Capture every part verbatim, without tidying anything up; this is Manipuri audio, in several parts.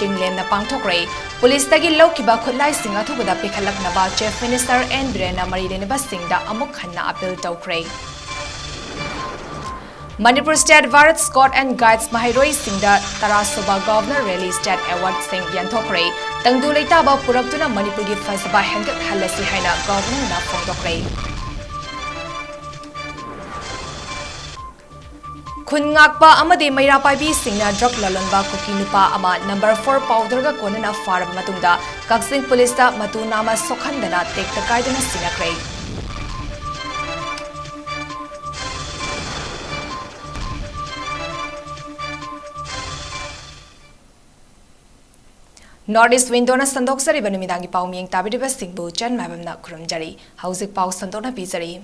ꯆꯤꯡꯂꯦꯝꯅ ꯄꯥꯡꯊꯣꯛꯈ꯭ꯔꯦ꯫ ꯄꯨꯂꯤꯁꯇꯒꯤ ꯂꯧꯈꯤꯕ ꯈꯨꯠꯂꯥꯏꯁꯤꯡ ꯑꯊꯨꯕꯗ ꯄꯤꯈꯠꯂꯛꯅꯕ Chief Minister ꯑꯦꯟ ꯕꯤꯔꯦꯟꯅ ꯃꯔꯤ ꯂꯩꯅꯕꯁꯤꯡꯗ ꯑꯃꯨꯛ ꯍꯟꯅ appeal ꯇꯧꯈ꯭ꯔꯦ꯫ Manipur State Bharat Scout and Guides ꯃꯍꯩꯔꯣꯏꯁꯤꯡꯗ ꯇꯔꯥꯁꯨꯕ Governor Rally State Awardꯁꯤꯡ ꯌꯦꯟꯊꯣꯛꯈ꯭ꯔꯦ꯫ ꯇꯪꯗꯨ ꯂꯩꯇꯥꯕ ꯄꯨꯔꯛꯇꯨꯅ ꯃꯅꯤꯄꯨꯔꯒꯤ ꯐꯖꯕ ꯍꯦꯟꯒꯠꯍꯜꯂꯁꯤ ꯍꯥꯏꯅ Governorꯅ ꯐꯣꯡꯗꯣꯛꯈ꯭ꯔꯦ꯫ ꯈꯨꯟ ꯉꯥꯛꯄ ꯑꯃꯗꯤ ꯃꯩꯔꯥ ꯄꯥꯏꯕꯤꯁꯤꯡꯅ drug ꯂꯂꯣꯟꯕ ꯀꯨꯀꯤ ꯅꯨꯄꯥ ꯑꯃ number four powderꯒ ꯀꯣꯟꯅꯅ ꯐꯥꯔꯕ ꯃꯇꯨꯡꯗ ꯀꯛꯆꯤꯡ ꯄꯨꯂꯤꯁꯇ ꯃꯇꯨ ꯅꯥꯝꯃ ꯁꯣꯛꯍꯟꯗꯅ ꯇꯦꯛꯇ ꯀꯥꯏꯗꯅ ꯁꯤꯅꯈ꯭ꯔꯦ꯫ North East Windowꯅ ꯁꯟꯗꯣꯛꯆꯔꯤꯕ ꯅꯨꯃꯤꯗꯥꯡꯒꯤ ꯄꯥꯎ ꯃꯤꯠꯌꯦꯡ ꯇꯥꯕꯤꯔꯤꯕꯁꯤꯡꯕꯨ ꯆꯟ ꯃꯥꯏꯕꯝꯅ ꯈꯨꯔꯨꯝꯖꯔꯤ꯫ ꯍꯧꯖꯤꯛ ꯄꯥꯎ ꯁꯟꯗꯣꯛꯅ ꯄꯤꯖꯔꯤ꯫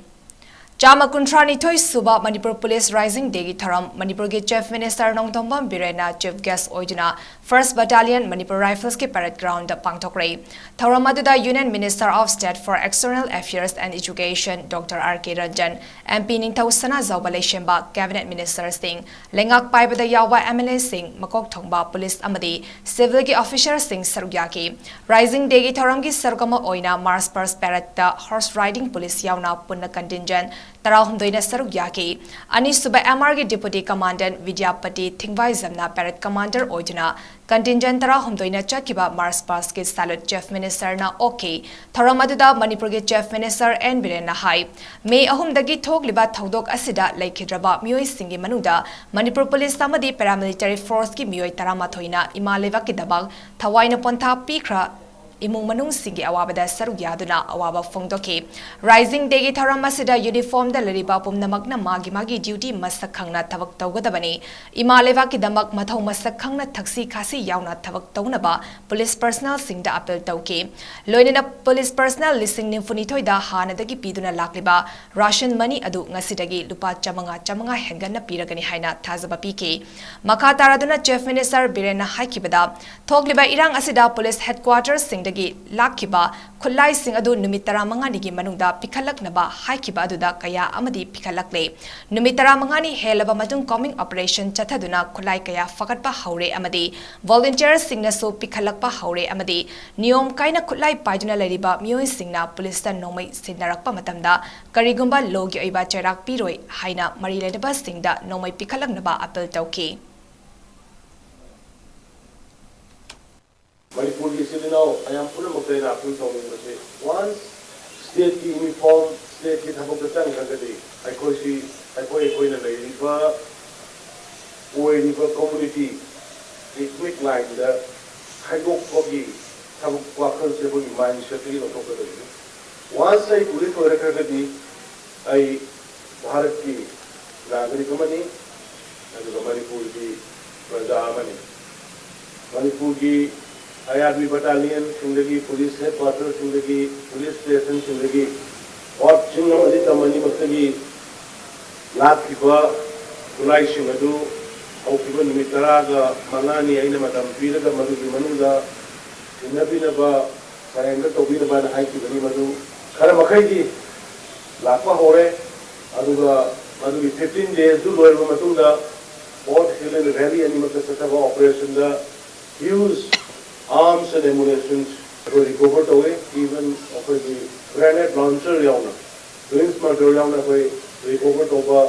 ꯆꯥꯝꯃ ꯀꯨꯟꯊ꯭ꯔꯥ ꯅꯤꯊꯣꯏ ꯁꯨꯕ ꯃꯅꯤꯄꯨꯔ ꯄꯨꯂꯤꯁ Rising Dayꯒꯤ ꯊꯧꯔꯝ ꯃꯅꯤꯄꯨꯔꯒꯤ Chief Minister Nongthombam ꯕꯤꯔꯦꯟꯅ chief guest ꯑꯣꯏꯗꯨꯅ First Battalion Manipur Riflesꯀꯤ parade groundꯗ ꯄꯥꯡꯊꯣꯛꯈ꯭ꯔꯦ꯫ ꯊꯧꯔꯝ ꯑꯗꯨꯗ Union Minister of State for External Affairs and Education Doctor R K Ranjan, M P ꯅꯤꯡꯊꯧ ꯁꯅꯥꯖꯥꯎꯕ ꯂꯩꯁꯦꯝꯕ, Cabinet Ministerꯁꯤꯡ, ꯂꯩꯉꯥꯛ ꯄꯥꯏꯕꯗ ꯌꯥꯎꯕ M L Aꯁꯤꯡ, ꯃꯀꯣꯛ ꯊꯣꯡꯕ ꯄꯨꯂꯤꯁ ꯑꯃꯗꯤ civilꯒꯤ officerꯁꯤꯡ ꯁꯔꯨꯛ ꯌꯥꯈꯤ꯫ Rising Dayꯒꯤ ꯊꯧꯔꯝꯒꯤ ꯁꯔꯨꯛ ꯑꯃ ꯑꯣꯏꯅ March past paradeꯇ horse riding police ꯌꯥꯎꯅ ꯄꯨꯟꯅ contingent ꯇꯔꯥꯍꯨꯝꯗꯣꯏꯅ ꯁꯔꯨꯛ ꯌꯥꯈꯤ꯫ ꯑꯅꯤꯁꯨꯕ M Rꯒꯤ Deputy Commandant Bidyapati ꯊꯤꯡꯕꯥꯏꯖꯝꯅ parade commander ꯑꯣꯏꯗꯨꯅ contingent ꯇꯔꯥꯍꯨꯝꯗꯣꯏꯅ ꯆꯠꯈꯤꯕ March pastꯀꯤ salute Chief Ministerꯅ ꯑꯣꯛꯈꯤ꯫ ꯊꯧꯔꯝ ꯑꯗꯨꯗ ꯃꯅꯤꯄꯨꯔꯒꯤ Chief Minister ꯑꯦꯟ ꯕꯤꯔꯦꯟꯅ ꯍꯥꯏ, ꯃꯦ ꯑꯍꯨꯝꯗꯒꯤ ꯊꯣꯛꯂꯤꯕ ꯊꯧꯗꯣꯛ ꯑꯁꯤꯗ ꯂꯩꯈꯤꯗ꯭ꯔꯕ ꯃꯤꯑꯣꯏꯁꯤꯡꯒꯤ ꯃꯅꯨꯡꯗ ꯃꯅꯤꯄꯨꯔ ꯄꯨꯂꯤꯁ ꯑꯃꯗꯤ paramilitary forceꯀꯤ ꯃꯤꯑꯣꯏ ꯇꯔꯥꯃꯥꯊꯣꯏꯅ ꯏꯃꯥ ꯂꯩꯕꯥꯛꯀꯤꯗꯃꯛ ꯊꯋꯥꯏꯅ ꯄꯣꯟꯊꯥ ꯄꯤꯈ꯭ꯔ ꯏꯃꯨꯡ ꯃꯅꯨꯡꯁꯤꯡꯒꯤ ꯑꯋꯥꯕꯗ ꯁꯔꯨꯛ ꯌꯥꯗꯨꯅ ꯑꯋꯥꯕ ꯐꯣꯡꯗꯣꯛꯈꯤ꯫ Rising Dayꯒꯤ ꯊꯧꯔꯝ ꯑꯁꯤꯗ uniformꯗ ꯂꯩꯔꯤꯕ ꯄꯨꯝꯅꯃꯛꯅ ꯃꯥꯒꯤ ꯃꯥꯒꯤ duty ꯃꯁꯛ ꯈꯪꯅ ꯊꯕꯛ ꯇꯧꯒꯗꯕꯅꯤ꯫ ꯏꯃꯥ ꯂꯩꯕꯥꯛꯀꯤꯗꯃꯛ ꯃꯊꯧ ꯃꯁꯛ ꯈꯪꯅ ꯊꯛꯁꯤ ꯈꯥꯁꯤ ꯌꯥꯎꯅ ꯊꯕꯛ ꯇꯧꯅꯕ ꯄꯨꯂꯤꯁ personnelꯁꯤꯡꯗ appeal ꯇꯧꯈꯤ꯫ ꯂꯣꯏꯅꯅ ꯄꯨꯂꯤꯁ personnel ꯂꯤꯁꯤꯡ ꯅꯤꯐꯨꯅꯤꯊꯣꯏꯗ ꯍꯥꯟꯅꯗꯒꯤ ꯄꯤꯗꯨꯅ ꯂꯥꯛꯂꯤꯕ ration money ꯑꯗꯨ ꯉꯁꯤꯗꯒꯤ ꯂꯨꯄꯥ ꯆꯥꯃꯉꯥ ꯆꯥꯃꯉꯥ ꯍꯦꯟꯒꯠꯅ ꯄꯤꯔꯒꯅꯤ ꯍꯥꯏꯅ ꯊꯥꯖꯕ ꯄꯤꯈꯤ꯫ ꯃꯈꯥ ꯇꯥꯔꯗꯨꯅ Chief Minister ꯕꯤꯔꯦꯟꯅ ꯍꯥꯏꯈꯤꯕꯗ, ꯊꯣꯛꯂꯤꯕ ꯏꯔꯥꯡ ꯑꯁꯤꯗ ꯄꯨꯂꯤꯁ headquarterꯁꯤꯡꯗ ꯒꯤ ꯂꯥꯛꯈꯤꯕ ꯈꯨꯠꯂꯥꯏꯁꯤꯡ ꯑꯗꯨ ꯅꯨꯃꯤꯠ ꯇꯔꯥꯃꯉꯥꯅꯤꯒꯤ ꯃꯅꯨꯡꯗ ꯄꯤꯈꯠꯂꯛꯅꯕ ꯍꯥꯏꯈꯤꯕ ꯑꯗꯨꯗ ꯀꯌꯥ ꯑꯃꯗꯤ ꯄꯤꯈꯠꯂꯛꯂꯦ꯫ ꯅꯨꯃꯤꯠ ꯇꯔꯥꯃꯉꯥꯅꯤ ꯍꯦꯜꯂꯕ ꯃꯇꯨꯡ combing operation ꯆꯠꯊꯗꯨꯅ ꯈꯨꯠꯂꯥꯏ ꯀꯌꯥ ꯐꯒꯠꯄ ꯍꯧꯔꯦ ꯑꯃꯗꯤ volunteerꯁꯤꯡꯅꯁꯨ ꯄꯤꯈꯠꯂꯛꯄ ꯍꯧꯔꯦ ꯑꯃꯗꯤ ꯅꯤꯌꯣꯝ ꯀꯥꯏꯅ ꯈꯨꯠꯂꯥꯏ ꯄꯥꯏꯗꯨꯅ ꯂꯩꯔꯤꯕ ꯃꯤꯑꯣꯏꯁꯤꯡꯅ ꯄꯨꯂꯤꯁꯇ ꯅꯣꯡꯃꯩ ꯁꯤꯟꯅꯔꯛꯄ ꯃꯇꯝꯗ ꯀꯔꯤꯒꯨꯝꯕ lawꯒꯤ ꯑꯣꯏꯕ ꯆꯩꯔꯥꯛ ꯄꯤꯔꯣꯏ ꯍꯥꯏꯅ ꯃꯔꯤ ꯂꯩꯅꯕꯁꯤꯡꯗ ꯅꯣꯡꯃꯩ ꯄꯤꯈꯠꯂꯛꯅꯕ appeal ꯇꯧꯈꯤ꯫ ꯃꯅꯤꯄꯨꯔꯒꯤ ꯏꯆꯤꯜ ꯏꯅꯥꯎ ꯃꯌꯥꯝ ꯄꯨꯝꯅꯃꯛꯇ ꯑꯩꯅ appeal ꯇꯧꯅꯤꯡꯕꯁꯤ, once stateꯀꯤ uniform stateꯀꯤ ꯊꯕꯛꯇ ꯆꯪꯈ꯭ꯔꯒꯗꯤ ꯑꯩꯈꯣꯏꯁꯤ, ꯑꯩꯈꯣꯏ ꯑꯩꯈꯣꯏꯅ ꯂꯩꯔꯤꯕ, ꯑꯣꯏꯔꯤꯕ community ethnic lineꯗ ꯈꯥꯏꯗꯣꯛꯄꯒꯤ ꯊꯕꯛ ꯋꯥꯈꯜꯁꯦ ꯑꯩꯈꯣꯏꯒꯤ mindsetꯇꯒꯤ ꯂꯧꯊꯣꯛꯀꯗꯕꯅꯤ꯫ Once ꯑꯩ police ꯑꯣꯏꯔꯛꯈ꯭ꯔꯒꯗꯤ ꯑꯩ ꯚꯥꯔꯠꯀꯤ ꯅꯥꯒꯔꯤꯛ ꯑꯃꯅꯤ, ꯑꯗꯨꯒ ꯃꯅꯤꯄꯨꯔꯒꯤ ꯄ꯭ꯔꯖꯥ ꯑꯃꯅꯤ꯫ ꯃꯅꯤꯄꯨꯔꯒꯤ IRB battalionꯁꯤꯡꯗꯒꯤ, police headquarterꯁꯤꯡꯗꯒꯤ, police stationꯁꯤꯡꯗꯒꯤ, courtꯁꯤꯡ ꯑꯃꯗꯤ ꯇꯝ ꯑꯅꯤꯃꯛꯇꯒꯤ ꯂꯥꯛꯈꯤꯕ ꯈꯨꯠꯂꯥꯏꯁꯤꯡ ꯑꯗꯨ ꯍꯧꯈꯤꯕ ꯅꯨꯃꯤꯠ ꯇꯔꯥꯒ ꯃꯉꯥꯅꯤ ꯑꯩꯅ ꯃꯇꯝ ꯄꯤꯔꯒ ꯃꯗꯨꯒꯤ ꯃꯅꯨꯡꯗ ꯁꯤꯟꯅꯕꯤꯅꯕ, surrender ꯇꯧꯕꯤꯅꯕꯅ ꯍꯥꯏꯈꯤꯕꯅꯤ꯫ ꯃꯗꯨ ꯈꯔ ꯃꯈꯩꯗꯤ ꯂꯥꯛꯄ ꯍꯧꯔꯦ꯫ ꯑꯗꯨꯒ ꯃꯗꯨꯒꯤ fifteen daysꯗꯨ ꯂꯣꯏꯔꯕ ꯃꯇꯨꯡꯗ Fort Hill and Valley ꯑꯅꯤꯃꯛꯇ ꯆꯠꯊꯕ operationꯗ huge arms and ammunitions ꯑꯩꯈꯣꯏ recover ꯇꯧꯏ꯫ Even ꯑꯩꯈꯣꯏꯒꯤ grenade launcher ꯌꯥꯎꯅ, twins mortar ꯌꯥꯎꯅ ꯑꯩꯈꯣꯏ recover ꯇꯧꯕ,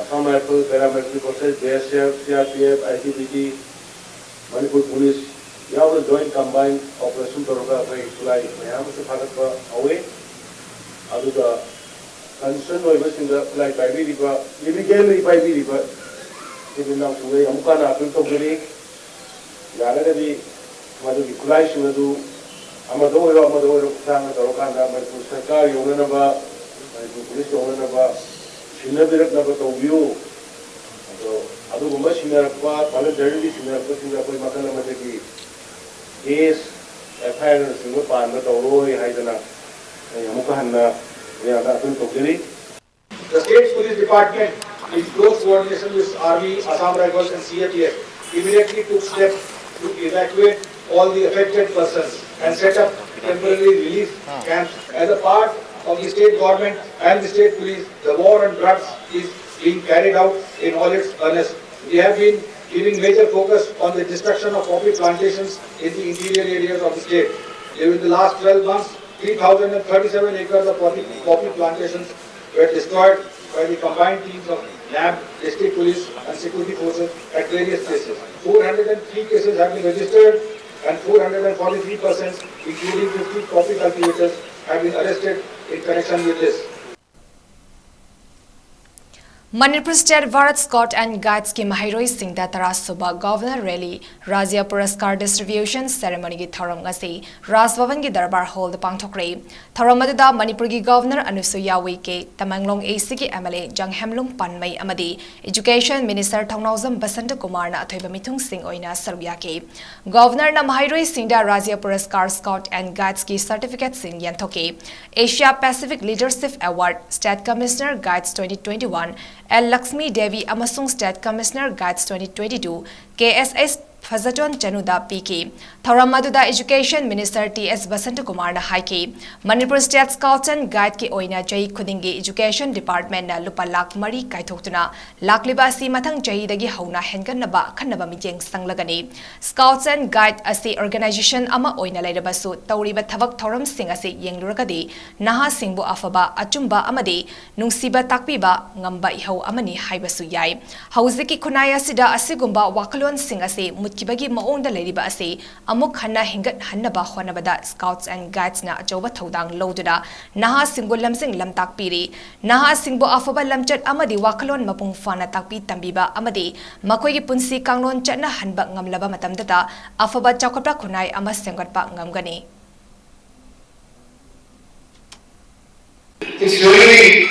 Assam Rifle, Paramilitary Forces, BSF, CRPF, ITBP, Manipur police ꯌꯥꯎꯅ joint combined operation ꯇꯧꯔꯒ ꯑꯩꯈꯣꯏ ꯈꯨꯠꯂꯥꯏ ꯃꯌꯥꯝ ꯑꯃꯁꯨ ꯐꯥꯒꯠꯄ ꯍꯧꯏ꯫ ꯑꯗꯨꯒ concern ꯑꯣꯏꯕꯁꯤꯡꯗ ꯈꯨꯠꯂꯥꯏ ꯄꯥꯏꯕꯤꯔꯤꯕ, illegally ꯄꯥꯏꯕꯤꯔꯤꯕ ꯏꯆꯤꯜ ꯏꯅꯥꯎꯁꯤꯡꯗ ꯑꯩ ꯑꯃꯨꯛꯀ ꯍꯟꯅ appeal ꯇꯧꯖꯔꯤ꯫ ꯌꯥꯔꯒꯗꯤ ꯃꯗꯨꯒꯤ ꯈꯨꯠꯂꯥꯏꯁꯤꯡ ꯑꯗꯨ ꯑꯃꯗ ꯑꯣꯏꯔꯣ ꯑꯃꯗ ꯑꯣꯏꯔꯣ ꯈꯨꯠꯊꯥꯡꯗ ꯇꯧꯔꯀꯥꯟꯗ ꯃꯅꯤꯄꯨꯔ ꯁꯔꯀꯥꯔ ꯌꯧꯅꯅꯕ, ꯃꯅꯤꯄꯨꯔ police ꯌꯧꯅꯅꯕ ꯁꯤꯟꯅꯕꯤꯔꯛꯅꯕ ꯇꯧꯕꯤꯌꯨ꯫ ꯑꯗꯣ ꯑꯗꯨꯒꯨꯝꯕ ꯁꯤꯟꯅꯔꯛꯄ, voluntarily ꯁꯤꯟꯅꯔꯛꯄꯁꯤꯡꯗ ꯑꯩꯈꯣꯏ ꯃꯈꯜ ꯑꯃꯗꯒꯤ case, FIRꯅꯆꯤꯡꯕ ꯄꯥꯟꯕ ꯇꯧꯔꯣꯏ ꯍꯥꯏꯗꯅ ꯑꯩ ꯑꯃꯨꯛꯀ ꯍꯟꯅ ꯃꯌꯥꯝꯗ appeal ꯇꯧꯖꯔꯤ꯫ The State Police Department, in close coordination with Army, Assam Rifles and CAPF, immediately took steps to evacuate all the affected persons and set up temporary relief camps. As a part of the state government and the state police, the war on drugs is being carried out in all its earnest. We have been giving major focus on the destruction of poppy plantations in the interior areas of the state. During the last twelve months, three thousand and thirty-seven acres of poppy, poppy plantations were destroyed by the combined teams of NAB, district police and security forces at various places. Four hundred and three cases have been registered and four hundred and forty-three persons, including fifty poppy cultivators, have been arrested in connection with this. Manipur State Bharat Scout and Guides ꯀꯤ ꯃꯍꯩꯔꯣꯏꯁꯤꯡꯗ ꯇꯔꯥꯁꯨꯕ Governor Rally Rajya Puraskar Distribution Ceremony ꯒꯤ ꯊꯧꯔꯝ ꯉꯁꯤ ꯔꯥꯖ ꯚꯕꯟꯒꯤ ꯗꯔꯕꯥꯔ ꯍꯣꯜꯗ ꯄꯥꯡꯊꯣꯛꯈ꯭ꯔꯦ꯫ ꯊꯧꯔꯝ ꯑꯗꯨꯗ ꯃꯅꯤꯄꯨꯔꯒꯤ Governor ꯑꯅꯨꯁꯨꯏꯌꯥ ꯎꯏꯀꯦ, ꯇꯃꯦꯡꯂꯣꯡ A C ꯒꯤ M L A ꯖꯪꯍꯦꯝꯂꯨꯡ ꯄꯥꯟꯃꯩ ꯑꯃꯗꯤ Education Minister ꯊꯧꯅꯥꯎꯖꯝ ꯕꯁꯟꯇ ꯀꯨꯃꯥꯔꯅ ꯑꯊꯣꯏꯕ ꯃꯤꯊꯨꯡꯁꯤꯡ ꯑꯣꯏꯅ ꯁꯔꯨꯛ ꯌꯥꯈꯤ꯫ Governorꯅ ꯃꯍꯩꯔꯣꯏꯁꯤꯡꯗ Rajya Puraskar Scout and Guides ꯀꯤ certificate ꯁꯤꯡ ꯌꯦꯟꯊꯣꯛꯈꯤ꯫ Asia Pacific Leadership Award, State Commissioner Guides twenty twenty-one, L Lakshmi Devi ꯑꯃꯁꯨꯡ State Commissioner Guides twenty twenty-two, K S S ꯐꯖꯇꯣꯟ ꯆꯅꯨꯗ ꯄꯤꯈꯤ꯫ ꯊꯧꯔꯝ ꯑꯗꯨꯗ Education Minister T S Basanta ꯀꯨꯃꯥꯔꯅ ꯍꯥꯏꯈꯤ, Manipur State Scouts and Guide ꯀꯤ ꯑꯣꯏꯅ ꯆꯍꯤ ꯈꯨꯗꯤꯡꯒꯤ Education Department ꯅ ꯂꯨꯄꯥ ꯂꯥꯈ ꯃꯔꯤ ꯀꯥꯏꯊꯣꯛꯇꯨꯅ ꯂꯥꯛꯂꯤꯕ ꯑꯁꯤ ꯃꯊꯪ ꯆꯍꯤꯗꯒꯤ ꯍꯧꯅ ꯍꯦꯟꯒꯠꯅꯕ ꯑꯈꯟꯅꯕ ꯃꯤꯠꯌꯦꯡ ꯆꯪꯂꯒꯅꯤ꯫ Scouts and Guide ꯑꯁꯤ organization ꯑꯃ ꯑꯣꯏꯅ ꯂꯩꯔꯕꯁꯨ, ꯇꯧꯔꯤꯕ ꯊꯕꯛ ꯊꯧꯔꯝꯁꯤꯡ ꯑꯁꯤ ꯌꯦꯡꯂꯨꯔꯒꯗꯤ ꯅꯍꯥꯁꯤꯡꯕꯨ ꯑꯐꯕ, ꯑꯆꯨꯝꯕ ꯑꯃꯗꯤ ꯅꯨꯡꯁꯤꯕ ꯇꯥꯛꯄꯤꯕ ꯉꯝꯕ ꯏꯍꯧ ꯑꯃꯅꯤ ꯍꯥꯏꯕꯁꯨ ꯌꯥꯏ꯫ ꯍꯧꯖꯤꯛꯀꯤ ꯈꯨꯟꯅꯥꯏ ꯑꯁꯤꯗ ꯑꯁꯤꯒꯨꯝꯕ ꯋꯥꯈꯜꯂꯣꯟꯁꯤꯡ ꯑꯁꯤ ꯃꯨꯠꯈꯤꯕꯒꯤ ꯃꯑꯣꯡꯗ ꯂꯩꯔꯤꯕ ꯑꯁꯤ ꯑꯃꯨꯛ ꯍꯟꯅ ꯍꯤꯡꯒꯠꯍꯟꯅꯕ ꯍꯣꯠꯅꯕꯗ Scouts and Guides ꯅ ꯑꯆꯧꯕ ꯊꯧꯗꯥꯡ ꯂꯧꯗꯨꯅ ꯅꯍꯥꯁꯤꯡꯕꯨ ꯂꯝꯖꯤꯡ ꯂꯝꯇꯥꯛꯄꯤꯔꯤ꯫ ꯅꯍꯥꯁꯤꯡꯕꯨ ꯑꯐꯕ ꯂꯝꯆꯠ ꯑꯃꯗꯤ ꯋꯥꯈꯜꯂꯣꯟ ꯃꯄꯨꯡ ꯐꯥꯅ ꯇꯥꯛꯄꯤ ꯇꯝꯕꯤꯕ ꯑꯃꯗꯤ ꯃꯈꯣꯏꯒꯤ ꯄꯨꯟꯁꯤ ꯀꯥꯡꯂꯣꯟ ꯆꯠꯅꯍꯟꯕ ꯉꯝꯂꯕ ꯃꯇꯝꯗꯇ ꯑꯐꯕ ꯆꯥꯎꯈꯠꯄ ꯈꯨꯟꯅꯥꯏ ꯑꯃ ꯁꯦꯝꯒꯠꯄ ꯉꯝꯒꯅꯤ꯫ It's really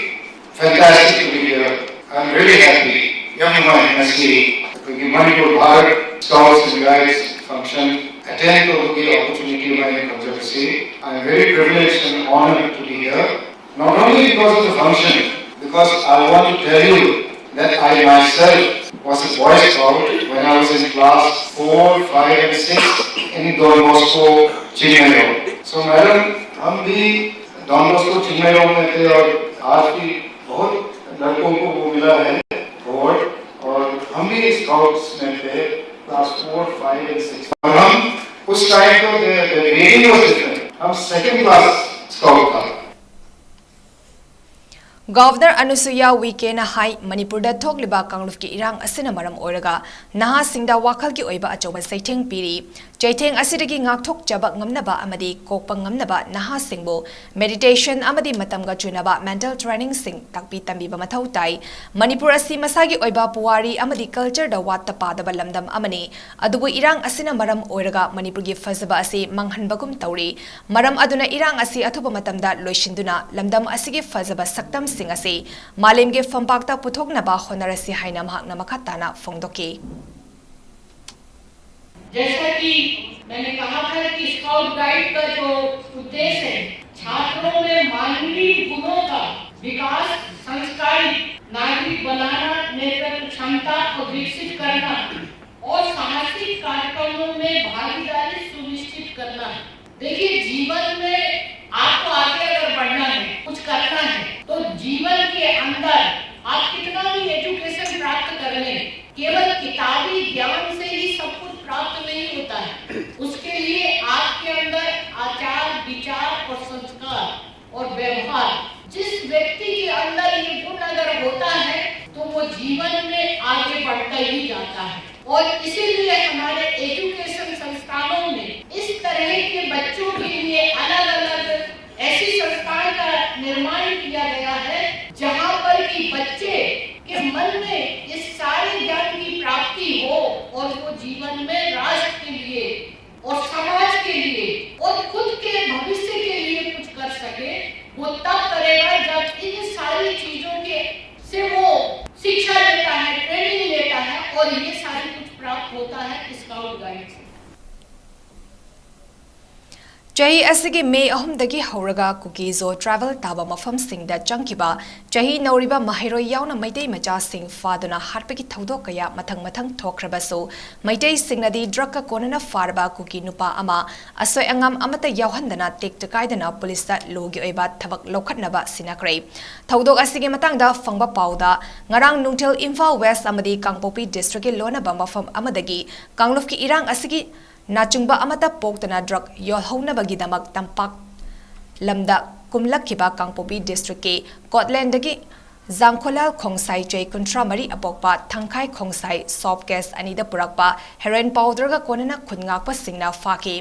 fantastic to be here. I'm really happy. ꯌꯥꯝ ꯅꯨꯡꯉꯥꯏ ꯉꯁꯤ ꯑꯩꯈꯣꯏꯒꯤ Manipur Bharat Scouts and Guides function attend ꯇꯧꯕꯒꯤ opportunity ꯑꯃ ꯑꯩꯅ ꯐꯪꯖꯕꯁꯤ꯫ I'm very privileged and honored to be here. Not only because of the function, because I want to tell you that I myself was a Boy Scout when I was in class four, five and six in Don Bosco, Chinmayong. So madam, हम भी डॉन बॉस्को चिन्मयलोम में थे और आज भी बहुत लड़कों को वो मिला है अवार्ड। और हम भी स्काउट्स में थे, class four, five and six. और हम उस टाइम को, the grading was different, हम सेकंड क्लास स्काउट था। Governor Anusuiya Uikena ꯍꯥꯏ, ꯃꯅꯤꯄꯨꯔꯗ ꯊꯣꯛꯂꯤꯕ ꯀꯥꯡꯂꯨꯞꯀꯤ ꯏꯔꯥꯡ ꯑꯁꯤꯅ ꯃꯔꯝ ꯑꯣꯏꯔꯒ ꯅꯍꯥꯁꯤꯡꯗ ꯋꯥꯈꯜꯒꯤ ꯑꯣꯏꯕ ꯑꯆꯧꯕ ꯆꯩꯊꯦꯡ ꯄꯤꯔꯤ꯫ ꯆꯩꯊꯦꯡ ꯑꯁꯤꯗꯒꯤ ꯉꯥꯛꯊꯣꯛꯆꯕ ꯉꯝꯅꯕ ꯑꯃꯗꯤ ꯀꯣꯛꯄ ꯉꯝꯅꯕ ꯅꯍꯥꯁꯤꯡꯕꯨ ꯃꯦꯗꯤꯇꯦꯁꯟ ꯑꯃꯗꯤ ꯃꯇꯝꯒ ꯆꯨꯅꯕ ꯃꯦꯟꯇꯦꯜ ꯇ꯭ꯔꯦꯅꯤꯡꯁꯤꯡ ꯇꯥꯛꯄꯤ ꯇꯝꯕꯤꯕ ꯃꯊꯧ ꯇꯥꯏ꯫ ꯃꯅꯤꯄꯨꯔ ꯑꯁꯤ ꯃꯁꯥꯒꯤ ꯑꯣꯏꯕ ꯄꯨꯋꯥꯔꯤ ꯑꯃꯗꯤ ꯀꯜꯆꯔꯗ ꯋꯥꯠꯇ ꯄꯥꯗꯕ ꯂꯝꯗꯝ ꯑꯃꯅꯤ꯫ ꯑꯗꯨꯕꯨ ꯏꯔꯥꯡ ꯑꯁꯤꯅ ꯃꯔꯝ ꯑꯣꯏꯔꯒ ꯃꯅꯤꯄꯨꯔꯒꯤ ꯐꯖꯕ ꯑꯁꯤ ꯃꯥꯡꯍꯟꯕꯒꯨꯝ ꯇꯧꯔꯤ꯫ ꯃꯔꯝ ꯑꯗꯨꯅ ꯏꯔꯥꯡ ꯑꯁꯤ ꯑꯊꯨꯕ ꯃꯇꯝꯗ ꯂꯣꯏꯁꯤꯟꯗꯨꯅ ꯂꯝꯗꯝ ꯑꯁꯤꯒꯤ ꯐꯖꯕ ꯁꯛꯇꯝꯁꯤꯡ ꯑꯁꯤ ꯃꯥꯂꯦꯝꯒꯤ ꯐꯝꯄꯥꯛꯇ ꯄꯨꯊꯣꯛꯅꯕ ꯍꯣꯠꯅꯔꯁꯤ ꯍꯥꯏꯅ ꯃꯍꯥꯛꯅ ꯃꯈꯥ ꯇꯥꯅ ꯐꯣꯡꯗꯣꯛꯈꯤ꯫ जैसा कि मैंने कहा था कि स्काउट गाइड का जो उद्देश्य है छात्रों में मानवीय गुणों का विकास, संस्कारित नागरिक बनाना, नेतृत्व क्षमता को विकसित करना और साहसिक कार्यक्रमों में भागीदारी सुनिश्चित करना है। देखिए, जीवन में आपको आगे अगर बढ़ना है, कुछ करना है, तो जीवन के अंदर आप कितना भी एजुकेशन प्राप्त कर लें, केवल किताबी ज्ञान से ही सब कुछ प्राप्त नहीं होता है। उसके लिए आपके अंदर आचार, विचार और संस्कार और व्यवहार, जिस व्यक्ति के अंदर ये गुण अगर होता है तो वो जीवन में आगे बढ़ता ही जाता है। और इसीलिए हमारे एजुकेशन संस्थानों में इस तरह के बच्चों के लिए अलग अलग ऐसी संस्थान का निर्माण किया गया है जहां पर कि बच्चे के मन में इस सारे ज्ञान की प्राप्ति हो और वो जीवन में राष्ट्र के लिए और समाज के लिए और खुद के भविष्य के लिए कुछ कर सके, वो तब करेगा जब इन सारी चीजों के से वो शिक्षा लेता है, ट्रेनिंग लेता है और ये सारी कुछ प्राप्त होता है स्काउट गाइड से। ꯆꯍꯤ ꯑꯁꯤꯒꯤ ꯃꯦ ꯑꯍꯨꯝꯗꯒꯤ ꯍꯧꯔꯒ ꯀꯨꯀꯤ-ꯖꯣ ꯇ꯭ꯔꯥꯏꯕꯦꯜ ꯇꯥꯕ ꯃꯐꯝꯁꯤꯡꯗ ꯆꯪꯈꯤꯕ ꯆꯍꯤ ꯅꯧꯔꯤꯕ ꯃꯍꯩꯔꯣꯏ ꯌꯥꯎꯅ ꯃꯩꯇꯩ ꯃꯆꯥꯁꯤꯡ ꯐꯥꯗꯨꯅ ꯍꯥꯠꯄꯒꯤ ꯊꯧꯗꯣꯛ ꯀꯌꯥ ꯃꯊꯪ ꯃꯊꯪ ꯊꯣꯛꯈ꯭ꯔꯕꯁꯨ, ꯃꯩꯇꯩꯁꯤꯡꯅꯗꯤ ꯗ꯭ꯔꯒꯀ ꯀꯣꯟꯅꯅ ꯐꯥꯔꯕ ꯀꯨꯀꯤ ꯅꯨꯄꯥ ꯑꯃ ꯑꯁꯣꯏ ꯑꯉꯥꯝ ꯑꯃꯠꯇ ꯌꯥꯎꯍꯟꯗꯅ ꯇꯦꯛꯇ ꯀꯥꯏꯗꯅ ꯄꯨꯂꯤꯁꯇ ꯂꯣꯒꯤ ꯑꯣꯏꯕ ꯊꯕꯛ ꯂꯧꯈꯠꯅꯕ ꯁꯤꯟꯅꯈ꯭ꯔꯦ꯫ ꯊꯧꯗꯣꯛ ꯑꯁꯤꯒꯤ ꯃꯇꯥꯡꯗ ꯐꯪꯕ ꯄꯥꯎꯗ, ꯉꯔꯥꯡ ꯅꯨꯡꯊꯤꯜ ꯏꯝꯐꯥꯜ ꯋꯦꯁ ꯑꯃꯗꯤ ꯀꯥꯡꯄꯣꯛꯄꯤ ꯗꯤꯁꯇ꯭ꯔꯤꯛꯀꯤ ꯂꯣꯟꯅꯕ ꯃꯐꯝ ꯑꯃꯗꯒꯤ ꯀꯥꯡꯂꯨꯞꯀꯤ ꯏꯔꯥꯡ ꯑꯁꯤꯒꯤ ꯅꯥꯆꯨꯡꯕ ꯑꯃꯠꯇ ꯄꯣꯛꯇꯅ ꯗ꯭ꯔꯒ ꯌꯣꯜꯍꯧꯅꯕꯒꯤꯗꯃꯛ ꯇꯝꯄꯥꯛ ꯂꯝꯗ ꯀꯨꯝꯂꯛꯈꯤꯕ ꯀꯥꯡꯄꯣꯛꯄꯤ ꯗꯤꯁꯇ꯭ꯔꯤꯛꯀꯤ ꯀꯣꯠꯂꯦꯟꯗꯒꯤ ꯖꯥꯡꯈꯣꯂꯥꯜ ꯈꯣꯡꯁꯥꯏ, ꯆꯍꯤ ꯀꯨꯟꯊ꯭ꯔꯥ ꯃꯔꯤ ꯑꯄꯣꯛꯄ, ꯊꯪꯈꯥꯏ ꯈꯣꯡꯁꯥꯏ, ꯁꯣꯞ ꯀꯦꯁ ꯑꯅꯤꯗ ꯄꯨꯔꯛꯄ ꯍꯦꯔꯣꯏꯟ ꯄꯥꯎꯗꯔꯒ ꯀꯣꯟꯅꯅ ꯈꯨꯟ ꯉꯥꯛꯄꯁꯤꯡꯅ ꯐꯥꯈꯤ꯫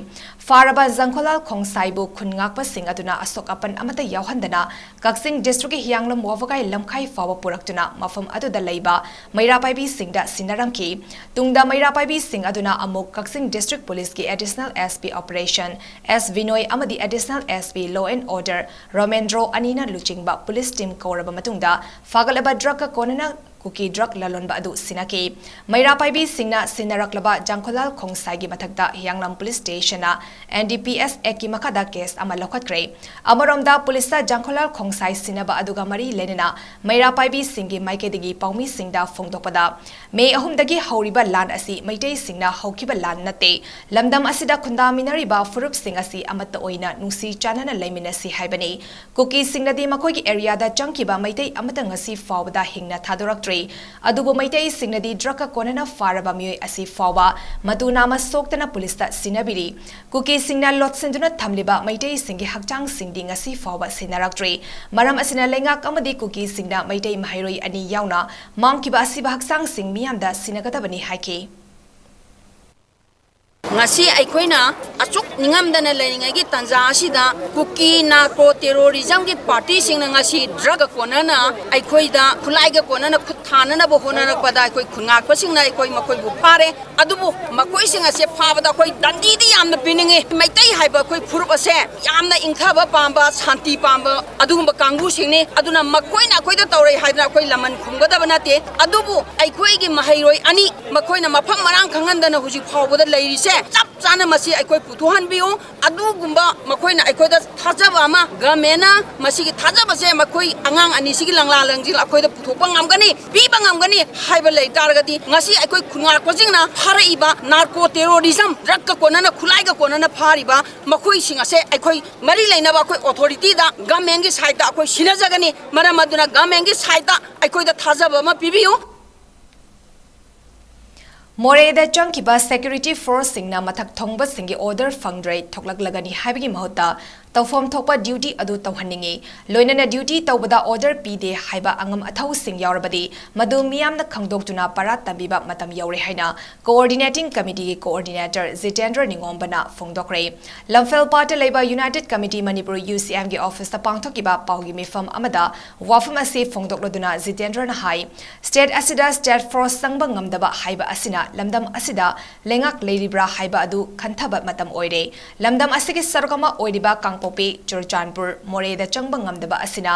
ꯐꯥꯔꯕ ꯖꯥꯡꯈꯣꯂꯥꯜ ꯈꯣꯡꯁꯥꯏꯕꯨ ꯈꯨꯟ ꯉꯥꯛꯄꯁꯤꯡ ꯑꯗꯨꯅ ꯑꯁꯣꯛ ꯑꯄꯟ ꯑꯃꯠꯇ ꯌꯥꯎꯍꯟꯗꯅ ꯀꯛꯆꯤꯡ ꯗꯤꯁꯇ꯭ꯔꯤꯛꯀꯤ ꯍꯤꯌꯥꯡꯂꯝ ꯋꯥꯕꯒꯥꯏ ꯂꯝꯈꯥꯏ ꯐꯥꯎꯕ ꯄꯨꯔꯛꯇꯨꯅ ꯃꯐꯝ ꯑꯗꯨꯗ ꯂꯩꯕ ꯃꯩꯔꯥ ꯄꯥꯏꯕꯤꯁꯤꯡꯗ ꯁꯤꯟꯅꯔꯝꯈꯤ꯫ ꯇꯨꯡꯗ ꯃꯩꯔꯥ ꯄꯥꯏꯕꯤꯁꯤꯡ ꯑꯗꯨꯅ ꯑꯃꯨꯛ ꯀꯛꯆꯤꯡ ꯗꯤꯁꯇ꯭ꯔꯤꯛ ꯄꯨꯂꯤꯁꯀꯤ additional S P operation S Binoy ꯑꯃꯗꯤ additional S P law and order Romendro ꯑꯅꯤꯅ ꯂꯨꯆꯤꯡꯕ ꯄꯨꯂꯤꯁ ꯇꯤꯝ ꯀꯧꯔꯕ ꯃꯇꯨꯡꯗ ꯐꯥꯒꯠꯂꯕ ꯗ꯭ꯔꯒꯀ ꯀꯣꯟꯅꯅ ꯀꯨꯀꯤ ꯗ꯭ꯔꯒ ꯂꯂꯣꯟꯕ ꯑꯗꯨ ꯁꯤꯟꯅꯈꯤ꯫ ꯃꯩꯔꯥ ꯄꯥꯏꯕꯤꯁꯤꯡꯅ ꯁꯤꯟꯅꯔꯛꯂꯕ ꯖꯥꯡꯈꯣꯂꯥꯜ ꯈꯣꯡꯁꯥꯏꯒꯤ ꯃꯊꯛꯇ ꯍꯤꯌꯥꯡꯂꯝ police ꯁ꯭ꯇꯦꯁꯟꯅ N D P S ꯑꯦꯛꯀꯤ ꯃꯈꯥꯗ ꯀꯦꯁ ꯑꯃ ꯂꯧꯈꯠꯈ꯭ꯔꯦ꯫ ꯑꯃꯔꯣꯝꯗ, ꯄꯨꯂꯤꯁꯇ ꯖꯥꯡꯈꯣꯂꯥꯜ ꯈꯣꯡꯁꯥꯏ ꯁꯤꯟꯅꯕ ꯑꯗꯨꯒ ꯃꯔꯤ ꯂꯩꯅꯅ ꯃꯩꯔꯥ ꯄꯥꯏꯕꯤꯁꯤꯡꯒꯤ ꯃꯥꯏꯀꯩꯗꯒꯤ ꯄꯥꯎꯃꯤꯁꯤꯡꯗ ꯐꯣꯡꯗꯣꯛꯄꯗ, ꯃꯦ ꯑꯍꯨꯝꯗꯒꯤ ꯍꯧꯔꯤꯕ ꯂꯥꯟ ꯑꯁꯤ ꯃꯩꯇꯩꯁꯤꯡꯅ ꯍꯧꯈꯤꯕ ꯂꯥꯟ ꯅꯠꯇꯦ꯫ ꯂꯝꯗꯝ ꯑꯁꯤꯗ ꯈꯨꯟꯗꯥꯃꯤꯟꯅꯔꯤꯕ ꯐꯨꯔꯨꯞꯁꯤꯡ ꯑꯁꯤ ꯑꯃꯠꯇ ꯑꯣꯏꯅ ꯅꯨꯡꯁꯤ ꯆꯥꯟꯅꯅ ꯂꯩꯃꯤꯟꯅꯁꯤ ꯍꯥꯏꯕꯅꯤ꯫ ꯀꯨꯀꯤꯁꯤꯡꯅꯗꯤ ꯃꯈꯣꯏꯒꯤ ꯑꯦꯔꯤꯌꯥꯗ ꯆꯪꯈꯤꯕ ꯃꯩꯇꯩ ꯑꯃꯠꯇ ꯉꯁꯤ ꯐꯥꯎꯕꯗ ꯍꯤꯡꯅ ꯊꯥꯗꯣꯔꯛꯇ꯭ꯔꯤ꯫ ꯑꯗꯨꯕꯨ ꯃꯩꯇꯩꯁꯤꯡꯅꯗꯤ ꯗ꯭ꯔꯒꯀ ꯀꯣꯟꯅꯅ ꯐꯥꯔꯕ ꯃꯤꯑꯣꯏ ꯑꯁꯤ ꯐꯥꯎꯕ ꯃꯇꯨ ꯅꯥꯝꯃ ꯁꯣꯛꯇꯅ ꯄꯨꯂꯤꯁꯇ ꯁꯤꯟꯅꯕꯤꯔꯤ꯫ ꯀꯨꯀꯤꯁꯤꯡꯅ ꯂꯣꯠꯁꯤꯟꯗꯨꯅ ꯊꯝꯂꯤꯕ ꯃꯩꯇꯩꯁꯤꯡꯒꯤ ꯍꯛꯆꯥꯡꯁꯤꯡꯗꯤ ꯉꯁꯤ ꯐꯥꯎꯕ ꯁꯤꯟꯅꯔꯛꯇ꯭ꯔꯤ꯫ ꯃꯔꯝ ꯑꯁꯤꯅ ꯂꯩꯉꯥꯛ ꯑꯃꯗꯤ ꯀꯨꯀꯤꯁꯤꯡꯅ ꯃꯩꯇꯩ ꯃꯍꯩꯔꯣꯏ ꯑꯅꯤ ꯌꯥꯎꯅ ꯃꯥꯡꯈꯤꯕ ꯑꯁꯤꯕ ꯍꯛꯆꯥꯡꯁꯤꯡ ꯃꯤꯌꯥꯝꯗ ꯁꯤꯟꯅꯒꯗꯕꯅꯤ ꯍꯥꯏꯈꯤ꯫ ꯉꯁꯤ ꯑꯩꯈꯣꯏꯅ ꯑꯁꯨꯛ ꯅꯤꯡꯉꯝꯗꯅ ꯂꯩꯔꯤꯉꯩꯒꯤ ꯇꯥꯟꯖꯥ ꯑꯁꯤꯗ ꯀꯨꯀꯤ ꯅꯥꯔꯀꯣ ꯇꯦꯔꯣꯔꯤꯖꯝꯒꯤ ꯄꯥꯔꯇꯤꯁꯤꯡꯅ ꯉꯁꯤ ꯗ꯭ꯔꯒ ꯀꯣꯟꯅꯅ ꯑꯩꯈꯣꯏꯗ ꯈꯨꯠꯂꯥꯏꯒ ꯀꯣꯟꯅꯅ ꯈꯨꯠ ꯊꯥꯅꯅꯕ ꯍꯣꯠꯅꯔꯛꯄꯗ ꯑꯩꯈꯣꯏ ꯈꯨꯟꯉꯥꯛꯄꯁꯤꯡꯅ ꯑꯩꯈꯣꯏ ꯃꯈꯣꯏꯕꯨ ꯐꯥꯔꯦ꯫ ꯑꯗꯨꯕꯨ ꯃꯈꯣꯏꯁꯤꯡ ꯑꯁꯦ ꯐꯥꯕꯗ ꯑꯩꯈꯣꯏ ꯗꯟꯗꯤꯗꯤ ꯌꯥꯝꯅ ꯄꯤꯅꯤꯡꯉꯤ꯫ ꯃꯩꯇꯩ ꯍꯥꯏꯕ ꯑꯩꯈꯣꯏ ꯐꯨꯔꯨꯞ ꯑꯁꯦ ꯌꯥꯝꯅ ꯏꯪꯊꯕ ꯄꯥꯝꯕ, ꯁꯥꯟꯇꯤ ꯄꯥꯝꯕ ꯑꯗꯨꯒꯨꯝꯕ ꯀꯥꯡꯕꯨꯁꯤꯡꯅꯤ꯫ ꯑꯗꯨꯅ ꯃꯈꯣꯏꯅ ꯑꯩꯈꯣꯏꯗ ꯇꯧꯔꯛꯏ ꯍꯥꯏꯗꯅ ꯑꯩꯈꯣꯏ ꯂꯃꯟ ꯈꯨꯝꯒꯗꯕ ꯅꯠꯇꯦ꯫ ꯑꯗꯨꯕꯨ ꯑꯩꯈꯣꯏꯒꯤ ꯃꯍꯩꯔꯣꯏ ꯑꯅꯤ ꯃꯈꯣꯏꯅ ꯃꯐꯝ ꯃꯔꯥꯡ ꯈꯪꯍꯟꯗꯅ ꯍꯧꯖꯤꯛ ꯐꯥꯎꯕꯗ ꯂꯩꯔꯤꯁꯦ, ꯆꯞ ꯆꯥꯅ ꯃꯁꯤ ꯑꯩꯈꯣꯏ ꯄꯨꯊꯣꯛꯍꯟꯕꯤꯌꯨ꯫ ꯑꯗꯨꯒꯨꯝꯕ ꯃꯈꯣꯏꯅ ꯑꯩꯈꯣꯏꯗ ꯊꯥꯖꯕ ꯑꯃ, ꯒꯃꯦꯟꯅ ꯃꯁꯤꯒꯤ ꯊꯥꯖꯕꯁꯦ ꯃꯈꯣꯏ ꯑꯉꯥꯡ ꯑꯅꯤꯁꯤꯒꯤ ꯂꯪꯂꯥ ꯂꯪꯖꯤꯜ ꯑꯩꯈꯣꯏꯗ ꯄꯨꯊꯣꯛꯄ ꯉꯝꯒꯅꯤ, ꯄꯤꯕ ꯉꯝꯒꯅꯤ ꯍꯥꯏꯕ ꯂꯩ ꯇꯥꯔꯒꯗꯤ, ꯉꯁꯤ ꯑꯩꯈꯣꯏ ꯈꯨꯟꯉꯥꯛꯄꯁꯤꯡꯅ ꯐꯥꯔꯛꯏꯕ ꯅꯥꯔꯀꯣ ꯇꯦꯔꯣꯔꯤꯖꯝ, ꯗ꯭ꯔꯒꯀ ꯀꯣꯟꯅꯅ, ꯈꯨꯠꯂꯥꯏꯒ ꯀꯣꯟꯅꯅ ꯐꯥꯔꯤꯕ ꯃꯈꯣꯏꯁꯤꯡ ꯑꯁꯦ ꯑꯩꯈꯣꯏ ꯃꯔꯤ ꯂꯩꯅꯕ ꯑꯩꯈꯣꯏ ꯑꯣꯊꯣꯔꯤꯇꯤꯗ, ꯒꯃꯦꯟꯒꯤ ꯁꯥꯏꯠꯇ ꯑꯩꯈꯣꯏ ꯁꯤꯟꯅꯖꯒꯅꯤ꯫ ꯃꯔꯝ ꯑꯗꯨꯅ ꯒꯃꯦꯟꯒꯤ ꯁꯥꯏꯠꯇ ꯑꯩꯈꯣꯏꯗ ꯊꯥꯖꯕ ꯑꯃ ꯄꯤꯕꯤꯌꯨ꯫ ꯃꯣꯔꯦꯗ ꯆꯪꯈꯤꯕ ꯁꯦꯀ꯭ꯌꯨꯔꯤꯇꯤ ꯐꯣꯔꯁꯁꯤꯡꯅ ꯃꯊꯛ ꯊꯣꯡꯕꯁꯤꯡꯒꯤ ꯑꯣꯔꯗꯔ ꯐꯪꯗ꯭ꯔꯦ, ꯊꯣꯛꯂꯛꯂꯒꯅꯤ ꯍꯥꯏꯕꯒꯤ ꯃꯍꯨꯠꯇ ꯇꯧꯐꯝ ꯊꯣꯛꯄ ꯗ꯭ꯌꯨꯇꯤ ꯑꯗꯨ ꯇꯧꯍꯟꯅꯤꯡꯏ꯫ ꯂꯣꯏꯅꯅ ꯗ꯭ꯌꯨꯇꯤ ꯇꯧꯕꯗ ꯑꯣꯔꯗꯔ ꯄꯤꯗꯦ ꯍꯥꯏꯕ ꯑꯉꯝ ꯑꯊꯧꯁꯤꯡ ꯌꯥꯎꯔꯕꯗꯤ ꯃꯗꯨ ꯃꯤꯌꯥꯝꯅ ꯈꯪꯗꯣꯛꯇꯨꯅ ꯄꯔꯥ ꯇꯝꯕꯤꯕ ꯃꯇꯝ ꯌꯧꯔꯦ ꯍꯥꯏꯅ ꯀꯣꯑꯣꯔꯗꯤꯅꯦꯇꯤꯡ ꯀꯃꯤꯇꯤꯒꯤ ꯀꯣꯑꯣꯔꯗꯤꯅꯦꯇꯔ ꯖꯤꯇꯦꯟꯗ꯭ꯔ ꯅꯤꯉꯣꯝꯕꯅ ꯐꯣꯡꯗꯣꯛꯈ꯭ꯔꯦ꯫ ꯂꯝꯐꯦꯜ ꯄꯥꯠꯇ ꯂꯩꯕ ꯌꯨꯅꯥꯏꯇꯦꯗ ꯀꯃꯤꯇꯤ ꯃꯅꯤꯄꯨꯔ, ꯌꯨ ꯁꯤ ꯑꯦꯝꯒꯤ ꯑꯣꯐꯤꯁꯇ ꯄꯥꯡꯊꯣꯛꯈꯤꯕ ꯄꯥꯎꯒꯤ ꯃꯤꯐꯝ ꯑꯃꯗ ꯋꯥꯐꯝ ꯑꯁꯤ ꯐꯣꯡꯗꯣꯛꯂꯗꯨꯅ ꯖꯤꯇꯦꯟꯗ꯭ꯔꯅ ꯍꯥꯏ, ꯁ꯭ꯇꯦꯠ ꯑꯁꯤꯗ ꯁ꯭ꯇꯦꯠ ꯐꯣꯔꯁ ꯆꯪꯕ ꯉꯝꯗꯕ ꯍꯥꯏꯕ ꯑꯁꯤꯅ ꯂꯝꯗꯝ ꯑꯁꯤꯗ ꯂꯩꯉꯥꯛ ꯂꯩꯔꯤꯕ꯭ꯔꯥ ꯍꯥꯏꯕ ꯑꯗꯨ ꯈꯟꯊꯕ ꯃꯇꯝ ꯑꯣꯏꯔꯦ꯫ ꯂꯝꯗꯝ ꯑꯁꯤꯒꯤ ꯁꯔꯨꯛ ꯑꯃ ꯑꯣꯏꯔꯤꯕ ꯀꯥꯡꯄꯣꯛꯄꯤ, ꯆꯨꯔꯆꯥꯟꯄꯨꯔ, ꯃꯣꯔꯦꯗ ꯆꯪꯕ ꯉꯝꯗꯕ ꯑꯁꯤꯅ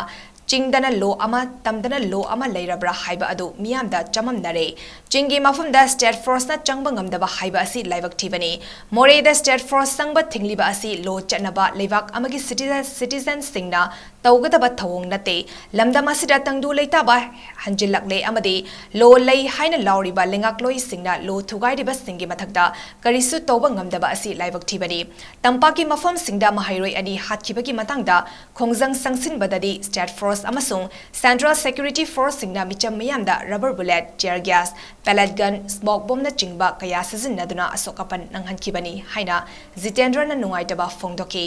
ꯆꯤꯡꯗꯅ ꯂꯣ ꯑꯃ, ꯇꯝꯗꯅ ꯂꯣ ꯑꯃ ꯂꯩꯔꯕ꯭ꯔꯥ ꯍꯥꯏꯕ ꯑꯗꯨ ꯃꯤꯌꯥꯝꯗ ꯆꯃꯝꯅꯔꯦ꯫ ꯆꯤꯡꯒꯤ ꯃꯐꯝꯗ ꯁ꯭ꯇꯦꯠ ꯐꯣꯔꯁꯅ ꯆꯪꯕ ꯉꯝꯗꯕ ꯍꯥꯏꯕ ꯑꯁꯤ ꯂꯥꯏꯕꯛ ꯊꯤꯕꯅꯤ꯫ ꯃꯣꯔꯦꯗ ꯁ꯭ꯇꯦꯠ ꯐꯣꯔꯁ ꯆꯪꯕ ꯊꯤꯡꯂꯤꯕ ꯑꯁꯤ ꯂꯣ ꯆꯠꯅꯕ ꯂꯩꯕꯥꯛ ꯑꯃꯒꯤ ꯁꯤꯇꯤꯖꯟ, ꯁꯤꯇꯤꯖꯟꯁꯤꯡꯅ ꯇꯧꯒꯗꯕ ꯊꯧꯑꯣꯡ ꯅꯠꯇꯦ꯫ ꯂꯝꯗꯝ ꯑꯁꯤꯗ ꯇꯪꯗꯨ ꯂꯩꯇꯥꯕ ꯍꯟꯖꯤꯜꯂꯛꯂꯦ ꯑꯃꯗꯤ ꯂꯣ ꯂꯩ ꯍꯥꯏꯅ ꯂꯥꯎꯔꯤꯕ ꯂꯩꯉꯥꯛꯂꯣꯏꯁꯤꯡꯅ ꯂꯣ ꯊꯨꯒꯥꯏꯔꯤꯕꯁꯤꯡꯒꯤ ꯃꯊꯛꯇ ꯀꯔꯤꯁꯨ ꯇꯧꯕ ꯉꯝꯗꯕ ꯑꯁꯤ ꯂꯥꯏꯕꯛ ꯊꯤꯕꯅꯤ꯫ ꯇꯝꯄꯥꯛꯀꯤ ꯃꯐꯝꯁꯤꯡꯗ ꯃꯍꯩꯔꯣꯏ ꯑꯅꯤ ꯍꯥꯠꯈꯤꯕꯒꯤ ꯃꯇꯥꯡꯗ ꯈꯣꯡꯖꯪ ꯆꯪꯁꯤꯟꯕꯗꯗꯤ ꯁ꯭ꯇꯦꯠ ꯐꯣꯔꯁ ꯑꯃꯁꯨꯡ ꯁꯦꯟꯇ꯭ꯔꯦꯜ ꯁꯦꯀ꯭ꯌꯨꯔꯤꯇꯤ ꯐꯣꯔꯁꯁꯤꯡꯅ ꯃꯤꯆꯝ ꯃꯤꯌꯥꯝꯗ rubber bullet, tear gas, pellet gun, smoke ꯕꯣꯝꯅꯆꯤꯡꯕ ꯀꯌꯥ ꯁꯤꯖꯤꯟꯅꯗꯨꯅ ꯑꯁꯣꯛ ꯑꯄꯟ ꯅꯪꯍꯟꯈꯤꯕꯅꯤ ꯍꯥꯏꯅ ꯖꯤꯇꯦꯟꯗ꯭ꯔꯅ ꯅꯨꯡꯉꯥꯏꯇꯕ ꯐꯣꯡꯗꯣꯛꯈꯤ꯫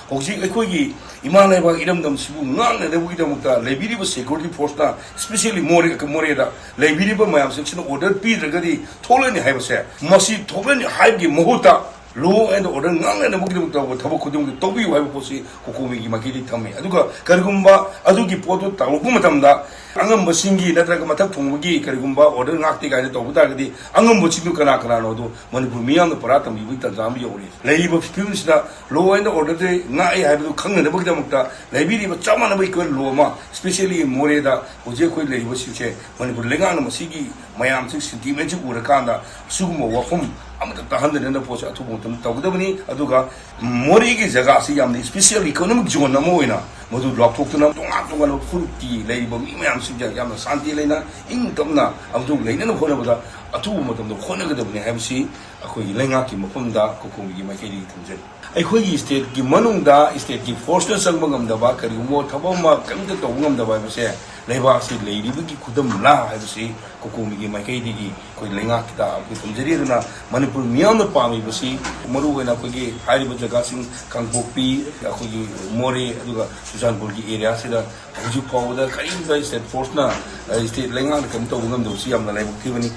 ꯍꯧꯖꯤꯛ ꯑꯩꯈꯣꯏꯒꯤ ꯏꯃꯥ ꯂꯩꯕꯥꯛ ꯏꯔꯝꯗꯝꯁꯤꯕꯨ ꯉꯥꯛꯅꯅꯕꯒꯤꯗꯃꯛꯇ ꯂꯩꯕꯤꯔꯤꯕ ꯁꯦꯀ꯭ꯌꯨꯔꯤꯇꯤ ꯐꯣꯔꯁꯅ, especially ꯃꯣꯔꯦ, ꯃꯣꯔꯦꯗ ꯂꯩꯕꯤꯔꯤꯕ ꯃꯌꯥꯝꯁꯤꯡꯁꯤꯅ ꯑꯣꯔꯗꯔ ꯄꯤꯗ꯭ꯔꯒꯗꯤ ꯊꯣꯛꯂꯅꯤ ꯍꯥꯏꯕꯁꯦ, ꯃꯁꯤ ꯊꯣꯛꯂꯅꯤ ꯍꯥꯏꯕꯒꯤ ꯃꯍꯨꯠꯇ Law and order ꯉꯥꯛꯅꯅꯕꯒꯤꯗꯃꯛꯇ ꯊꯕꯛ ꯈꯨꯗꯤꯡꯃꯛꯇꯤ ꯇꯧꯕꯤꯌꯨ ꯍꯥꯏꯕ ꯄꯣꯠꯁꯤ ꯀꯣꯀꯣꯃꯤꯒꯤ ꯃꯥꯏꯀꯩꯗꯒꯤ ꯊꯝꯃꯤ꯫ ꯑꯗꯨꯒ ꯀꯔꯤꯒꯨꯝꯕ ꯑꯗꯨꯒꯤ ꯄꯣꯠꯇꯨ ꯇꯧꯔꯛꯄ ꯃꯇꯝꯗ ꯑꯉꯝꯕꯁꯤꯡꯒꯤ ꯅꯠꯇ꯭ꯔꯒ ꯃꯊꯛ ꯊꯣꯡꯕꯒꯤ ꯀꯔꯤꯒꯨꯝꯕ order ꯉꯥꯛꯇꯦ ꯀꯥꯏꯅ ꯇꯧꯕ ꯇꯥꯔꯒꯗꯤ, ꯑꯉꯝꯕꯁꯤꯡꯗꯨ ꯀꯅꯥ ꯀꯅꯥꯅꯣ ꯑꯗꯨ ꯃꯅꯤꯄꯨꯔ ꯃꯤꯌꯥꯝꯅ ꯄꯨꯔꯥ ꯇꯝꯕꯤꯕꯒꯤ ꯇꯥꯟꯖꯥ ꯑꯃ ꯌꯧꯔꯤ꯫ ꯂꯩꯔꯤꯕ ꯐꯤꯕꯝꯁꯤꯗ law and order ꯁꯦ ꯉꯥꯛꯑꯦ ꯍꯥꯏꯕꯗꯨ ꯈꯪꯅꯅꯕꯒꯤꯗꯃꯛꯇ ꯂꯩꯕꯤꯔꯤꯕ ꯆꯞ ꯃꯥꯟꯅꯕ equal law ꯑꯃ, specially ꯃꯣꯔꯦꯗ ꯍꯧꯖꯤꯛ ꯑꯩꯈꯣꯏ ꯂꯩꯔꯤꯕꯁꯤꯡꯁꯦ, ꯃꯅꯤꯄꯨꯔ ꯂꯩꯉꯥꯛꯅ ꯃꯁꯤꯒꯤ ꯃꯌꯥꯝꯁꯤ, sentiment ꯁꯤ ꯎꯔꯀꯥꯟꯗ ꯑꯁꯤꯒꯨꯝꯕ ꯋꯥꯐꯝ ꯑꯃꯠꯇ ꯇꯥꯍꯟꯗꯅꯕ ꯄꯣꯠꯁꯦ ꯑꯊꯨꯕ ꯃꯇꯝꯗ ꯇꯧꯒꯗꯕꯅꯤ꯫ ꯑꯗꯨꯒ ꯃꯣꯔꯦꯒꯤ ꯖꯒꯥꯁꯤ ꯌꯥꯝꯅ special economic zone ꯑꯃ ꯑꯣꯏꯅ ꯃꯗꯨ ꯂꯥꯎꯊꯣꯛꯇꯨꯅ, ꯇꯣꯉꯥꯟ ꯇꯣꯉꯥꯟꯕ ꯐꯨꯔꯨꯞꯀꯤ ꯂꯩꯔꯤꯕ ꯃꯤ ꯃꯌꯥꯝꯁꯤꯡꯁꯦ ꯌꯥꯝꯅ ꯁꯥꯟꯇꯤ ꯂꯩꯅ, ꯏꯪ ꯇꯞꯅ ꯑꯃꯁꯨꯡ ꯂꯩꯅꯅꯕ ꯍꯣꯠꯅꯕꯗ ꯑꯊꯨꯕ ꯃꯇꯝꯗ ꯍꯣꯠꯅꯒꯗꯕꯅꯤ ꯍꯥꯏꯕꯁꯤ ꯑꯩꯈꯣꯏꯒꯤ ꯂꯩꯉꯥꯛꯀꯤ ꯃꯐꯝꯗ ꯀꯣꯀꯣꯃꯤꯒꯤ ꯃꯥꯏꯀꯩꯗꯒꯤ ꯊꯝꯖꯔꯤ꯫ ꯑꯩꯈꯣꯏꯒꯤ state ꯀꯤ ꯃꯅꯨꯡꯗ state ꯀꯤ force ꯅ ꯆꯪꯕ ꯉꯝꯗꯕ, ꯀꯔꯤꯒꯨꯝꯕ ꯊꯕꯛ ꯑꯃ ꯀꯔꯤꯝꯇ ꯇꯧꯕ ꯉꯝꯗꯕ ꯍꯥꯏꯕꯁꯦ ꯂꯩꯕꯥꯛ ꯑꯁꯤ ꯂꯩꯔꯤꯕꯒꯤ ꯈꯨꯗꯝꯂꯥ ꯍꯥꯏꯕꯁꯤ ꯀꯣꯀꯣꯃꯤꯒꯤ ꯃꯥꯏꯀꯩꯗꯒꯤ ꯑꯩꯈꯣꯏ ꯂꯩꯉꯥꯛꯀꯤꯗ ꯑꯩꯈꯣꯏ ꯊꯝꯖꯔꯤ꯫ ꯑꯗꯨꯅ ꯃꯅꯤꯄꯨꯔ ꯃꯤꯌꯥꯝꯅ ꯄꯥꯝꯃꯤꯕꯁꯤ, ꯃꯔꯨꯑꯣꯏꯅ ꯑꯩꯈꯣꯏꯒꯤ ꯍꯥꯏꯔꯤꯕ ꯖꯒꯥꯁꯤꯡ, ꯀꯥꯡꯄꯣꯛꯄꯤ, ꯑꯩꯈꯣꯏꯒꯤ ꯃꯣꯔꯦ, ꯑꯗꯨꯒ ꯆꯨꯔꯆꯥꯟꯄꯨꯔꯒꯤ area ꯁꯤꯗ ꯍꯧꯖꯤꯛ ꯐꯥꯎꯕꯗ ꯀꯔꯤꯝꯇ state force ꯅ, state ꯂꯩꯉꯥꯛꯅ ꯀꯔꯤꯝ ꯇꯧꯕ ꯉꯝꯗꯕꯁꯤ ꯌꯥꯝꯅ ꯂꯥꯏꯕꯛ ꯊꯤꯕꯅꯤ꯫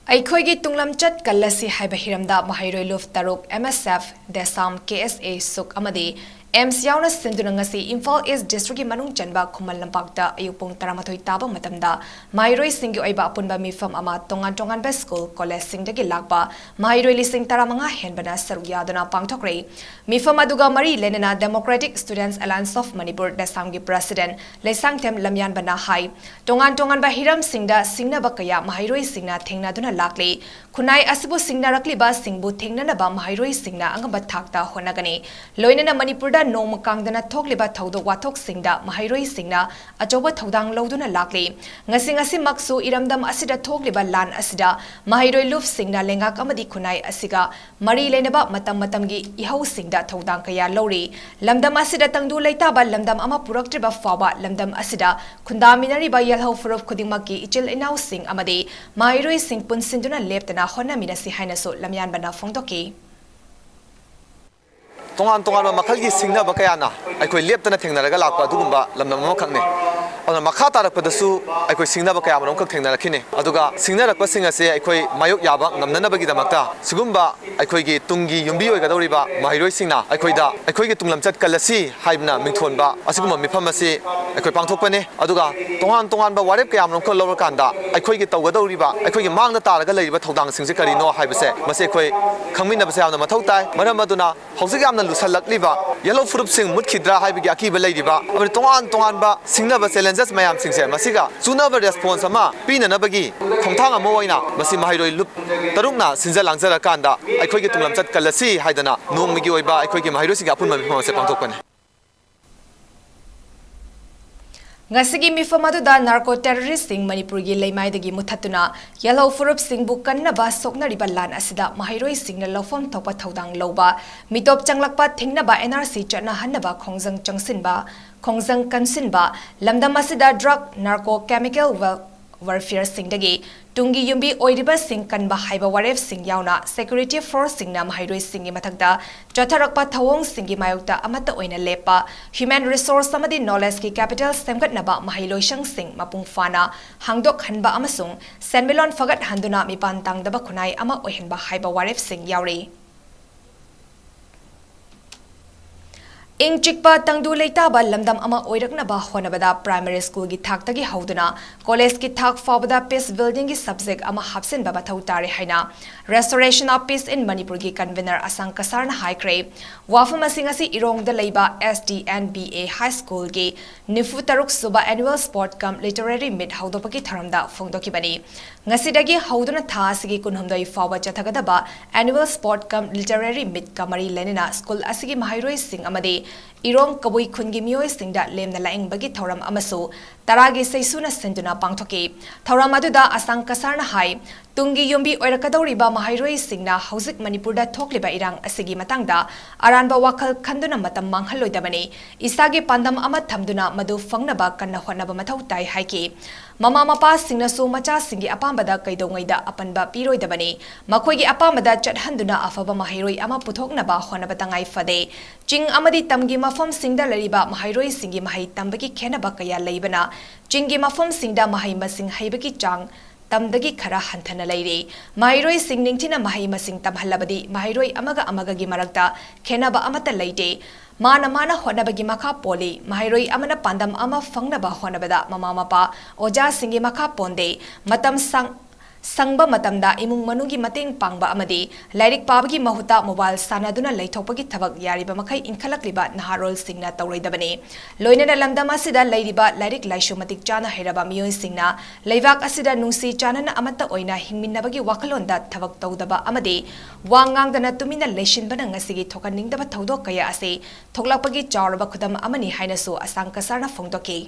ꯑꯩꯈꯣꯏꯒꯤ ꯇꯨꯡꯂꯝꯆꯠ ꯀꯜꯂꯁꯤ ꯍꯥꯏꯕ ꯍꯤꯔꯝꯗ ꯃꯍꯩꯔꯣꯏ ꯂꯨꯞ ꯇꯔꯨꯛ, M S F, DESAM, K S A, ꯁꯨꯛ ꯑꯃꯗꯤ AIMS ꯌꯥꯎꯅ ꯁꯤꯟꯗꯨꯅ ꯉꯁꯤ ꯏꯝꯐꯥꯜ East District ꯀꯤ ꯃꯅꯨꯡ ꯆꯟꯕ ꯈꯨꯃꯟ ꯂꯝꯄꯥꯛꯇ ꯑꯌꯨꯛ ꯄꯨꯡ ꯇꯔꯥꯃꯥꯊꯣꯏ ꯇꯥꯕ ꯃꯇꯝꯗ ꯃꯍꯩꯔꯣꯏꯁꯤꯡꯒꯤ ꯑꯣꯏꯕ ꯑꯄꯨꯟꯕ ꯃꯤꯐꯝ ꯑꯃ ꯇꯣꯉꯥꯟ ꯇꯣꯉꯥꯟꯕ school, college ꯁꯤꯡꯗꯒꯤ ꯂꯥꯛꯄ ꯃꯍꯩꯔꯣꯏ ꯂꯤꯁꯤꯡ ꯇꯔꯥꯃꯉꯥ ꯍꯦꯟꯕꯅ ꯁꯔꯨꯛ ꯌꯥꯗꯨꯅ ꯄꯥꯡꯊꯣꯛꯈ꯭ꯔꯦ꯫ ꯃꯤꯐꯝ ꯑꯗꯨꯒ ꯃꯔꯤ ꯂꯩꯅꯅ Democratic Students Alliance of Manipur, DESAM ꯒꯤ president ꯂꯩꯁꯥꯡꯊꯦꯝ ꯂꯝꯌꯥꯟꯕꯅ ꯍꯥꯏ, ꯇꯣꯉꯥꯟ ꯇꯣꯉꯥꯟꯕ ꯍꯤꯔꯝꯁꯤꯡꯗ ꯁꯤꯡꯅꯕ ꯀꯌꯥ ꯃꯍꯩꯔꯣꯏꯁꯤꯡꯅ ꯊꯦꯡꯅꯗꯨꯅ ꯂꯥꯛꯂꯤ꯫ ꯈꯨꯟꯅꯥꯏ ꯑꯁꯤꯕꯨ ꯁꯤꯡꯅꯔꯛꯂꯤꯕꯁꯤꯡꯕꯨ ꯊꯦꯡꯅꯅꯕ ꯃꯍꯩꯔꯣꯏꯁꯤꯡꯅ ꯑꯉꯝꯕ ꯊꯥꯛꯇ ꯍꯣꯠꯅꯒꯅꯤ꯫ ꯂꯣꯏꯅꯅ ꯃꯅꯤꯄꯨꯔꯗ ꯅꯣꯡꯃ ꯀꯥꯡꯗꯅ ꯊꯣꯛꯂꯤꯕ ꯊꯧꯗꯣꯛ ꯋꯥꯊꯣꯛꯁꯤꯡꯗ ꯃꯍꯩꯔꯣꯏꯁꯤꯡꯅ ꯑꯆꯧꯕ ꯊꯧꯗꯥꯡ ꯂꯧꯗꯨꯅ ꯂꯥꯛꯂꯤ꯫ ꯉꯁꯤ, ꯉꯁꯤꯃꯛꯁꯨ ꯏꯔꯝꯗꯝ ꯑꯁꯤꯗ ꯊꯣꯛꯂꯤꯕ ꯂꯥꯟ ꯑꯁꯤꯗ ꯃꯍꯩꯔꯣꯏ ꯂꯨꯞꯁꯤꯡꯅ ꯂꯩꯉꯥꯛ ꯑꯃꯗꯤ ꯈꯨꯟꯅꯥꯏ ꯑꯁꯤꯒ ꯃꯔꯤ ꯂꯩꯅꯕ ꯃꯇꯝ ꯃꯇꯝꯒꯤ ꯏꯍꯧꯁꯤꯡꯗ ꯊꯧꯗꯥꯡ ꯀꯌꯥ ꯂꯧꯔꯤ꯫ ꯂꯝꯗꯝ ꯑꯁꯤꯗ ꯇꯪꯗꯨ ꯂꯩꯇꯥꯕ ꯂꯝꯗꯝ ꯑꯃ ꯄꯨꯔꯛꯇ꯭ꯔꯤꯕ ꯐꯥꯎꯕ ꯂꯝꯗꯝ ꯑꯁꯤꯗ ꯈꯨꯟꯗꯥꯃꯤꯟꯅꯔꯤꯕ ꯌꯦꯜꯍꯧ ꯐꯨꯔꯨꯞ ꯈꯨꯗꯤꯡꯃꯛꯀꯤ ꯏꯆꯤꯜ ꯏꯅꯥꯎꯁꯤꯡ ꯑꯃꯗꯤ ꯃꯍꯩꯔꯣꯏꯁꯤꯡ ꯄꯨꯟꯁꯤꯟꯗꯨꯅ ꯂꯦꯞꯇꯅ ꯍꯣꯠꯅꯃꯤꯟꯅꯁꯤ ꯍꯥꯏꯅꯁꯨ ꯂꯝꯌꯥꯟꯕꯅ ꯐꯣꯡꯗꯣꯛꯈꯤ꯫ ꯇꯣꯉꯥꯟ ꯇꯣꯉꯥꯟꯕ ꯃꯈꯜꯒꯤ ꯁꯤꯡꯅꯕ ꯀꯌꯥꯅ ꯑꯩꯈꯣꯏ ꯂꯦꯞꯇꯅ ꯊꯦꯡꯅꯔꯒ ꯂꯥꯛꯄ ꯑꯗꯨꯒꯨꯝꯕ ꯂꯝꯗꯝ ꯑꯃꯈꯛꯅꯤ꯫ ꯑꯗꯨꯅ ꯃꯈꯥ ꯇꯥꯔꯛꯄꯗꯁꯨ ꯑꯩꯈꯣꯏ ꯁꯤꯡꯅꯕ ꯀꯌꯥ ꯃꯔꯨꯝ ꯈꯛ ꯊꯦꯡꯅꯔꯛꯈꯤꯅꯤ꯫ ꯑꯗꯨꯒ ꯁꯤꯡꯅꯔꯛꯄꯁꯤꯡ ꯑꯁꯦ ꯑꯩꯈꯣꯏ ꯃꯥꯌꯣꯛ ꯌꯥꯕ ꯉꯝꯅꯅꯕꯒꯤꯗꯃꯛꯇ ꯁꯤꯒꯨꯝꯕ ꯑꯩꯈꯣꯏꯒꯤ ꯇꯨꯡꯒꯤ ꯌꯨꯝꯕꯤ ꯑꯣꯏꯒꯗꯧꯔꯤꯕ ꯃꯍꯩꯔꯣꯏꯁꯤꯡꯅ ꯑꯩꯈꯣꯏꯗ "ꯑꯩꯈꯣꯏꯒꯤ ꯇꯨꯡꯂꯝꯆꯠ ꯀꯜꯂꯁꯤ" ꯍꯥꯏꯗꯨꯅ ꯃꯤꯡꯊꯣꯟꯕ ꯑꯁꯤꯒꯨꯝꯕ ꯃꯤꯐꯝ ꯑꯁꯤ ꯑꯩꯈꯣꯏ ꯄꯥꯡꯊꯣꯛꯄꯅꯤ꯫ ꯑꯗꯨꯒ ꯇꯣꯉꯥꯟ ꯇꯣꯉꯥꯟꯕ ꯋꯥꯔꯦꯞ ꯀꯌꯥ ꯃꯔꯨꯝ ꯈꯔ ꯂꯧꯔꯀꯥꯟꯗ ꯑꯩꯈꯣꯏꯒꯤ ꯇꯧꯒꯗꯧꯔꯤꯕ, ꯑꯩꯈꯣꯏꯒꯤ ꯃꯥꯡꯗ ꯇꯥꯔꯒ ꯂꯩꯔꯤꯕ ꯊꯧꯗꯥꯡꯁꯤꯡꯁꯦ ꯀꯔꯤꯅꯣ ꯍꯥꯏꯕꯁꯦ, ꯃꯁꯤ ꯑꯩꯈꯣꯏ ꯈꯪꯃꯤꯟꯅꯕꯁꯦ ꯌꯥꯝꯅ ꯃꯊꯧ ꯇꯥꯏ꯫ ꯃꯔꯝ ꯑꯗꯨꯅ ꯍꯧꯖꯤꯛ ꯌꯥꯝꯅ ꯂꯨꯁꯜꯂꯛꯂꯤꯕ ꯌꯦꯜꯍꯧ ꯐꯨꯔꯨꯞꯁꯤꯡ ꯃꯨꯠꯈꯤꯗ꯭ꯔꯥ ꯍꯥꯏꯕꯒꯤ ꯑꯀꯤꯕ ꯂꯩꯔꯤꯕ ꯑꯃꯗꯤ ꯇꯣꯉꯥꯟ ꯇꯣꯉꯥꯟꯕ ꯁꯤꯡꯅꯕ challenges ꯃꯌꯥꯝꯁꯤꯡꯁꯦ, ꯃꯁꯤꯒ ꯆꯨꯅꯕ response ꯑꯃ ꯄꯤꯅꯅꯕꯒꯤ ꯈꯣꯡꯊꯥꯡ ꯑꯃ ꯑꯣꯏꯅ ꯃꯁꯤ ꯃꯍꯩꯔꯣꯏ ꯂꯨꯞ ꯇꯔꯨꯛꯅ ꯁꯤꯟꯖ ꯂꯥꯡꯖꯔꯀꯥꯟꯗ "ꯑꯩꯈꯣꯏꯒꯤ ꯇꯨꯡꯂꯝꯆꯠ ꯀꯜꯂꯁꯤ" ꯍꯥꯏꯗꯅ ꯅꯣꯡꯃꯒꯤ ꯑꯣꯏꯕ ꯑꯩꯈꯣꯏꯒꯤ ꯃꯍꯩꯔꯣꯏꯁꯤꯡꯒꯤ ꯑꯄꯨꯟꯕ ꯃꯤꯐꯝ ꯑꯁꯤ ꯄꯥꯡꯊꯣꯛꯄꯅꯤ꯫ ꯉꯁꯤꯒꯤ ꯃꯤꯐꯝ ꯑꯗꯨꯗ narco terroristꯁꯤꯡ ꯃꯅꯤꯄꯨꯔꯒꯤ ꯂꯩꯃꯥꯏꯗꯒꯤ ꯃꯨꯊꯠꯇꯨꯅ ꯌꯦꯜꯍꯧ ꯐꯨꯔꯨꯞꯁꯤꯡꯕꯨ ꯀꯟꯅꯕ ꯁꯣꯛꯅꯔꯤꯕ ꯂꯥꯟ ꯑꯁꯤꯗ ꯃꯍꯩꯔꯣꯏꯁꯤꯡꯅ ꯂꯧꯐꯝ ꯊꯣꯛꯄ ꯊꯧꯗꯥꯡ ꯂꯧꯕ, ꯃꯤꯇꯣꯞ ꯆꯪꯂꯛꯄ ꯊꯤꯡꯅꯕ NRC ꯆꯠꯅꯍꯟꯅꯕ ꯈꯣꯡꯖꯪ ꯆꯪꯁꯤꯟꯕ, ꯈꯣꯡꯖꯪ ꯀꯟꯁꯤꯟꯕ, ꯂꯝꯗꯝ ꯑꯁꯤꯗ drug, narco, chemical wa-, warfareꯁꯤꯡꯗꯒꯤ ꯇꯨꯡꯒꯤ ꯌꯨꯝꯕꯤ ꯑꯣꯏꯔꯤꯕꯁꯤꯡ ꯀꯟꯕ ꯍꯥꯏꯕ ꯋꯥꯔꯦꯞꯁꯤꯡ ꯌꯥꯎꯅ security forceꯁꯤꯡꯅ ꯃꯍꯩꯔꯣꯏꯁꯤꯡꯒꯤ ꯃꯊꯛꯇ ꯆꯠꯊꯔꯛꯄ ꯊꯧꯑꯣꯡꯁꯤꯡꯒꯤ ꯃꯥꯌꯣꯛꯇ ꯑꯃꯠꯇ ꯑꯣꯏꯅ ꯂꯦꯞꯄ, human resource ꯑꯃꯗꯤ knowledgeꯀꯤ capital ꯁꯦꯝꯒꯠꯅꯕ ꯃꯍꯩꯂꯣꯏꯁꯪꯁꯤꯡ ꯃꯄꯨꯡ ꯐꯥꯅ ꯍꯥꯡꯗꯣꯛꯍꯟꯕ ꯑꯃꯁꯨꯡ ꯁꯦꯟꯃꯤꯠꯂꯣꯟ ꯐꯒꯠꯍꯟꯗꯨꯅ ꯃꯤꯄꯥꯟ ꯇꯥꯡꯗꯕ ꯈꯨꯟꯅꯥꯏ ꯑꯃ ꯑꯣꯏꯍꯟꯕ ꯍꯥꯏꯕ ꯋꯥꯔꯦꯞꯁꯤꯡ ꯌꯥꯎꯔꯤ꯫ ꯏꯪ ꯆꯤꯛꯄ ꯇꯪꯗꯨ ꯂꯩꯇꯥꯕ ꯂꯝꯗꯝ ꯑꯃ ꯑꯣꯏꯔꯛꯅꯕ ꯍꯣꯠꯅꯕꯗ primary schoolꯒꯤ ꯊꯥꯛꯇꯒꯤ ꯍꯧꯗꯨꯅ collegeꯀꯤ ꯊꯥꯛ ꯐꯥꯎꯕꯗ peace buildingꯒꯤ subject ꯑꯃ ꯍꯥꯞꯆꯤꯟꯕ ꯃꯊꯧ ꯇꯥꯔꯦ ꯍꯥꯏꯅ Restoration of Peace in ꯃꯅꯤꯄꯨꯔꯒꯤ convener ꯑꯁꯥꯡ ꯀꯁꯥꯔꯅ ꯍꯥꯏꯈ꯭ꯔꯦ꯫ ꯋꯥꯐꯝ ꯑꯁꯤ ꯉꯁꯤ ꯏꯔꯣꯡꯗ ꯂꯩꯕ SDNBA High Schoolꯒꯤ ꯅꯤꯐꯨ ꯇꯔꯨꯛ ꯁꯨꯕ annual sport cum literary meet ꯍꯧꯗꯣꯛꯄꯒꯤ ꯊꯧꯔꯝꯗ ꯐꯣꯡꯗꯣꯛꯈꯤꯕꯅꯤ꯫ ꯉꯁꯤꯗꯒꯤ ꯍꯧꯗꯨꯅ ꯊꯥ ꯑꯁꯤꯒꯤ ꯀꯨꯟꯍꯨꯝꯗꯣꯏ ꯐꯥꯎꯕ ꯆꯠꯊꯒꯗꯕ annual sport cum literary meetꯀ ꯃꯔꯤ ꯂꯩꯅꯅ school ꯑꯁꯤꯒꯤ ꯃꯍꯩꯔꯣꯏꯁꯤꯡ ꯑꯃꯗꯤ ꯏꯔꯣꯡ ꯀꯕꯨꯏ ꯈꯨꯟꯒꯤ ꯃꯤꯑꯣꯏꯁꯤꯡꯗ ꯂꯦꯝꯅ ꯂꯥꯏꯌꯦꯡꯕꯒꯤ ꯊꯧꯔꯝ ꯑꯃꯁꯨ ꯇꯔꯥꯒꯤ ꯁꯩꯁꯨꯅ ꯁꯤꯟꯗꯨꯅ ꯄꯥꯡꯊꯣꯛꯈꯤ꯫ ꯊꯧꯔꯝ ꯑꯗꯨꯗ ꯑꯁꯥꯡ ꯀꯁꯥꯔꯅ ꯍꯥꯏ, ꯇꯨꯡꯒꯤ ꯌꯨꯝꯕꯤ ꯑꯣꯏꯔꯛꯀꯗꯧꯔꯤꯕ ꯃꯍꯩꯔꯣꯏꯁꯤꯡꯅ ꯍꯧꯖꯤꯛ ꯃꯅꯤꯄꯨꯔꯗ ꯊꯣꯛꯂꯤꯕ ꯏꯔꯥꯡ ꯑꯁꯤꯒꯤ ꯃꯇꯥꯡꯗ ꯑꯔꯥꯟꯕ ꯋꯥꯈꯜ ꯈꯟꯗꯨꯅ ꯃꯇꯝ ꯃꯥꯡꯍꯜꯂꯣꯏꯗꯕꯅꯤ꯫ ꯏꯁꯥꯒꯤ ꯄꯥꯟꯗꯝ ꯑꯃ ꯊꯝꯗꯨꯅ ꯃꯗꯨ ꯐꯪꯅꯕ ꯀꯟꯅ ꯍꯣꯠꯅꯕ ꯃꯊꯧ ꯇꯥꯏ ꯍꯥꯏꯈꯤ꯫ ꯃꯃꯥ ꯃꯄꯥꯁꯤꯡꯅꯁꯨ ꯃꯆꯥꯁꯤꯡꯒꯤ ꯑꯄꯥꯝꯕꯗ ꯀꯩꯗꯧꯉꯩꯗ ꯑꯄꯟꯕ ꯄꯤꯔꯣꯏꯗꯕꯅꯤ꯫ ꯃꯈꯣꯏꯒꯤ ꯑꯄꯥꯝꯕꯗ ꯆꯠꯍꯟꯗꯨꯅ ꯑꯐꯕ ꯃꯍꯩꯔꯣꯏ ꯑꯃ ꯄꯨꯊꯣꯛꯅꯕ ꯍꯣꯠꯅꯕ ꯇꯉꯥꯏ ꯐꯗꯦ꯫ ꯆꯤꯡ ꯑꯃꯗꯤ ꯇꯝꯒꯤ ꯃꯐꯝꯁꯤꯡꯗ ꯂꯩꯔꯤꯕ ꯃꯍꯩꯔꯣꯏꯁꯤꯡꯒꯤ ꯃꯍꯩ ꯇꯝꯕꯒꯤ ꯈꯦꯟꯅꯕ ꯀꯌꯥ ꯂꯩꯕꯅ ꯆꯤꯡꯒꯤ ꯃꯐꯝꯁꯤꯡꯗ ꯃꯍꯩ ꯃꯁꯤꯡ ꯍꯩꯕꯒꯤ ꯆꯥꯡ ꯇꯝꯗꯒꯤ ꯈꯔ ꯍꯟꯊꯅ ꯂꯩꯔꯤ꯫ ꯃꯍꯩꯔꯣꯏꯁꯤꯡ ꯅꯤꯡꯊꯤꯅ ꯃꯍꯩ ꯃꯁꯤꯡ ꯇꯝꯍꯜꯂꯕꯗꯤ ꯃꯍꯩꯔꯣꯏ ꯑꯃꯒ ꯑꯃꯒꯒꯤ ꯃꯔꯛꯇ ꯈꯦꯟꯅꯕ ꯑꯃꯠꯇ ꯂꯩꯇꯦ꯫ ꯃꯥꯅ ꯃꯥꯅ ꯍꯣꯠꯅꯕꯒꯤ ꯃꯈꯥ ꯄꯣꯜꯂꯤ꯫ ꯃꯍꯩꯔꯣꯏ ꯑꯃꯅ ꯄꯥꯟꯗꯝ ꯑꯃ ꯐꯪꯅꯕ ꯍꯣꯠꯅꯕꯗ ꯃꯃꯥ ꯃꯄꯥ, ꯑꯣꯖꯥꯁꯤꯡꯒꯤ ꯃꯈꯥ ꯄꯣꯟꯗꯦ꯫ ꯃꯇꯝ ꯁꯪ-, ꯁꯪꯕ ꯃꯇꯝꯗ ꯏꯃꯨꯡ ꯃꯅꯨꯡꯒꯤ ꯃꯇꯦꯡ ꯄꯥꯡꯕ ꯑꯃꯗꯤ ꯂꯥꯏꯔꯤꯛ ꯄꯥꯕꯒꯤ ꯃꯍꯨꯠꯇ mobile ꯁꯥꯟꯅꯗꯨꯅ ꯂꯩꯊꯣꯛꯄꯒꯤ ꯊꯕꯛ ꯌꯥꯔꯤꯕ ꯃꯈꯩ ꯏꯟꯈꯠꯂꯛꯂꯤꯕ ꯅꯍꯥꯔꯣꯜꯁꯤꯡꯅ ꯇꯧꯔꯣꯏꯗꯕꯅꯤ꯫ ꯂꯣꯏꯅꯅ ꯂꯝꯗꯝ ꯑꯁꯤꯗ ꯂꯩꯔꯤꯕ ꯂꯥꯏꯔꯤꯛ ꯂꯥꯏꯁꯨ ꯃꯇꯤꯛ ꯆꯥꯅ ꯍꯩꯔꯕ ꯃꯤꯑꯣꯏꯁꯤꯡꯅ ꯂꯩꯕꯥꯛ ꯑꯁꯤꯗ ꯅꯨꯡꯁꯤ ꯆꯥꯟꯅꯅ ꯑꯃꯠꯇ ꯑꯣꯏꯅ ꯍꯤꯡꯃꯤꯟꯅꯕꯒꯤ ꯋꯥꯈꯜꯂꯣꯟꯗ ꯊꯕꯛ ꯇꯧꯗꯕ ꯑꯃꯗꯤ ꯋꯥ ꯉꯥꯡꯗꯅ ꯇꯨꯃꯤꯟꯅ ꯂꯩꯁꯤꯟꯕꯅ ꯉꯁꯤꯒꯤ ꯊꯣꯛꯍꯟꯅꯤꯡꯗꯕ ꯊꯧꯗꯣꯛ ꯀꯌꯥ ꯑꯁꯤ ꯊꯣꯛꯂꯛꯄꯒꯤ ꯆꯥꯎꯔꯕ ꯈꯨꯗꯝ ꯑꯃꯅꯤ ꯍꯥꯏꯅꯁꯨ ꯑꯁꯥꯡ ꯀꯁꯥꯔꯅ ꯐꯣꯡꯗꯣꯛꯈꯤ꯫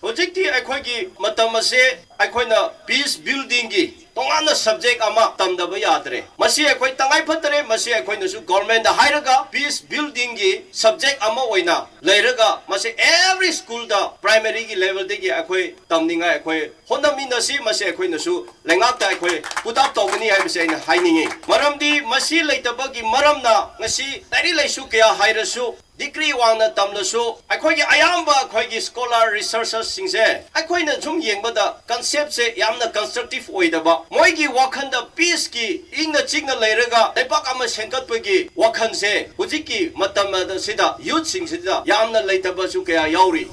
ꯍꯧꯖꯤꯛꯇꯤ ꯑꯩꯈꯣꯏꯒꯤ ꯃꯇꯝ ꯑꯁꯦ ꯑꯩꯈꯣꯏꯅ peace buildingꯒꯤ ꯇꯣꯉꯥꯟꯅ subject ꯑꯃ ꯇꯝꯗꯕ ꯌꯥꯗ꯭ꯔꯦ꯫ ꯃꯁꯤ ꯑꯩꯈꯣꯏ ꯇꯉꯥꯏ ꯐꯗ꯭ꯔꯦ꯫ ꯃꯁꯤ ꯑꯩꯈꯣꯏꯅꯁꯨ governmentꯗ ꯍꯥꯏꯔꯒ peace buildingꯒꯤ subject ꯑꯃ ꯑꯣꯏꯅ ꯂꯩꯔꯒ ꯃꯁꯤ every schoolꯗ primaryꯒꯤ levelꯗꯒꯤ ꯑꯩꯈꯣꯏ ꯇꯝꯅꯤꯡꯉꯥꯏ ꯑꯩꯈꯣꯏ ꯍꯣꯠꯅꯃꯤꯟꯅꯁꯤ꯫ ꯃꯁꯤ ꯑꯩꯈꯣꯏꯅꯁꯨ ꯂꯩꯉꯥꯛꯇ ꯑꯩꯈꯣꯏ put up ꯇꯧꯒꯅꯤ ꯍꯥꯏꯕꯁꯤ ꯑꯩꯅ ꯍꯥꯏꯅꯤꯡꯉꯤ꯫ ꯃꯔꯝꯗꯤ ꯃꯁꯤ ꯂꯩꯇꯕꯒꯤ ꯃꯔꯝꯅ ꯉꯁꯤ ꯂꯥꯏꯔꯤꯛ ꯂꯥꯏꯁꯨ ꯀꯌꯥ ꯍꯩꯔꯁꯨ, degree ꯋꯥꯡꯅ ꯇꯝꯂꯁꯨ, ꯑꯩꯈꯣꯏꯒꯤ ꯑꯌꯥꯝꯕ ꯑꯩꯈꯣꯏꯒꯤ scholar researchersꯁꯤꯡꯁꯦ ꯑꯩꯈꯣꯏꯅ ꯁꯨꯝ ꯌꯦꯡꯕꯗ conceptꯁꯦ ꯌꯥꯝꯅ constructive ꯑꯣꯏꯗꯕ, ꯃꯣꯏꯒꯤ ꯋꯥꯈꯜꯗ peaceꯀꯤ ꯏꯪꯅ ꯆꯤꯛꯅ ꯂꯩꯔꯒ ꯂꯩꯕꯥꯛ ꯑꯃ ꯁꯦꯝꯒꯠꯄꯒꯤ ꯋꯥꯈꯜꯁꯦ ꯍꯧꯖꯤꯛꯀꯤ ꯃꯇꯝ ꯑꯁꯤꯗ youthꯁꯤꯡꯁꯤꯗ ꯌꯥꯝꯅ ꯂꯩꯇꯕꯁꯨ ꯀꯌꯥ ꯌꯥꯎꯔꯤ꯫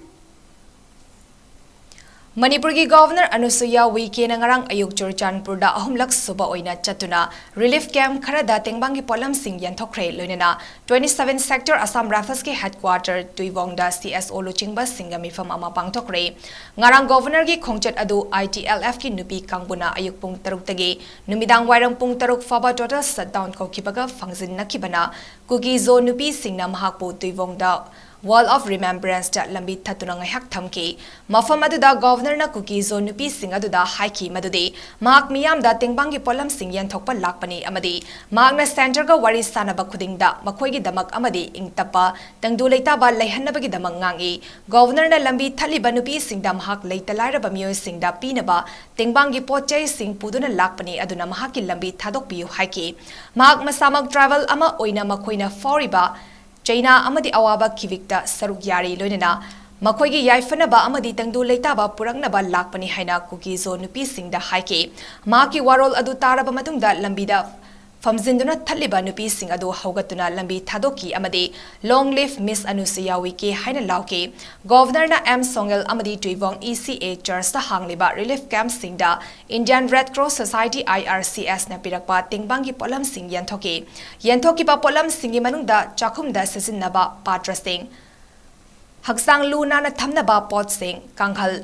ꯃꯅꯤꯄꯨꯔꯒꯤ Governor ꯑꯅꯨꯁꯨꯏꯌꯥ ꯎꯏꯀꯦꯅ ꯉꯔꯥꯡ ꯑꯌꯨꯛ ꯆꯨꯔꯆꯥꯟꯄꯨꯔꯗ ꯑꯍꯨꯝꯂꯛ ꯁꯨꯕ ꯑꯣꯏꯅ ꯆꯠꯇꯨꯅ relief camp ꯈꯔꯗ ꯇꯦꯡꯕꯥꯡꯒꯤ ꯄꯣꯠꯂꯝꯁꯤꯡ ꯌꯦꯟꯊꯣꯛꯈ꯭ꯔꯦ꯫ ꯂꯣꯏꯅꯅ twenty seven Sector Assam Riflesꯀꯤ headquarter ꯇꯨꯏꯋꯣꯡꯗ C S O ꯂꯨꯆꯤꯡꯕꯁꯤꯡꯒ ꯃꯤꯐꯝ ꯑꯃ ꯄꯥꯡꯊꯣꯛꯈ꯭ꯔꯦ꯫ ꯉꯔꯥꯡ Governorꯒꯤ ꯈꯣꯡꯆꯠ ꯑꯗꯨ I T L Fꯀꯤ ꯅꯨꯄꯤ ꯀꯥꯡꯕꯨꯅ ꯑꯌꯨꯛ ꯄꯨꯡ ꯇꯔꯨꯛꯇꯒꯤ ꯅꯨꯃꯤꯗꯥꯡ ꯋꯥꯏꯔꯝ ꯄꯨꯡ ꯇꯔꯨꯛ ꯐꯥꯎꯕ total shutdown ꯀꯧꯈꯤꯕꯒ ꯐꯪꯖꯤꯟꯅꯈꯤꯕꯅ ꯀꯨꯀꯤ-ꯖꯣ ꯅꯨꯄꯤꯁꯤꯡꯅ ꯃꯍꯥꯛꯄꯨ ꯇꯨꯏꯋꯣꯡꯗ Wall of Remembranceꯇ ꯂꯝꯕꯤ ꯊꯠꯇꯨꯅ ꯉꯥꯏꯍꯥꯛ ꯊꯝꯈꯤ꯫ ꯃꯐꯝ ꯑꯗꯨꯗ Governorꯅ ꯀꯨꯀꯤ-ꯖꯣ ꯅꯨꯄꯤꯁꯤꯡ ꯑꯗꯨꯗ ꯍꯥꯏꯈꯤ ꯃꯗꯨꯗꯤ ꯃꯍꯥꯛ ꯃꯤꯌꯥꯝꯗ ꯇꯦꯡꯕꯥꯡꯒꯤ ꯄꯣꯠꯂꯝꯁꯤꯡ ꯌꯦꯟꯊꯣꯛꯄ ꯂꯥꯛꯄꯅꯤ ꯑꯃꯗꯤ ꯃꯍꯥꯛꯅ centreꯒ ꯋꯥꯔꯤ ꯁꯥꯅꯕ ꯈꯨꯗꯤꯡꯗ ꯃꯈꯣꯏꯒꯤꯗꯃꯛ ꯑꯃꯗꯤ ꯏꯪ ꯇꯞꯄ ꯇꯪꯗꯨ ꯂꯩꯇꯥꯕ ꯂꯩꯍꯟꯅꯕꯒꯤꯗꯃꯛ ꯉꯥꯡꯏ꯫ Governorꯅ ꯂꯝꯕꯤ ꯊꯠꯂꯤꯕ ꯅꯨꯄꯤꯁꯤꯡꯗ ꯃꯍꯥꯛ ꯂꯩꯇ ꯂꯥꯏꯔꯕ ꯃꯤꯑꯣꯏꯁꯤꯡꯗ ꯄꯤꯅꯕ ꯇꯦꯡꯕꯥꯡꯒꯤ ꯄꯣꯠ ꯆꯩꯁꯤꯡ ꯄꯨꯗꯨꯅ ꯂꯥꯛꯄꯅꯤ, ꯑꯗꯨꯅ ꯃꯍꯥꯛꯀꯤ ꯂꯝꯕꯤ ꯊꯥꯗꯣꯛꯄꯤꯌꯨ ꯍꯥꯏꯈꯤ꯫ ꯃꯍꯥꯛ ꯃꯁꯥꯃꯛ tribal ꯑꯃ ꯑꯣꯏꯅ ꯃꯈꯣꯏꯅ ꯐꯥꯎꯔꯤꯕ ꯆꯩꯅꯥ ꯑꯃꯗꯤ ꯑꯋꯥꯕ ꯈꯤꯕꯤꯛꯇ ꯁꯔꯨꯛ ꯌꯥꯔꯤ, ꯂꯣꯏꯅꯅ ꯃꯈꯣꯏꯒꯤ ꯌꯥꯏꯐꯅꯕ ꯑꯃꯗꯤ ꯇꯪꯗꯨ ꯂꯩꯇꯥꯕ ꯄꯨꯔꯛꯅꯕ ꯂꯥꯛꯄꯅꯤ ꯍꯥꯏꯅ ꯀꯨꯀꯤ-ꯖꯣ ꯅꯨꯄꯤꯁꯤꯡꯗ ꯍꯥꯏꯈꯤ꯫ ꯃꯍꯥꯛꯀꯤ ꯋꯥꯔꯣꯜ ꯑꯗꯨ ꯇꯥꯔꯕ ꯃꯇꯨꯡꯗ ꯂꯝꯕꯤꯗ ꯐꯝꯖꯤꯟꯗꯨꯅ ꯊꯠꯂꯤꯕ ꯅꯨꯄꯤꯁꯤꯡ ꯑꯗꯨ ꯍꯧꯒꯠꯇꯨꯅ ꯂꯝꯕꯤ ꯊꯥꯗꯣꯛꯈꯤ ꯑꯃꯗꯤ "Long live Miss ꯑꯅꯨꯁꯨꯏꯌꯥ ꯎꯏꯀꯦ" ꯍꯥꯏꯅ ꯂꯥꯎꯈꯤ꯫ ꯒꯣꯚꯔꯅꯔꯅ ꯑꯦꯝ ꯁꯣꯉꯦꯜ ꯑꯃꯗꯤ ꯇꯨꯏꯕꯣꯡ ꯏ ꯁꯤ ꯑꯦ ꯆꯔꯆꯇ ꯍꯥꯡꯂꯤꯕ relief ꯀꯦꯝꯞꯁꯤꯡꯗ Indian Red Cross Society, I R C S ꯅ ꯄꯤꯔꯛꯄ ꯇꯦꯡꯕꯥꯡꯒꯤ ꯄꯣꯠꯂꯝꯁꯤꯡ ꯌꯦꯟꯊꯣꯛꯈꯤ꯫ ꯌꯦꯟꯊꯣꯛꯈꯤꯕ ꯄꯣꯠꯂꯝꯁꯤꯡꯒꯤ ꯃꯅꯨꯡꯗ ꯆꯥꯛꯈꯨꯝꯗ ꯁꯤꯖꯤꯟꯅꯕ ꯄꯥꯇ꯭ꯔꯁꯤꯡ, ꯍꯛꯆꯥꯡ ꯂꯨ ꯅꯥꯟꯅ ꯊꯝꯅꯕ ꯄꯣꯠꯁꯤꯡ, ꯀꯥꯡꯈꯜ,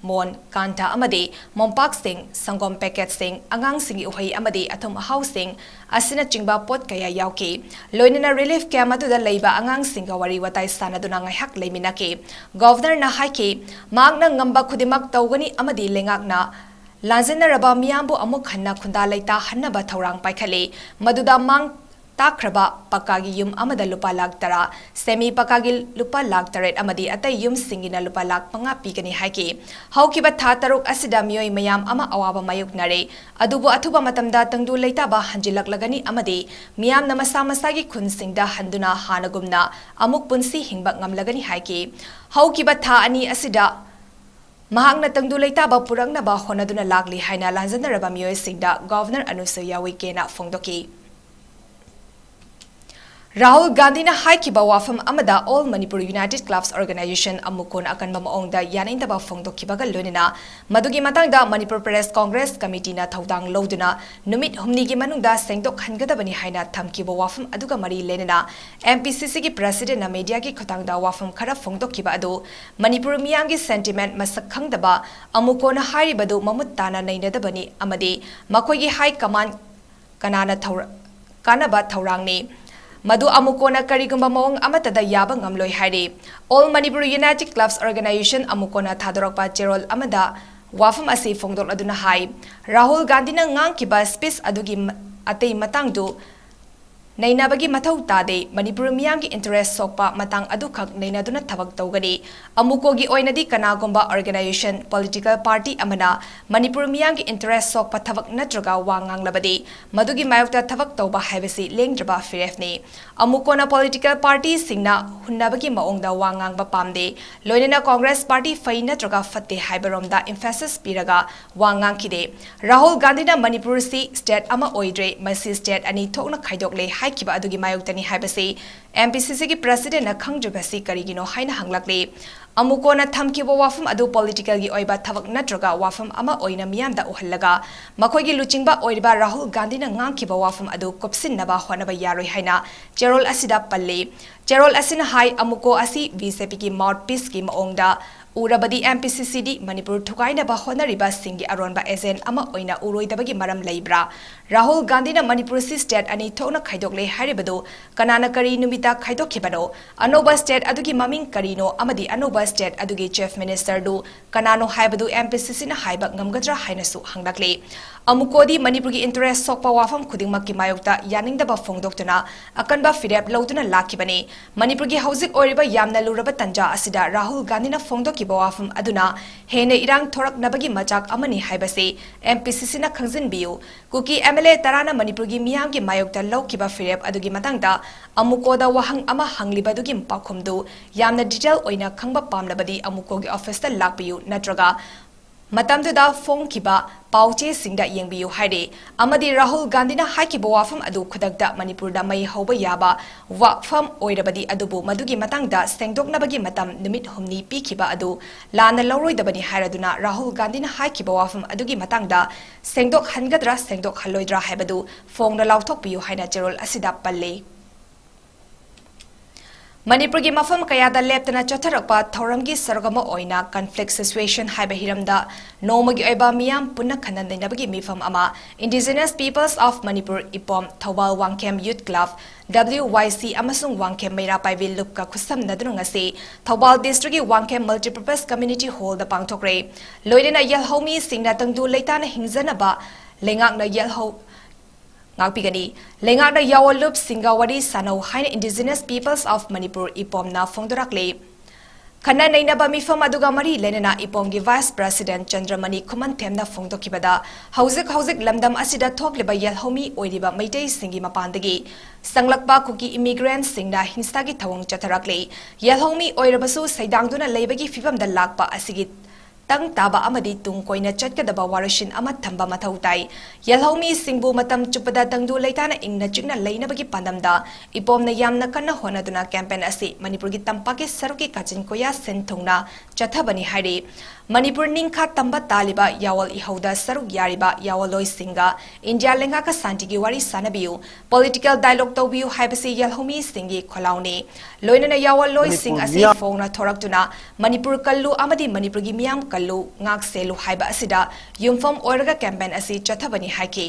ꯃꯣꯟ, ꯀꯥꯟꯊ ꯑꯃꯗꯤ ꯃꯣꯝꯄꯥꯛꯁꯤꯡ, ꯁꯪꯒꯣꯝ ꯄꯦꯀꯦꯠꯁꯤꯡ, ꯑꯉꯥꯡꯁꯤꯡꯒꯤ ꯎꯍꯩ ꯑꯃꯗꯤ ꯑꯊꯨꯝ ꯑꯍꯥꯎꯁꯤꯡ ꯑꯁꯤꯅꯆꯤꯡꯕ ꯄꯣꯠ ꯀꯌꯥ ꯌꯥꯎꯈꯤ꯫ ꯂꯣꯏꯅꯅ ꯔꯤꯂꯤꯐ ꯀꯦꯝꯞ ꯑꯗꯨꯗ ꯂꯩꯕ ꯑꯉꯥꯡꯁꯤꯡꯒ ꯋꯥꯔꯤ ꯋꯥꯇꯥꯏ ꯁꯥꯟꯅꯗꯨꯅ ꯉꯥꯏꯍꯥꯛ ꯂꯩꯃꯤꯟꯅꯈꯤ꯫ ꯒꯣꯚꯔꯅꯔꯅ ꯍꯥꯏꯈꯤ, ꯃꯍꯥꯛꯅ ꯉꯝꯕ ꯈꯨꯗꯤꯡꯃꯛ ꯇꯧꯒꯅꯤ ꯑꯃꯗꯤ ꯂꯩꯉꯥꯛꯅ ꯂꯥꯟꯖꯦꯟꯅꯔꯕ ꯃꯤꯌꯥꯝꯕꯨ ꯑꯃꯨꯛ ꯍꯟꯅ ꯈꯨꯟꯗꯥ ꯂꯩꯇꯥꯍꯟꯅꯕ ꯊꯧꯔꯥꯡ ꯄꯥꯏꯈꯠꯂꯤ, ꯃꯗꯨꯗ ꯃꯥꯡ ꯇꯥꯛꯈ꯭ꯔꯕ ꯄꯛꯀꯥꯒꯤ ꯌꯨꯝ ꯑꯃꯗ ꯂꯨꯄꯥ ꯂꯥꯈ ꯇꯔꯥ, ꯁꯦꯃꯤ ꯄꯛꯀꯥꯒꯤ ꯂꯨꯄꯥ ꯂꯥꯈ ꯇꯔꯦꯠ ꯑꯃꯗꯤ ꯑꯇꯩ ꯌꯨꯝꯁꯤꯡꯒꯤꯅ ꯂꯨꯄꯥ ꯂꯥꯈ ꯃꯉꯥ ꯄꯤꯒꯅꯤ ꯍꯥꯏꯈꯤ꯫ ꯍꯧꯈꯤꯕ ꯊꯥ ꯇꯔꯨꯛ ꯑꯁꯤꯗ ꯃꯤꯑꯣꯏ ꯃꯌꯥꯝ ꯑꯃ ꯑꯋꯥꯕ ꯃꯥꯌꯣꯛꯅꯔꯦ, ꯑꯗꯨꯕꯨ ꯑꯊꯨꯕ ꯃꯇꯝꯗ ꯇꯪꯗꯨ ꯂꯩꯇꯥꯕ ꯍꯟꯖꯤꯜꯂꯛꯂꯒꯅꯤ ꯑꯃꯗꯤ ꯃꯤꯌꯥꯝꯅ ꯃꯁꯥ ꯃꯁꯥꯒꯤ ꯈꯨꯟꯁꯤꯡꯗ ꯍꯟꯗꯨꯅ ꯍꯥꯟꯅꯒꯨꯝꯅ ꯑꯃꯨꯛ ꯄꯨꯟꯁꯤ ꯍꯤꯡꯕ ꯉꯝꯂꯒꯅꯤ ꯍꯥꯏꯈꯤ꯫ ꯍꯧꯈꯤꯕ ꯊꯥ ꯑꯅꯤ ꯑꯁꯤꯗ ꯃꯍꯥꯛꯅ ꯇꯪꯗꯨ ꯂꯩꯇꯥꯕ ꯄꯨꯔꯛꯅꯕ ꯍꯣꯠꯅꯗꯨꯅ ꯂꯥꯛꯂꯤ ꯍꯥꯏꯅ ꯂꯥꯟꯖꯦꯟꯅꯔꯕ ꯃꯤꯑꯣꯏꯁꯤꯡꯗ ꯒꯣꯚꯔꯅꯔ ꯑꯅꯨꯁꯨꯏꯌꯥ ꯎꯏꯀꯦꯅ ꯐꯣꯡꯗꯣꯛꯈꯤ꯫ ꯔꯥꯍꯨꯜ ꯒꯥꯟꯙꯤꯅ ꯍꯥꯏꯈꯤꯕ ꯋꯥꯐꯝ ꯑꯃꯗ All Manipur United Clubs Organisation ꯑꯃꯨꯛ ꯀꯣꯟꯅ ꯑꯀꯟꯕ ꯃꯑꯣꯡꯗ ꯌꯥꯅꯤꯡꯗꯕ ꯐꯣꯡꯗꯣꯛꯈꯤꯕꯒ ꯂꯣꯏꯅꯅ ꯃꯗꯨꯒꯤ ꯃꯇꯥꯡꯗ ꯃꯅꯤꯄꯨꯔ ꯄ꯭ꯔꯗꯦꯁ ꯀꯣꯡꯒ꯭ꯔꯦꯁ ꯀꯃꯤꯇꯤꯅ ꯊꯧꯗꯥꯡ ꯂꯧꯗꯨꯅ ꯅꯨꯃꯤꯠ ꯍꯨꯝꯅꯤꯒꯤ ꯃꯅꯨꯡꯗ ꯁꯦꯡꯗꯣꯛꯍꯟꯒꯗꯕꯅꯤ ꯍꯥꯏꯅ ꯊꯝꯈꯤꯕ ꯋꯥꯐꯝ ꯑꯗꯨꯒ ꯃꯔꯤ ꯂꯩꯅꯅ M P C Cꯒꯤ ꯄ꯭ꯔꯦꯁꯤꯗꯦꯟꯠꯅ ꯃꯤꯗꯤꯌꯥꯒꯤ ꯈꯨꯠꯊꯥꯡꯗ ꯋꯥꯐꯝ ꯈꯔ ꯐꯣꯡꯗꯣꯛꯈꯤꯕ ꯑꯗꯨ ꯃꯅꯤꯄꯨꯔ ꯃꯤꯌꯥꯝꯒꯤ ꯁꯦꯟꯇꯤꯃꯦꯟꯠ ꯃꯁꯛ ꯈꯪꯗꯕ ꯑꯃꯨꯛ ꯀꯣꯟꯅ ꯍꯥꯏꯔꯤꯕꯗꯨ ꯃꯃꯨꯠ ꯇꯥꯅ ꯅꯩꯅꯗꯕꯅꯤ ꯑꯃꯗꯤ ꯃꯈꯣꯏꯒꯤ ꯍꯥꯏ ꯀꯃꯥꯟ ꯀꯅꯥꯅ ꯊꯧꯔ-, ꯀꯥꯟꯅꯕ ꯊꯧꯔꯥꯡꯅꯤ꯫ ꯃꯗꯨ ꯑꯃꯨꯛ ꯀꯣꯟꯅ ꯀꯔꯤꯒꯨꯝꯕ ꯃꯑꯣꯡ ꯑꯃꯠꯇꯗ ꯌꯥꯕ ꯉꯝꯂꯣꯏ ꯍꯥꯏꯔꯤ꯫ All Manipur United Clubs Organisation ꯑꯃꯨꯛ ꯀꯣꯟꯅ ꯊꯥꯗꯣꯔꯛꯄ ꯆꯦꯔꯣꯜ ꯑꯃꯗ ꯋꯥꯐꯝ ꯑꯁꯤ ꯐꯣꯡꯗꯣꯛꯂꯗꯨꯅ ꯍꯥꯏ, ꯔꯥꯍꯨꯜ ꯒꯥꯟꯙꯤꯅ ꯉꯥꯡꯈꯤꯕ ꯁ꯭ꯄꯤꯆ ꯑꯗꯨꯒꯤ ꯃ-, ꯑꯇꯩ ꯃꯇꯥꯡꯗꯨ ꯅꯩꯅꯕꯒꯤ ꯃꯊꯧ ꯇꯥꯗꯦ꯫ ꯃꯅꯤꯄꯨꯔ ꯃꯤꯌꯥꯝꯒꯤ interest ꯁꯣꯛꯄ ꯃꯇꯥꯡ ꯑꯗꯨꯈꯛ ꯅꯩꯅꯗꯨꯅ ꯊꯕꯛ ꯇꯧꯒꯅꯤ꯫ ꯑꯃꯨꯀꯣꯒꯤ ꯑꯣꯏꯅꯗꯤ ꯀꯅꯥꯒꯨꯝꯕ organization, political party ꯑꯃꯅ ꯃꯅꯤꯄꯨꯔ ꯃꯤꯌꯥꯝꯒꯤ interest ꯁꯣꯛꯄ ꯊꯕꯛ ꯅꯠꯇ꯭ꯔꯒ ꯋꯥ ꯉꯥꯡꯂꯕꯗꯤ ꯃꯗꯨꯒꯤ ꯃꯥꯌꯣꯛꯇ ꯊꯕꯛ ꯇꯧꯕ ꯍꯥꯏꯕꯁꯤ ꯂꯦꯡꯗ꯭ꯔꯕ ꯐꯤꯔꯦꯞꯅꯤ꯫ ꯑꯃꯨꯀꯣꯅ political partyꯁꯤꯡꯅ ꯍꯨꯟꯅꯕꯒꯤ ꯃꯑꯣꯡꯗ ꯋꯥ ꯉꯥꯡꯕ ꯄꯥꯝꯗꯦ꯫ ꯂꯣꯏꯅꯅ Congress party ꯐꯩ ꯅꯠꯇ꯭ꯔꯒ ꯐꯠꯇꯦ ꯍꯥꯏꯕꯔꯣꯝꯗ emphasis ꯄꯤꯔꯒ ꯋꯥ ꯉꯥꯡꯈꯤꯗꯦ꯫ ꯔꯥꯍꯨꯜ ꯒꯥꯟꯙꯤꯅ ꯃꯅꯤꯄꯨꯔꯁꯤ state ꯑꯃ ꯑꯣꯏꯗ꯭ꯔꯦ, ꯃꯁꯤ state ꯑꯅꯤ ꯊꯣꯛꯅ ꯈꯥꯏꯗꯣꯛꯂꯦ ꯍꯥꯏꯈꯤꯕ ꯑꯗꯨꯒꯤ ꯃꯥꯌꯣꯛꯇꯅꯤ ꯍꯥꯏꯕꯁꯤ MPCCꯒꯤ presidentꯅ ꯈꯪꯗ꯭ꯔꯤꯕꯁꯤ ꯀꯔꯤꯒꯤꯅꯣ ꯍꯥꯏꯅ ꯍꯪꯂꯛꯂꯤ꯫ ꯑꯃꯨꯀꯣꯅ ꯊꯝꯈꯤꯕ ꯋꯥꯐꯝ ꯑꯗꯨ politicalꯒꯤ ꯑꯣꯏꯕ ꯊꯕꯛ ꯅꯠꯇ꯭ꯔꯒ ꯋꯥꯐꯝ ꯑꯃ ꯑꯣꯏꯅ ꯃꯤꯌꯥꯝꯗ ꯎꯍꯜꯂꯒ ꯃꯈꯣꯏꯒꯤ ꯂꯨꯆꯤꯡꯕ ꯑꯣꯏꯔꯤꯕ ꯔꯥꯍꯨꯜ ꯒꯥꯟꯙꯤꯅ ꯉꯥꯡꯈꯤꯕ ꯋꯥꯐꯝ ꯑꯗꯨ ꯀꯨꯞꯁꯤꯟꯅꯕ ꯍꯣꯠꯅꯕ ꯌꯥꯔꯣꯏ ꯍꯥꯏꯅ ꯆꯦꯔꯣꯜ ꯑꯁꯤꯗ ꯄꯜꯂꯤ꯫ ꯆꯦꯔꯣꯜ ꯑꯁꯤꯅ ꯍꯥꯏ, ꯑꯃꯨꯀꯣ ꯑꯁꯤ BJPꯒꯤ mouthpieceꯀꯤ ꯃꯑꯣꯡꯗ ꯎꯔꯕꯗꯤ MPCCꯗꯤ ꯃꯅꯤꯄꯨꯔ ꯊꯨꯒꯥꯏꯅꯕ ꯍꯣꯠꯅꯔꯤꯕꯁꯤꯡꯒꯤ ꯑꯔꯣꯟꯕ agent ꯑꯃ ꯑꯣꯏꯅ ꯎꯔꯣꯏꯗꯕꯒꯤ ꯃꯔꯝ ꯂꯩꯕ꯭ꯔꯥ? ꯔꯥꯍꯨꯜ ꯒꯥꯟꯙꯤꯅ ꯃꯅꯤꯄꯨꯔꯁꯤ state ꯑꯅꯤ ꯊꯣꯛꯅ ꯈꯥꯏꯗꯣꯛꯂꯦ ꯍꯥꯏꯔꯤꯕꯗꯨ ꯀꯅꯥꯅ ꯀꯔꯤ ꯅꯨꯃꯤꯠꯇ ꯈꯥꯏꯗꯣꯛꯈꯤꯕꯅꯣ? ꯑꯅꯧꯕ state ꯑꯗꯨꯒꯤ ꯃꯃꯤꯡ ꯀꯔꯤꯅꯣ? ꯑꯃꯗꯤ ꯑꯅꯧꯕ state ꯑꯗꯨꯒꯤ chief ministerꯗꯨ ꯀꯅꯥꯅꯣ ꯍꯥꯏꯕꯗꯨ MPCCꯅ ꯍꯥꯏꯕ ꯉꯝꯒꯗ꯭ꯔꯥ ꯍꯥꯏꯅꯁꯨ ꯍꯪꯂꯛꯂꯤ꯫ ꯑꯃꯨꯀꯣꯗꯤ ꯃꯅꯤꯄꯨꯔꯒꯤ interest ꯁꯣꯛꯄ ꯋꯥꯐꯝ ꯈꯨꯗꯤꯡꯃꯛꯀꯤ ꯃꯥꯌꯣꯛꯇ ꯌꯥꯅꯤꯡꯗꯕ ꯐꯣꯡꯗꯣꯛꯇꯨꯅ ꯑꯀꯟꯕ ꯐꯤꯔꯦꯞ ꯂꯧꯗꯨꯅ ꯂꯥꯛꯈꯤꯕꯅꯤ꯫ ꯃꯅꯤꯄꯨꯔꯒꯤ ꯍꯧꯖꯤꯛ ꯑꯣꯏꯔꯤꯕ ꯌꯥꯝꯅ ꯂꯨꯔꯕ ꯇꯟꯖꯥ ꯑꯁꯤꯗ ꯔꯥꯍꯨꯜ ꯒꯥꯟꯙꯤꯅ ꯐꯣꯡꯗꯣꯛꯈꯤꯕ ꯋꯥꯐꯝ ꯑꯗꯨꯅ ꯍꯦꯟꯅ ꯏꯔꯥꯡ ꯊꯣꯔꯛꯅꯕꯒꯤ ꯃꯆꯥꯛ ꯑꯃꯅꯤ ꯍꯥꯏꯕꯁꯤ MPCCꯅ ꯈꯪꯖꯤꯟꯕꯤꯌꯨ꯫ ꯀꯨꯀꯤ MLA ꯇꯔꯥꯅ ꯃꯅꯤꯄꯨꯔꯒꯤ ꯃꯤꯌꯥꯝꯒꯤ ꯃꯥꯌꯣꯛꯇ ꯂꯧꯈꯤꯕ ꯐꯤꯔꯦꯞ ꯑꯗꯨꯒꯤ ꯃꯇꯥꯡꯗ ꯑꯃꯨꯀꯣꯗ ꯋꯥꯍꯪ ꯑꯃ ꯍꯪꯂꯤꯕꯗꯨꯒꯤ ꯄꯥꯎꯈꯨꯝꯗꯨ ꯌꯥꯝꯅ detail ꯑꯣꯏꯅ ꯈꯪꯕ ꯄꯥꯝꯂꯕꯗꯤ ꯑꯃꯨꯀꯣꯒꯤ officeꯇ ꯂꯥꯛꯄꯤꯌꯨ, ꯅꯠꯇ꯭ꯔꯒ ꯃꯇꯝꯗꯨꯗ ꯐꯣꯡꯈꯤꯕ ꯄꯥꯎ ꯆꯦꯁꯤꯡꯗ ꯌꯦꯡꯕꯤꯌꯨ ꯍꯥꯏꯔꯤ꯫ ꯑꯃꯗꯤ ꯔꯥꯍꯨꯜ ꯒꯥꯟꯙꯤꯅ ꯍꯥꯏꯈꯤꯕ ꯋꯥꯐꯝ ꯑꯗꯨ ꯈꯨꯗꯛꯇ ꯃꯅꯤꯄꯨꯔꯗ ꯃꯩ ꯍꯧꯕ ꯌꯥꯕ ꯋꯥꯐꯝ ꯑꯣꯏꯔꯕꯗꯤ ꯑꯗꯨꯕꯨ ꯃꯗꯨꯒꯤ ꯃꯇꯥꯡꯗ ꯁꯦꯡꯗꯣꯛꯅꯕꯒꯤ ꯃꯇꯝ ꯅꯨꯃꯤꯠ ꯍꯨꯝꯅꯤ ꯄꯤꯈꯤꯕ ꯑꯗꯨ ꯂꯥꯟꯅ ꯂꯧꯔꯣꯏꯗꯕꯅꯤ ꯍꯥꯏꯔꯗꯨꯅ ꯔꯥꯍꯨꯜ ꯒꯥꯟꯙꯤꯅ ꯍꯥꯏꯈꯤꯕ ꯋꯥꯐꯝ ꯑꯗꯨꯒꯤ ꯃꯇꯥꯡꯗ ꯁꯦꯡꯗꯣꯛꯍꯟꯒꯗ꯭ꯔꯥ ꯁꯦꯡꯗꯣꯛꯍꯜꯂꯣꯏꯗ꯭ꯔꯥ ꯍꯥꯏꯕꯗꯨ ꯐꯣꯡꯅ ꯂꯥꯎꯊꯣꯛꯄꯤꯌꯨ ꯍꯥꯏꯅ ꯆꯦꯔꯣꯜ ꯑꯁꯤꯗ ꯄꯜꯂꯤ꯫ ꯃꯅꯤꯄꯨꯔꯒꯤ ꯃꯐꯝ ꯀꯌꯥꯗ ꯂꯦꯞꯇꯅ ꯆꯠꯊꯔꯛꯄ ꯊꯧꯔꯝꯒꯤ ꯁꯔꯨꯛ ꯑꯃ ꯑꯣꯏꯅ conflict situation ꯍꯥꯏꯕ ꯍꯤꯔꯝꯗ ꯅꯣꯡꯃꯒꯤ ꯑꯣꯏꯕ ꯃꯤꯌꯥꯝ ꯄꯨꯟꯅ ꯈꯟꯅ ꯅꯩꯅꯕꯒꯤ ꯃꯤꯐꯝ ꯑꯃ Indigenous Peoples of Manipur, ꯏꯄꯣꯝ, Thoubal Wangkhem Youth Club, WYC ꯑꯃꯁꯨꯡ ꯋꯥꯡꯈꯦꯝ ꯃꯩꯔꯥ ꯄꯥꯏꯕꯤ ꯂꯨꯞꯀ ꯈꯨꯠꯁꯝꯅꯗꯨꯅ ꯉꯁꯤ ꯊꯧꯕꯥꯜ districtꯀꯤ ꯋꯥꯡꯈꯦꯝ Multipurpose Community Hallꯗ ꯄꯥꯡꯊꯣꯛꯈ꯭ꯔꯦ꯫ ꯂꯣꯏꯅꯅ ꯌꯦꯜꯍꯧꯃꯤꯁꯤꯡꯅ ꯇꯪꯗꯨ ꯂꯩꯇꯥꯅ ꯍꯤꯡꯖꯅꯕ ꯂꯩꯉꯥꯛꯅ ꯌꯦꯜꯍꯧ ꯉꯥꯛꯄꯤꯒꯅꯤ꯫ ꯂꯩꯉꯥꯛꯅ ꯌꯥꯑꯣꯟ ꯂꯨꯞꯁꯤꯡꯒ ꯋꯥꯔꯤ ꯁꯥꯅꯧ ꯍꯥꯏꯅ Indigenous Peoples of Manipur, ꯏꯄꯣꯝꯅ ꯐꯣꯡꯗꯣꯔꯛꯂꯤ꯫ ꯈꯟꯅ ꯅꯩꯅꯕ ꯃꯤꯐꯝ ꯑꯗꯨꯒ ꯃꯔꯤ ꯂꯩꯅꯅ ꯏꯄꯣꯝꯒꯤ Vice President ꯆꯟꯗ꯭ꯔꯃꯅꯤ ꯈꯨꯃꯟꯊꯦꯝꯅ ꯐꯣꯡꯗꯣꯛꯈꯤꯕꯗ, ꯍꯧꯖꯤꯛ ꯍꯧꯖꯤꯛ ꯂꯝꯗꯝ ꯑꯁꯤꯗ ꯊꯣꯛꯂꯤꯕ ꯌꯦꯜꯍꯧꯃꯤ ꯑꯣꯏꯔꯤꯕ ꯃꯩꯇꯩꯁꯤꯡꯒꯤ ꯃꯄꯥꯟꯗꯒꯤ ꯁꯪꯂꯛꯄ ꯀꯨꯀꯤ immigrantꯁꯤꯡꯅ ꯍꯤꯡꯁꯥꯒꯤ ꯊꯧꯑꯣꯡ ꯆꯠꯊꯔꯛꯂꯤ꯫ ꯌꯦꯜꯍꯧꯃꯤ ꯑꯣꯏꯔꯕꯁꯨ ꯁꯩꯗꯥꯡꯗꯨꯅ ꯂꯩꯕꯒꯤ ꯐꯤꯕꯝꯗ ꯂꯥꯛꯄ ꯑꯁꯤꯒꯤ ꯇꯪ ꯇꯥꯕ ꯑꯃꯗꯤ ꯇꯨꯡ ꯀꯣꯏꯅ ꯆꯠꯀꯗꯕ ꯋꯥꯔꯣꯏꯁꯤꯟ ꯑꯃ ꯊꯝꯕ ꯃꯊꯧ ꯇꯥꯏ꯫ ꯌꯦꯜꯍꯧꯃꯤꯁꯤꯡꯕꯨ ꯃꯇꯝ ꯆꯨꯞꯄꯗ ꯇꯪꯗꯨ ꯂꯩꯇꯥꯅ ꯏꯪꯅ ꯆꯤꯛꯅ ꯂꯩꯅꯕꯒꯤ ꯄꯥꯟꯗꯝꯗ ꯏꯄꯣꯝꯅ ꯌꯥꯝꯅ ꯀꯟꯅ ꯍꯣꯠꯅꯗꯨꯅ campaign ꯑꯁꯤ ꯃꯅꯤꯄꯨꯔꯒꯤ ꯇꯝꯄꯥꯛꯀꯤ ꯁꯔꯨꯛꯀꯤ ꯀꯥꯆꯤꯟ ꯀꯣꯌꯥ ꯁꯤꯟ ꯊꯨꯡꯅ ꯆꯠꯊꯕꯅꯤ ꯍꯥꯏꯔꯤ꯫ ꯃꯅꯤꯄꯨꯔ ꯅꯤꯡꯈꯥ ꯇꯝꯕ ꯇꯥꯜꯂꯤꯕ ꯌꯥꯑꯣꯜ ꯏꯍꯧꯗ ꯁꯔꯨꯛ ꯌꯥꯔꯤꯕ ꯌꯥꯑꯣꯜꯂꯣꯏꯁꯤꯡꯒ ꯏꯟꯗꯤꯌꯥ ꯂꯩꯉꯥꯛꯀ ꯁꯥꯟꯇꯤꯒꯤ ꯋꯥꯔꯤ ꯁꯥꯟꯅꯕꯤꯌꯨ, political dialogue ꯇꯧꯕꯤꯌꯨ ꯍꯥꯏꯕꯁꯤ ꯌꯦꯜꯍꯧꯃꯤꯁꯤꯡꯒꯤ ꯈꯣꯜꯂꯥꯎꯅꯤ꯫ ꯂꯣꯏꯅꯅ ꯌꯥꯑꯣꯜꯂꯣꯏꯁꯤꯡ ꯃꯅꯤꯄꯨꯔ ꯑꯁꯤ ꯃꯤꯌꯥꯝ ꯐꯣꯡꯅ ꯊꯣꯔꯛꯇꯨꯅ ꯃꯅꯤꯄꯨꯔ ꯀꯜꯂꯨ ꯑꯃꯗꯤ ꯃꯅꯤꯄꯨꯔꯒꯤ ꯃꯤꯌꯥꯝ ꯀꯜꯂꯨ, ꯉꯥꯛ ꯁꯦꯜꯂꯨ ꯍꯥꯏꯕ ꯑꯁꯤꯗ ꯌꯨꯝꯐꯝ ꯑꯣꯏꯔꯒ campaign ꯑꯁꯤ ꯆꯠꯊꯕꯅꯤ ꯍꯥꯏꯈꯤ꯫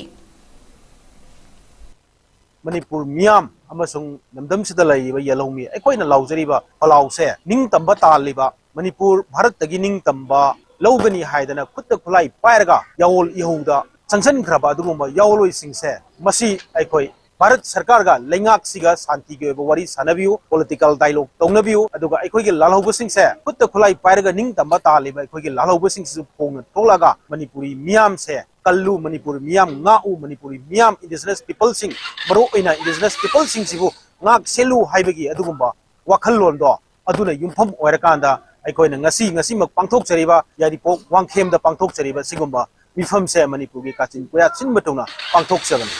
ꯃꯅꯤꯄꯨꯔ ꯃꯤꯌꯥꯝ ꯑꯃꯁꯨꯡ ꯂꯝꯗꯝꯁꯤꯗ ꯂꯩꯔꯤꯕ ꯌꯦꯜꯍꯧꯃꯤ ꯑꯩꯈꯣꯏꯅ ꯂꯥꯎꯖꯔꯤꯕ ꯈꯣꯜꯂꯥꯎꯁꯦ ꯅꯤꯡꯇꯝꯕ ꯇꯥꯜꯂꯤꯕ, ꯃꯅꯤꯄꯨꯔ ꯚꯥꯔꯠꯇꯒꯤ ꯅꯤꯡꯇꯝꯕ ꯂꯧꯒꯅꯤ ꯍꯥꯏꯗꯅ ꯈꯨꯠꯇ ꯈꯨꯠꯂꯥꯏ ꯄꯥꯏꯔꯒ ꯌꯥꯑꯣꯜ ꯏꯍꯧꯗ ꯆꯪꯁꯤꯟꯈ꯭ꯔꯕ ꯑꯗꯨꯒꯨꯝꯕ ꯌꯥꯑꯣꯜꯂꯣꯏꯁꯤꯡꯁꯦ, ꯃꯁꯤ ꯑꯩꯈꯣꯏ ꯚꯥꯔꯠ ꯁꯔꯀꯥꯔꯒ ꯂꯩꯉꯥꯛꯁꯤꯒ ꯁꯥꯟꯇꯤꯒꯤ ꯑꯣꯏꯕ ꯋꯥꯔꯤ ꯁꯥꯟꯅꯕꯤꯌꯨ, political dialogue ꯇꯧꯅꯕꯤꯌꯨ, ꯑꯗꯨꯒ ꯑꯩꯈꯣꯏꯒꯤ ꯂꯥꯜꯍꯧꯕꯁꯤꯡꯁꯦ, ꯈꯨꯠꯇ ꯈꯨꯠꯂꯥꯏ ꯄꯥꯏꯔꯒ ꯅꯤꯡꯇꯝꯕ ꯇꯥꯜꯂꯤꯕ ꯑꯩꯈꯣꯏꯒꯤ ꯂꯥꯜꯍꯧꯕꯁꯤꯡꯁꯤꯁꯨ ꯐꯣꯡꯅ ꯊꯣꯛꯂꯒ ꯃꯅꯤꯄꯨꯔꯤ ꯃꯤꯌꯥꯝꯁꯦ ꯀꯜꯂꯨ, ꯃꯅꯤꯄꯨꯔꯤ ꯃꯤꯌꯥꯝ ꯉꯥꯛꯎ, ꯃꯅꯤꯄꯨꯔꯤ ꯃꯤꯌꯥꯝ, Indigenous peopleꯁꯤꯡ, ꯃꯔꯨꯑꯣꯏꯅ Indigenous peopleꯁꯤꯡꯁꯤꯕꯨ ꯉꯥꯛ ꯁꯦꯜꯂꯨ ꯍꯥꯏꯕꯒꯤ ꯑꯗꯨꯒꯨꯝꯕ ꯋꯥꯈꯜꯂꯣꯟꯗꯣ ꯑꯗꯨꯅ ꯌꯨꯝꯐꯝ ꯑꯣꯏꯔꯀꯥꯟꯗ ꯑꯩꯈꯣꯏꯅ ꯉꯁꯤ, ꯉꯁꯤꯃꯛ ꯄꯥꯡꯊꯣꯛꯆꯔꯤꯕ ꯌꯥꯏꯔꯤꯄꯣꯛ ꯋꯥꯡꯈꯦꯝꯗ ꯄꯥꯡꯊꯣꯛꯆꯔꯤꯕ ꯁꯤꯒꯨꯝꯕ ꯃꯤꯐꯝꯁꯦ ꯃꯅꯤꯄꯨꯔꯒꯤ ꯀꯥꯆꯤꯟ ꯀꯣꯌꯥ ꯁꯤꯟꯕ ꯊꯨꯡꯅ ꯄꯥꯡꯊꯣꯛꯆꯕꯅꯤ꯫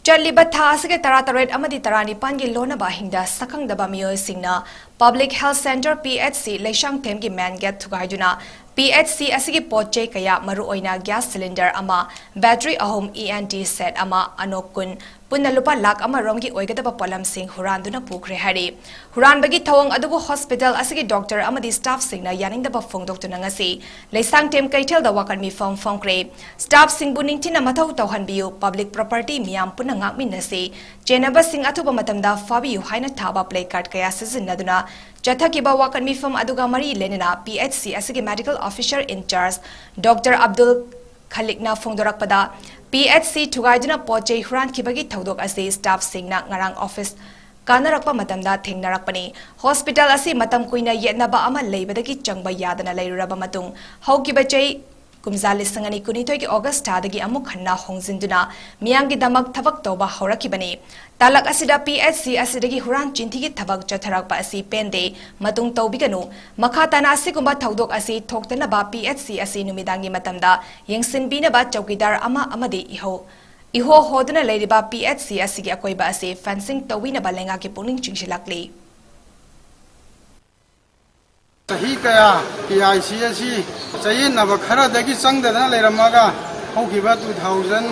ꯆꯠꯂꯤꯕ ꯊꯥ ꯑꯁꯤꯒꯤ ꯇꯔꯥꯇꯔꯦꯠ ꯑꯃꯗꯤ ꯇꯔꯥꯅꯤꯄꯥꯟꯒꯤ ꯂꯣꯟꯅꯕ ꯑꯍꯤꯡꯗ ꯁꯛꯈꯪꯗꯕ ꯃꯤꯑꯣꯏꯁꯤꯡꯅ Public Health Centre, P H C, ꯂꯩꯁꯥꯡꯊꯦꯝꯒꯤ main gate ꯊꯨꯒꯥꯏꯗꯨꯅ P H C ꯑꯁꯤꯒꯤ ꯄꯣꯠ ꯆꯩ ꯀꯌꯥ, ꯃꯔꯨꯑꯣꯏꯅ gas cylinder ꯑꯃ, battery ꯑꯍꯨꯝ, E N T set ꯑꯃ, ꯑꯅꯣꯛ ꯀꯨꯟ, ꯄꯨꯟꯅ ꯂꯨꯄꯥ ꯂꯥꯈ ꯑꯃ ꯔꯣꯝꯒꯤ ꯑꯣꯏꯒꯗꯕ ꯄꯣꯠꯂꯝꯁꯤꯡ ꯍꯨꯔꯥꯟꯗꯨꯅ ꯄꯨꯈ꯭ꯔꯦ ꯍꯥꯏꯔꯤ꯫ ꯍꯨꯔꯥꯟꯕꯒꯤ ꯊꯧꯑꯣꯡ ꯑꯗꯨꯕꯨ hospital ꯑꯁꯤꯒꯤ doctor ꯑꯃꯗꯤ staffꯁꯤꯡꯅ ꯌꯥꯅꯤꯡꯗꯕ ꯐꯣꯡꯗꯣꯛꯇꯨꯅ ꯉꯁꯤ ꯂꯩꯁꯥꯡꯊꯦꯝ ꯀꯩꯊꯦꯜꯗ ꯋꯥꯀꯠ ꯃꯤꯐꯝ ꯐꯣꯡꯈ꯭ꯔꯦ꯫ Staffꯁꯤꯡꯕꯨ ꯅꯤꯡꯊꯤꯅ ꯃꯊꯧ ꯇꯧꯍꯟꯕꯤꯌꯨ, public property ꯃꯤꯌꯥꯝ ꯄꯨꯟꯅ ꯉꯥꯛꯃꯤꯟꯅꯁꯤ, ꯆꯦꯟꯅꯕꯁꯤꯡ ꯑꯊꯨꯕ ꯃꯇꯝꯗ ꯐꯥꯕꯤꯌꯨ ꯍꯥꯏꯅ ꯊꯥꯕ placard ꯀꯌꯥ ꯁꯤꯖꯤꯟꯅꯗꯨꯅ ꯆꯠꯊꯈꯤꯕ ꯋꯥꯀꯠ ꯃꯤꯐꯝ ꯑꯗꯨꯒ ꯃꯔꯤ ꯂꯩꯅꯅ P H C ꯑꯁꯤꯒꯤ medical officer in charge doctor Abdul ꯈꯂꯤꯛꯅ ꯐꯣꯡꯗꯣꯔꯛꯄꯗ, ꯄꯤ ꯑꯩꯆ ꯁꯤ ꯊꯨꯒꯥꯏꯗꯨꯅ ꯄꯣꯠ ꯆꯩ ꯍꯨꯔꯥꯟꯈꯤꯕꯒꯤ ꯊꯧꯗꯣꯛ ꯑꯁꯤ staff ꯁꯤꯡꯅ ꯉꯔꯥꯡ office ꯀꯥꯟꯅꯔꯛꯄ ꯃꯇꯝꯗ ꯊꯦꯡꯅꯔꯛꯄꯅꯤ꯫ Hospital ꯑꯁꯤ ꯃꯇꯝ ꯀꯨꯏꯅ ꯌꯦꯠꯅꯕ ꯑꯃ ꯂꯩꯕꯗꯒꯤ ꯆꯪꯕ ꯌꯥꯗꯅ ꯂꯩꯔꯨꯔꯕ ꯃꯇꯨꯡ, ꯍꯧꯈꯤꯕ ꯆꯍꯤ ꯀꯨꯝꯖꯥ ꯂꯤꯁꯤꯡ ꯑꯅꯤ ꯀꯨꯟꯅꯤꯊꯣꯏꯒꯤ August ꯊꯥꯗꯒꯤ ꯑꯃꯨꯛ ꯍꯟꯅ ꯍꯣꯡꯖꯤꯟꯗꯨꯅ ꯃꯤꯌꯥꯝꯒꯤꯗꯃꯛ ꯊꯕꯛ ꯇꯧꯕ ꯍꯧꯔꯛꯈꯤꯕꯅꯤ꯫ ꯇꯥꯂꯛ ꯑꯁꯤꯗ ꯄꯤ ꯑꯩꯆ ꯁꯤ ꯑꯁꯤꯗꯒꯤ ꯍꯨꯔꯥꯟ ꯆꯤꯟꯊꯤꯒꯤ ꯊꯕꯛ ꯆꯠꯊꯔꯛꯄ ꯑꯁꯤ ꯄꯦꯟꯗꯦ꯫ ꯃꯇꯨꯡ ꯇꯧꯕꯤꯒꯅꯨ꯫ ꯃꯈꯥ ꯇꯥꯅ ꯑꯁꯤꯒꯨꯝꯕ ꯊꯧꯗꯣꯛ ꯑꯁꯤ ꯊꯣꯛꯇꯅꯕ ꯄꯤ ꯑꯩꯆ ꯁꯤ ꯑꯁꯤ ꯅꯨꯃꯤꯗꯥꯡꯒꯤ ꯃꯇꯝꯗ ꯌꯦꯡꯁꯤꯟꯕꯤꯅꯕ ꯆꯧꯀꯤꯗꯥꯔ ꯑꯃ ꯑꯃꯗꯤ ꯏꯍꯧ ꯏꯍꯣ ꯍꯣꯗꯨꯅ ꯂꯩꯔꯤꯕ ꯄꯤ ꯑꯩꯆ ꯁꯤ ꯑꯁꯤꯒꯤ ꯑꯀꯣꯏꯕ ꯑꯁꯤ fencing ꯇꯧꯕꯤꯅꯕ ꯂꯩꯉꯥꯛꯀꯤ ꯄꯨꯛꯅꯤꯡ ꯆꯤꯡꯁꯤꯜꯂꯛꯂꯤ꯫ ꯆꯍꯤ ꯀꯌꯥ ꯄꯤ ꯑꯥꯏ ꯁꯤ ꯑꯁꯤ ꯆꯌꯦꯠꯅꯕ ꯈꯔꯗꯒꯤ ꯆꯪꯗꯗꯅ ꯂꯩꯔꯝꯃꯒ, ꯍꯧꯈꯤꯕ two thousand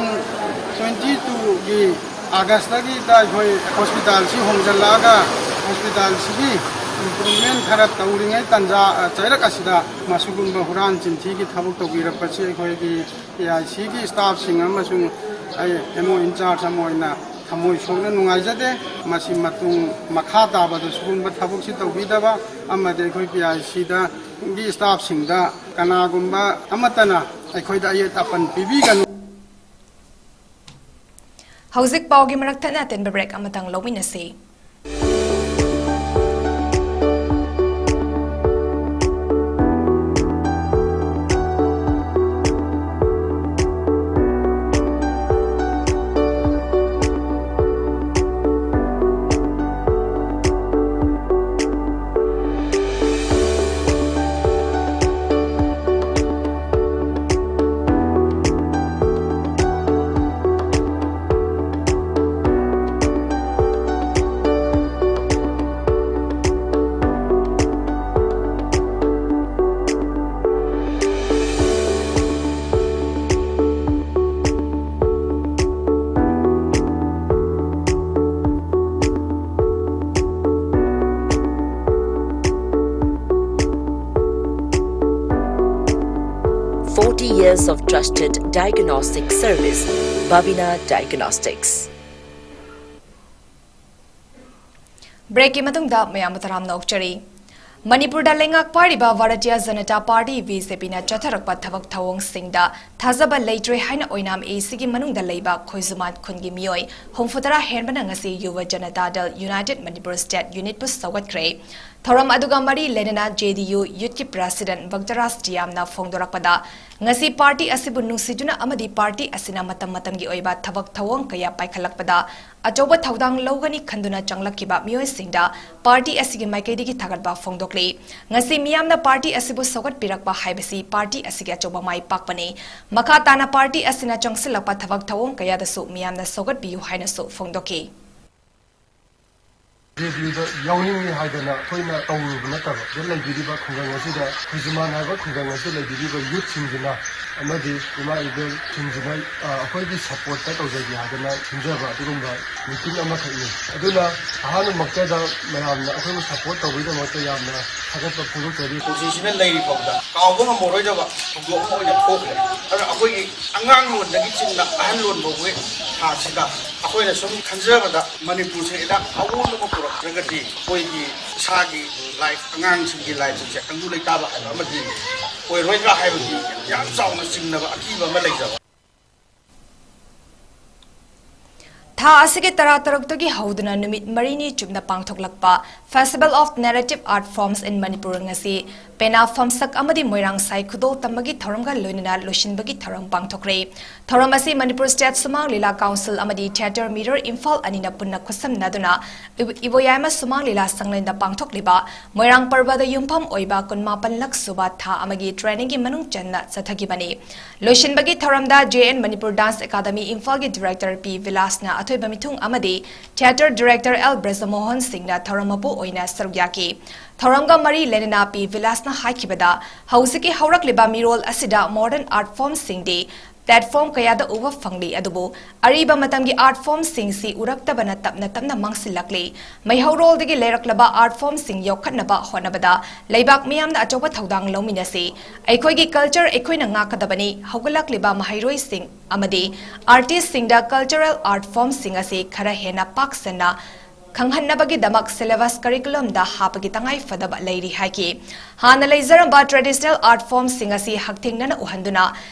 twenty two ꯒꯤ August ꯇꯒꯤꯗ ꯑꯩꯈꯣꯏ hospital ꯁꯤ ꯍꯣꯡꯖꯤꯜꯂꯛꯑꯒ hospital ꯁꯤꯒꯤ improvement ꯈꯔ ꯇꯧꯔꯤꯉꯩ ꯇꯟꯖꯥ, ꯑ, ꯆꯩꯔꯛ ꯑꯁꯤꯗ ꯃꯁꯤꯒꯨꯝꯕ ꯍꯨꯔꯥꯟ ꯆꯤꯟꯊꯤꯒꯤ ꯊꯕꯛ ꯇꯧꯕꯤꯔꯛꯄꯁꯤ ꯑꯩꯈꯣꯏꯒꯤ ꯄꯤ ꯑꯥꯏ ꯁꯤꯒꯤ staff ꯁꯤꯡ ꯑꯃꯁꯨꯡ ꯑꯩ M O in charge ꯑꯃ ꯑꯣꯏꯅ ꯊꯃꯣꯏ ꯁꯣꯛꯅ ꯅꯨꯡꯉꯥꯏꯖꯗꯦ꯫ ꯃꯁꯤ ꯃꯇꯨꯡ ꯃꯈꯥ ꯇꯥꯕꯗ ꯁꯤꯒꯨꯝꯕ ꯊꯕꯛꯁꯤ ꯇꯧꯕꯤꯗꯕ ꯑꯃꯗꯤ ꯑꯩꯈꯣꯏ ꯄꯤ ꯑꯥꯏ ꯁꯤꯗ ꯒꯤ staff ꯁꯤꯡꯗ ꯀꯅꯥꯒꯨꯝꯕ ꯑꯃꯠꯇꯅ ꯑꯩꯈꯣꯏꯗ ꯑꯌꯦꯠ ꯑꯄꯟ ꯄꯤꯕꯤꯒꯅꯨ꯫ ꯍꯧꯖꯤꯛ ꯄꯥꯎꯒꯤ ꯃꯔꯛ ꯊꯠꯅ ꯑꯇꯦꯟꯕ break ꯑꯃꯇꯪ ꯂꯧꯃꯤꯟꯅꯁꯤ꯫ Forty years of trusted diagnostic service, Babina Diagnostics. Break ꯀꯤ ꯃꯇꯨꯡꯗ ꯃꯌꯥꯝꯕꯨ ꯇꯔꯥꯝꯅ ꯑꯣꯛꯆꯔꯤ꯫ ꯃꯅꯤꯄꯨꯔꯗ ꯂꯩꯉꯥꯛ ꯄꯥꯏꯔꯤꯕ Bharatiya Janata party, B J ꯄꯤꯅ ꯆꯠꯊꯔꯛꯄ ꯊꯕꯛ ꯊꯧꯑꯣꯡꯁꯤꯡꯗ ꯊꯥꯖꯕ ꯂꯩꯇ꯭ꯔꯦ ꯍꯥꯏꯅ ꯑꯣꯏꯅꯥꯝ ꯑꯦ ꯁꯤꯒꯤ ꯃꯅꯨꯡꯗ ꯂꯩꯕ ꯈꯣꯏꯖꯨꯃꯥꯟ ꯈꯨꯟꯒꯤ ꯃꯤꯑꯣꯏ ꯍꯨꯝꯐꯨꯇꯔꯥ ꯍꯦꯟꯕꯅ ꯉꯁꯤ ꯌꯨꯚ ꯖꯅꯇꯥ ꯗꯜ ꯌꯨꯅꯥꯏꯇꯦꯗ ꯃꯅꯤꯄꯨꯔ ꯁ꯭ꯇꯦꯠ ꯌꯨꯅꯤꯠꯄꯨ ꯁꯧꯒꯠꯈ꯭ꯔꯦ꯫ ꯊꯧꯔꯝ ꯑꯗꯨꯒ ꯃꯔꯤ ꯂꯩꯅꯅ ꯖꯦ ꯗꯤ ꯌꯨ ꯌꯨꯠꯀꯤ ꯄ꯭ꯔꯦꯁꯤꯗꯦꯟꯠ ꯚꯛꯇꯔꯥꯖ ꯇꯤꯌꯥꯝꯅ ꯐꯣꯡꯗꯣꯔꯛꯄꯗ, ꯉꯁꯤ ꯄꯥꯔꯇꯤ ꯑꯁꯤꯕꯨ ꯅꯨꯡꯁꯤꯗꯨꯅ ꯑꯃꯗꯤ ꯄꯥꯔꯇꯤ ꯑꯁꯤꯅ ꯃꯇꯝ ꯃꯇꯝꯒꯤ ꯑꯣꯏꯕ ꯊꯕꯛ ꯊꯧꯑꯣꯡ ꯀꯌꯥ ꯄꯥꯏꯈꯠꯂꯛꯄꯗ ꯑꯆꯧꯕ ꯊꯧꯗꯥꯡ ꯂꯧꯒꯅꯤ ꯈꯟꯗꯨꯅ ꯆꯪꯂꯛꯈꯤꯕ ꯃꯤꯑꯣꯏꯁꯤꯡꯗ ꯄꯥꯔꯇꯤ ꯑꯁꯤꯒꯤ ꯃꯥꯏꯀꯩꯗꯒꯤ ꯊꯥꯒꯠꯄ ꯐꯣꯡꯗꯣꯛꯂꯤ꯫ ꯉꯁꯤ ꯃꯤꯌꯥꯝꯅ ꯄꯥꯔꯇꯤ ꯑꯁꯤꯕꯨ ꯁꯧꯒꯠꯄꯤꯔꯛꯄ ꯍꯥꯏꯕꯁꯤ ꯄꯥꯔꯇꯤ ꯑꯁꯤꯒꯤ ꯑꯆꯧꯕ ꯃꯥꯏ ꯄꯥꯛꯄꯅꯤ꯫ ꯃꯈꯥ ꯇꯥꯅ ꯄꯥꯔꯇꯤ ꯑꯁꯤꯅ ꯆꯪꯁꯤꯜꯂꯛꯄ ꯊꯕꯛ ꯊꯧꯑꯣꯡ ꯀꯌꯥꯗꯁꯨ ꯃꯤꯌꯥꯝꯅ ꯁꯧꯒꯠꯄꯤꯌꯨ ꯍꯥꯏꯅꯁꯨ ꯐꯣꯡꯗꯣꯛꯈꯤ꯫ ꯖꯦ ꯗꯤ ꯌꯨꯗ ꯌꯥꯎꯅꯤꯡꯏ ꯍꯥꯏꯗꯅ ꯑꯩꯈꯣꯏꯅ ꯇꯧꯔꯨꯕ ꯅꯠꯇꯕ, ꯁꯤꯗ ꯂꯩꯕꯤꯔꯤꯕ ꯈꯨꯡꯒꯪ ꯑꯁꯤꯗ, ꯈꯣꯏꯖꯨꯃꯥꯟ ꯍꯥꯏꯕ ꯈꯨꯡꯒꯪ ꯑꯁꯤꯗ ꯂꯩꯕꯤꯔꯤꯕ ꯌꯨꯠꯁꯤꯡꯁꯤꯅ ꯑꯃꯗꯤ ꯏꯃꯥ ꯏꯕꯦꯜꯁꯤꯡꯁꯤꯅ, ꯑ, ꯑꯩꯈꯣꯏꯒꯤ ꯁꯄꯣꯔꯠꯇ ꯇꯧꯖꯒꯦ ꯍꯥꯏꯗꯅ ꯁꯤꯟꯖꯕ ꯑꯗꯨꯒꯨꯝꯕ ꯃꯤꯇꯤꯡ ꯑꯃꯈꯛꯅꯤ꯫ ꯑꯗꯨꯅ ꯑꯍꯥꯟꯕꯃꯛꯇꯗ ꯃꯌꯥꯝꯅ ꯑꯩꯈꯣꯏꯕꯨ ꯁꯄꯣꯔꯠ ꯇꯧꯕꯒꯤꯗꯃꯛꯇ ꯌꯥꯝꯅ ꯊꯥꯒꯠꯄ ꯐꯣꯡꯗꯣꯛꯆꯔꯤ꯫ ꯄꯨꯟꯁꯤꯁꯤꯅ ꯂꯩꯔꯤ ꯐꯥꯎꯕꯗ ꯀꯥꯎꯕ ꯉꯝꯃꯔꯣꯏꯗꯕ ꯊꯧꯗꯣꯛ ꯑꯃ ꯑꯣꯏꯅ ꯊꯣꯛꯈ꯭ꯔꯦ꯫ ꯑꯗꯨꯅ ꯑꯩꯈꯣꯏꯒꯤ ꯑꯉꯥꯡ ꯂꯣꯟꯗꯒꯤ ꯆꯤꯡꯅ ꯑꯍꯜ ꯂꯣꯟ ꯐꯥꯎꯕꯒꯤ ꯊꯥꯛꯁꯤꯗ ꯑꯩꯈꯣꯏꯅ ꯁꯨꯝ ꯈꯟꯖꯕꯗ ꯃꯅꯤꯄꯨꯔꯁꯤꯗ ꯑꯑꯣꯟꯕ ꯑꯃ ꯄꯨꯔꯛꯇ꯭ꯔꯒꯗꯤ ꯑꯩꯈꯣꯏꯒꯤ ꯏꯁꯥꯒꯤ ꯂꯥꯏꯐ, ꯑꯉꯥꯡꯁꯤꯡꯒꯤ ꯂꯥꯏꯐꯁꯦ ꯇꯪꯗꯨ ꯂꯩꯇꯥꯕ ꯍꯥꯏꯕ ꯑꯃꯗꯤ ꯑꯣꯏꯔꯣꯏꯗ꯭ꯔꯥ ꯍꯥꯏꯕꯒꯤ ꯌꯥꯝ ꯆꯥꯎꯅ ꯆꯤꯡꯅꯕ ꯑꯀꯤꯕ ꯑꯃ ꯂꯩꯖꯕ꯫ ꯊꯥ ꯑꯁꯤꯒꯤ ꯇꯔꯥꯇꯔꯨꯛꯇꯒꯤ ꯍꯧꯗꯨꯅ ꯅꯨꯃꯤꯠ ꯃꯔꯤꯅꯤ ꯆꯨꯞꯅ ꯄꯥꯡꯊꯣꯛꯂꯛꯄ Festival of Narrative Art Forms in Manipur ꯉꯁꯤ ꯄꯦꯅꯥ ꯐꯝꯁꯛ ꯑꯃꯗꯤ ꯃꯣꯏꯔꯥꯡ ꯁꯥꯏ ꯈꯨꯗꯣꯜ ꯇꯝꯕꯒꯤ ꯊꯧꯔꯝꯒ ꯂꯣꯏꯅꯅ ꯂꯣꯏꯁꯤꯟꯕꯒꯤ ꯊꯧꯔꯝ ꯄꯥꯡꯊꯣꯛꯈ꯭ꯔꯦ꯫ ꯊꯧꯔꯝ ꯑꯁꯤ ꯃꯅꯤꯄꯨꯔ ꯁ꯭ꯇꯦꯠ ꯁꯨꯃꯥꯡ ꯂꯤꯂꯥ ꯀꯥꯎꯟꯁꯤꯜ ꯑꯃꯗꯤ ꯊꯤꯌꯦꯇꯔ ꯃꯤꯔꯔ ꯏꯝꯐꯥꯜ ꯑꯅꯤꯅ ꯄꯨꯟꯅ ꯈꯨꯠꯁꯝꯅꯗꯨꯅ ꯏꯕꯣꯌꯥꯏꯃ ꯁꯨꯃꯥꯡ ꯂꯤꯂꯥ ꯁꯪꯂꯦꯟꯗ ꯄꯥꯡꯊꯣꯛꯂꯤꯕ ꯃꯣꯏꯔꯥꯡ ꯄꯔꯕꯗ ꯌꯨꯝꯐꯝ ꯑꯣꯏꯕ ꯀꯨꯟꯃꯥꯄꯟꯂꯛ ꯁꯨꯕ ꯊꯥ ꯑꯃꯒꯤ ꯇ꯭ꯔꯦꯅꯤꯡꯒꯤ ꯃꯅꯨꯡ ꯆꯟꯅ ꯆꯠꯊꯈꯤꯕꯅꯤ꯫ ꯂꯣꯏꯁꯤꯟꯕꯒꯤ ꯊꯧꯔꯝꯗ J and Manipur dance academy ꯏꯝꯐꯥꯜꯒꯤ ꯗꯤꯔꯦꯛꯇꯔ ꯄꯤ ꯕꯤꯂꯥꯁꯅ ꯑꯊꯣꯏꯕ ꯃꯤꯊꯨꯡ ꯑꯃꯗꯤ ꯊꯤꯌꯦꯇꯔ ꯗꯤꯔꯦꯛꯇꯔ ꯑꯦꯜ ꯕ꯭ꯔꯖꯃꯣꯍꯟ ꯁꯤꯡꯅ ꯊꯧꯔꯝ ꯃꯄꯨ ꯑꯣꯏꯅ ꯁꯔꯨꯛ ꯌꯥꯈꯤ꯫ ꯊꯧꯔꯝꯒ ꯃꯔꯤ ꯂꯩꯅꯅ ꯄꯤ ꯕꯤꯂꯥꯁꯅ ꯍꯥꯏꯈꯤꯕꯗ, ꯍꯧꯖꯤꯛꯀꯤ ꯍꯧꯔꯛꯂꯤꯕ ꯃꯤꯔꯣꯜ ꯑꯁꯤꯗ ꯃꯣꯗꯔꯟ ꯑꯥꯔꯠ ꯐꯣꯔꯝꯁꯤꯡꯗꯤ ꯄ꯭ꯂꯦꯠꯐꯣꯔꯝ ꯀꯌꯥꯗ ꯎꯕ ꯐꯪꯂꯤ, ꯑꯗꯨꯕꯨ ꯑꯔꯤꯕ ꯃꯇꯝꯒꯤ ꯑꯥꯔꯠ ꯐꯣꯔꯝꯁꯤꯡꯁꯤ ꯎꯔꯛꯇꯕꯅ ꯇꯞꯅ ꯇꯞꯅ ꯃꯥꯡꯁꯤꯜꯂꯛꯂꯤ꯫ ꯃꯩꯍꯧꯔꯣꯜꯗꯒꯤ ꯂꯩꯔꯛꯂꯕ ꯑꯥꯔꯠ ꯐꯣꯔꯝꯁꯤꯡ ꯌꯣꯛꯈꯠꯅꯕ ꯍꯣꯠꯅꯕꯗ ꯂꯩꯕꯥꯛ ꯃꯤꯌꯥꯝꯅ ꯑꯆꯧꯕ ꯊꯧꯗꯥꯡ ꯂꯧꯃꯤꯟꯅꯁꯤ꯫ ꯑꯩꯈꯣꯏꯒꯤ ꯀꯜꯆꯔ ꯑꯩꯈꯣꯏꯅ ꯉꯥꯛꯀꯗꯕꯅꯤ꯫ ꯍꯧꯒꯠꯂꯛꯂꯤꯕ ꯃꯍꯩꯔꯣꯏꯁꯤꯡ ꯑꯃꯗꯤ ꯑꯥꯔꯇꯤꯁꯁꯤꯡꯗ ꯀꯜꯆꯔꯦꯜ ꯑꯥꯔꯠ ꯐꯣꯔꯝꯁꯤꯡ ꯑꯁꯤ ꯈꯔ ꯍꯦꯟꯅ ꯄꯥꯛ ꯁꯟꯅ ꯈꯪꯍꯟꯅꯕꯒꯤꯗꯃꯛ syllabus curriculumꯗ ꯍꯥꯞꯄꯒꯤ ꯇꯉꯥꯏ ꯐꯗꯕ ꯂꯩꯔꯤ ꯍꯥꯏꯈꯤ꯫ ꯍꯥꯟꯅ ꯂꯩꯖꯔꯝꯕ traditional art formꯁꯤꯡ ꯑꯁꯤ ꯍꯛꯊꯦꯡꯅꯅ ꯎꯍꯟꯗꯨꯅ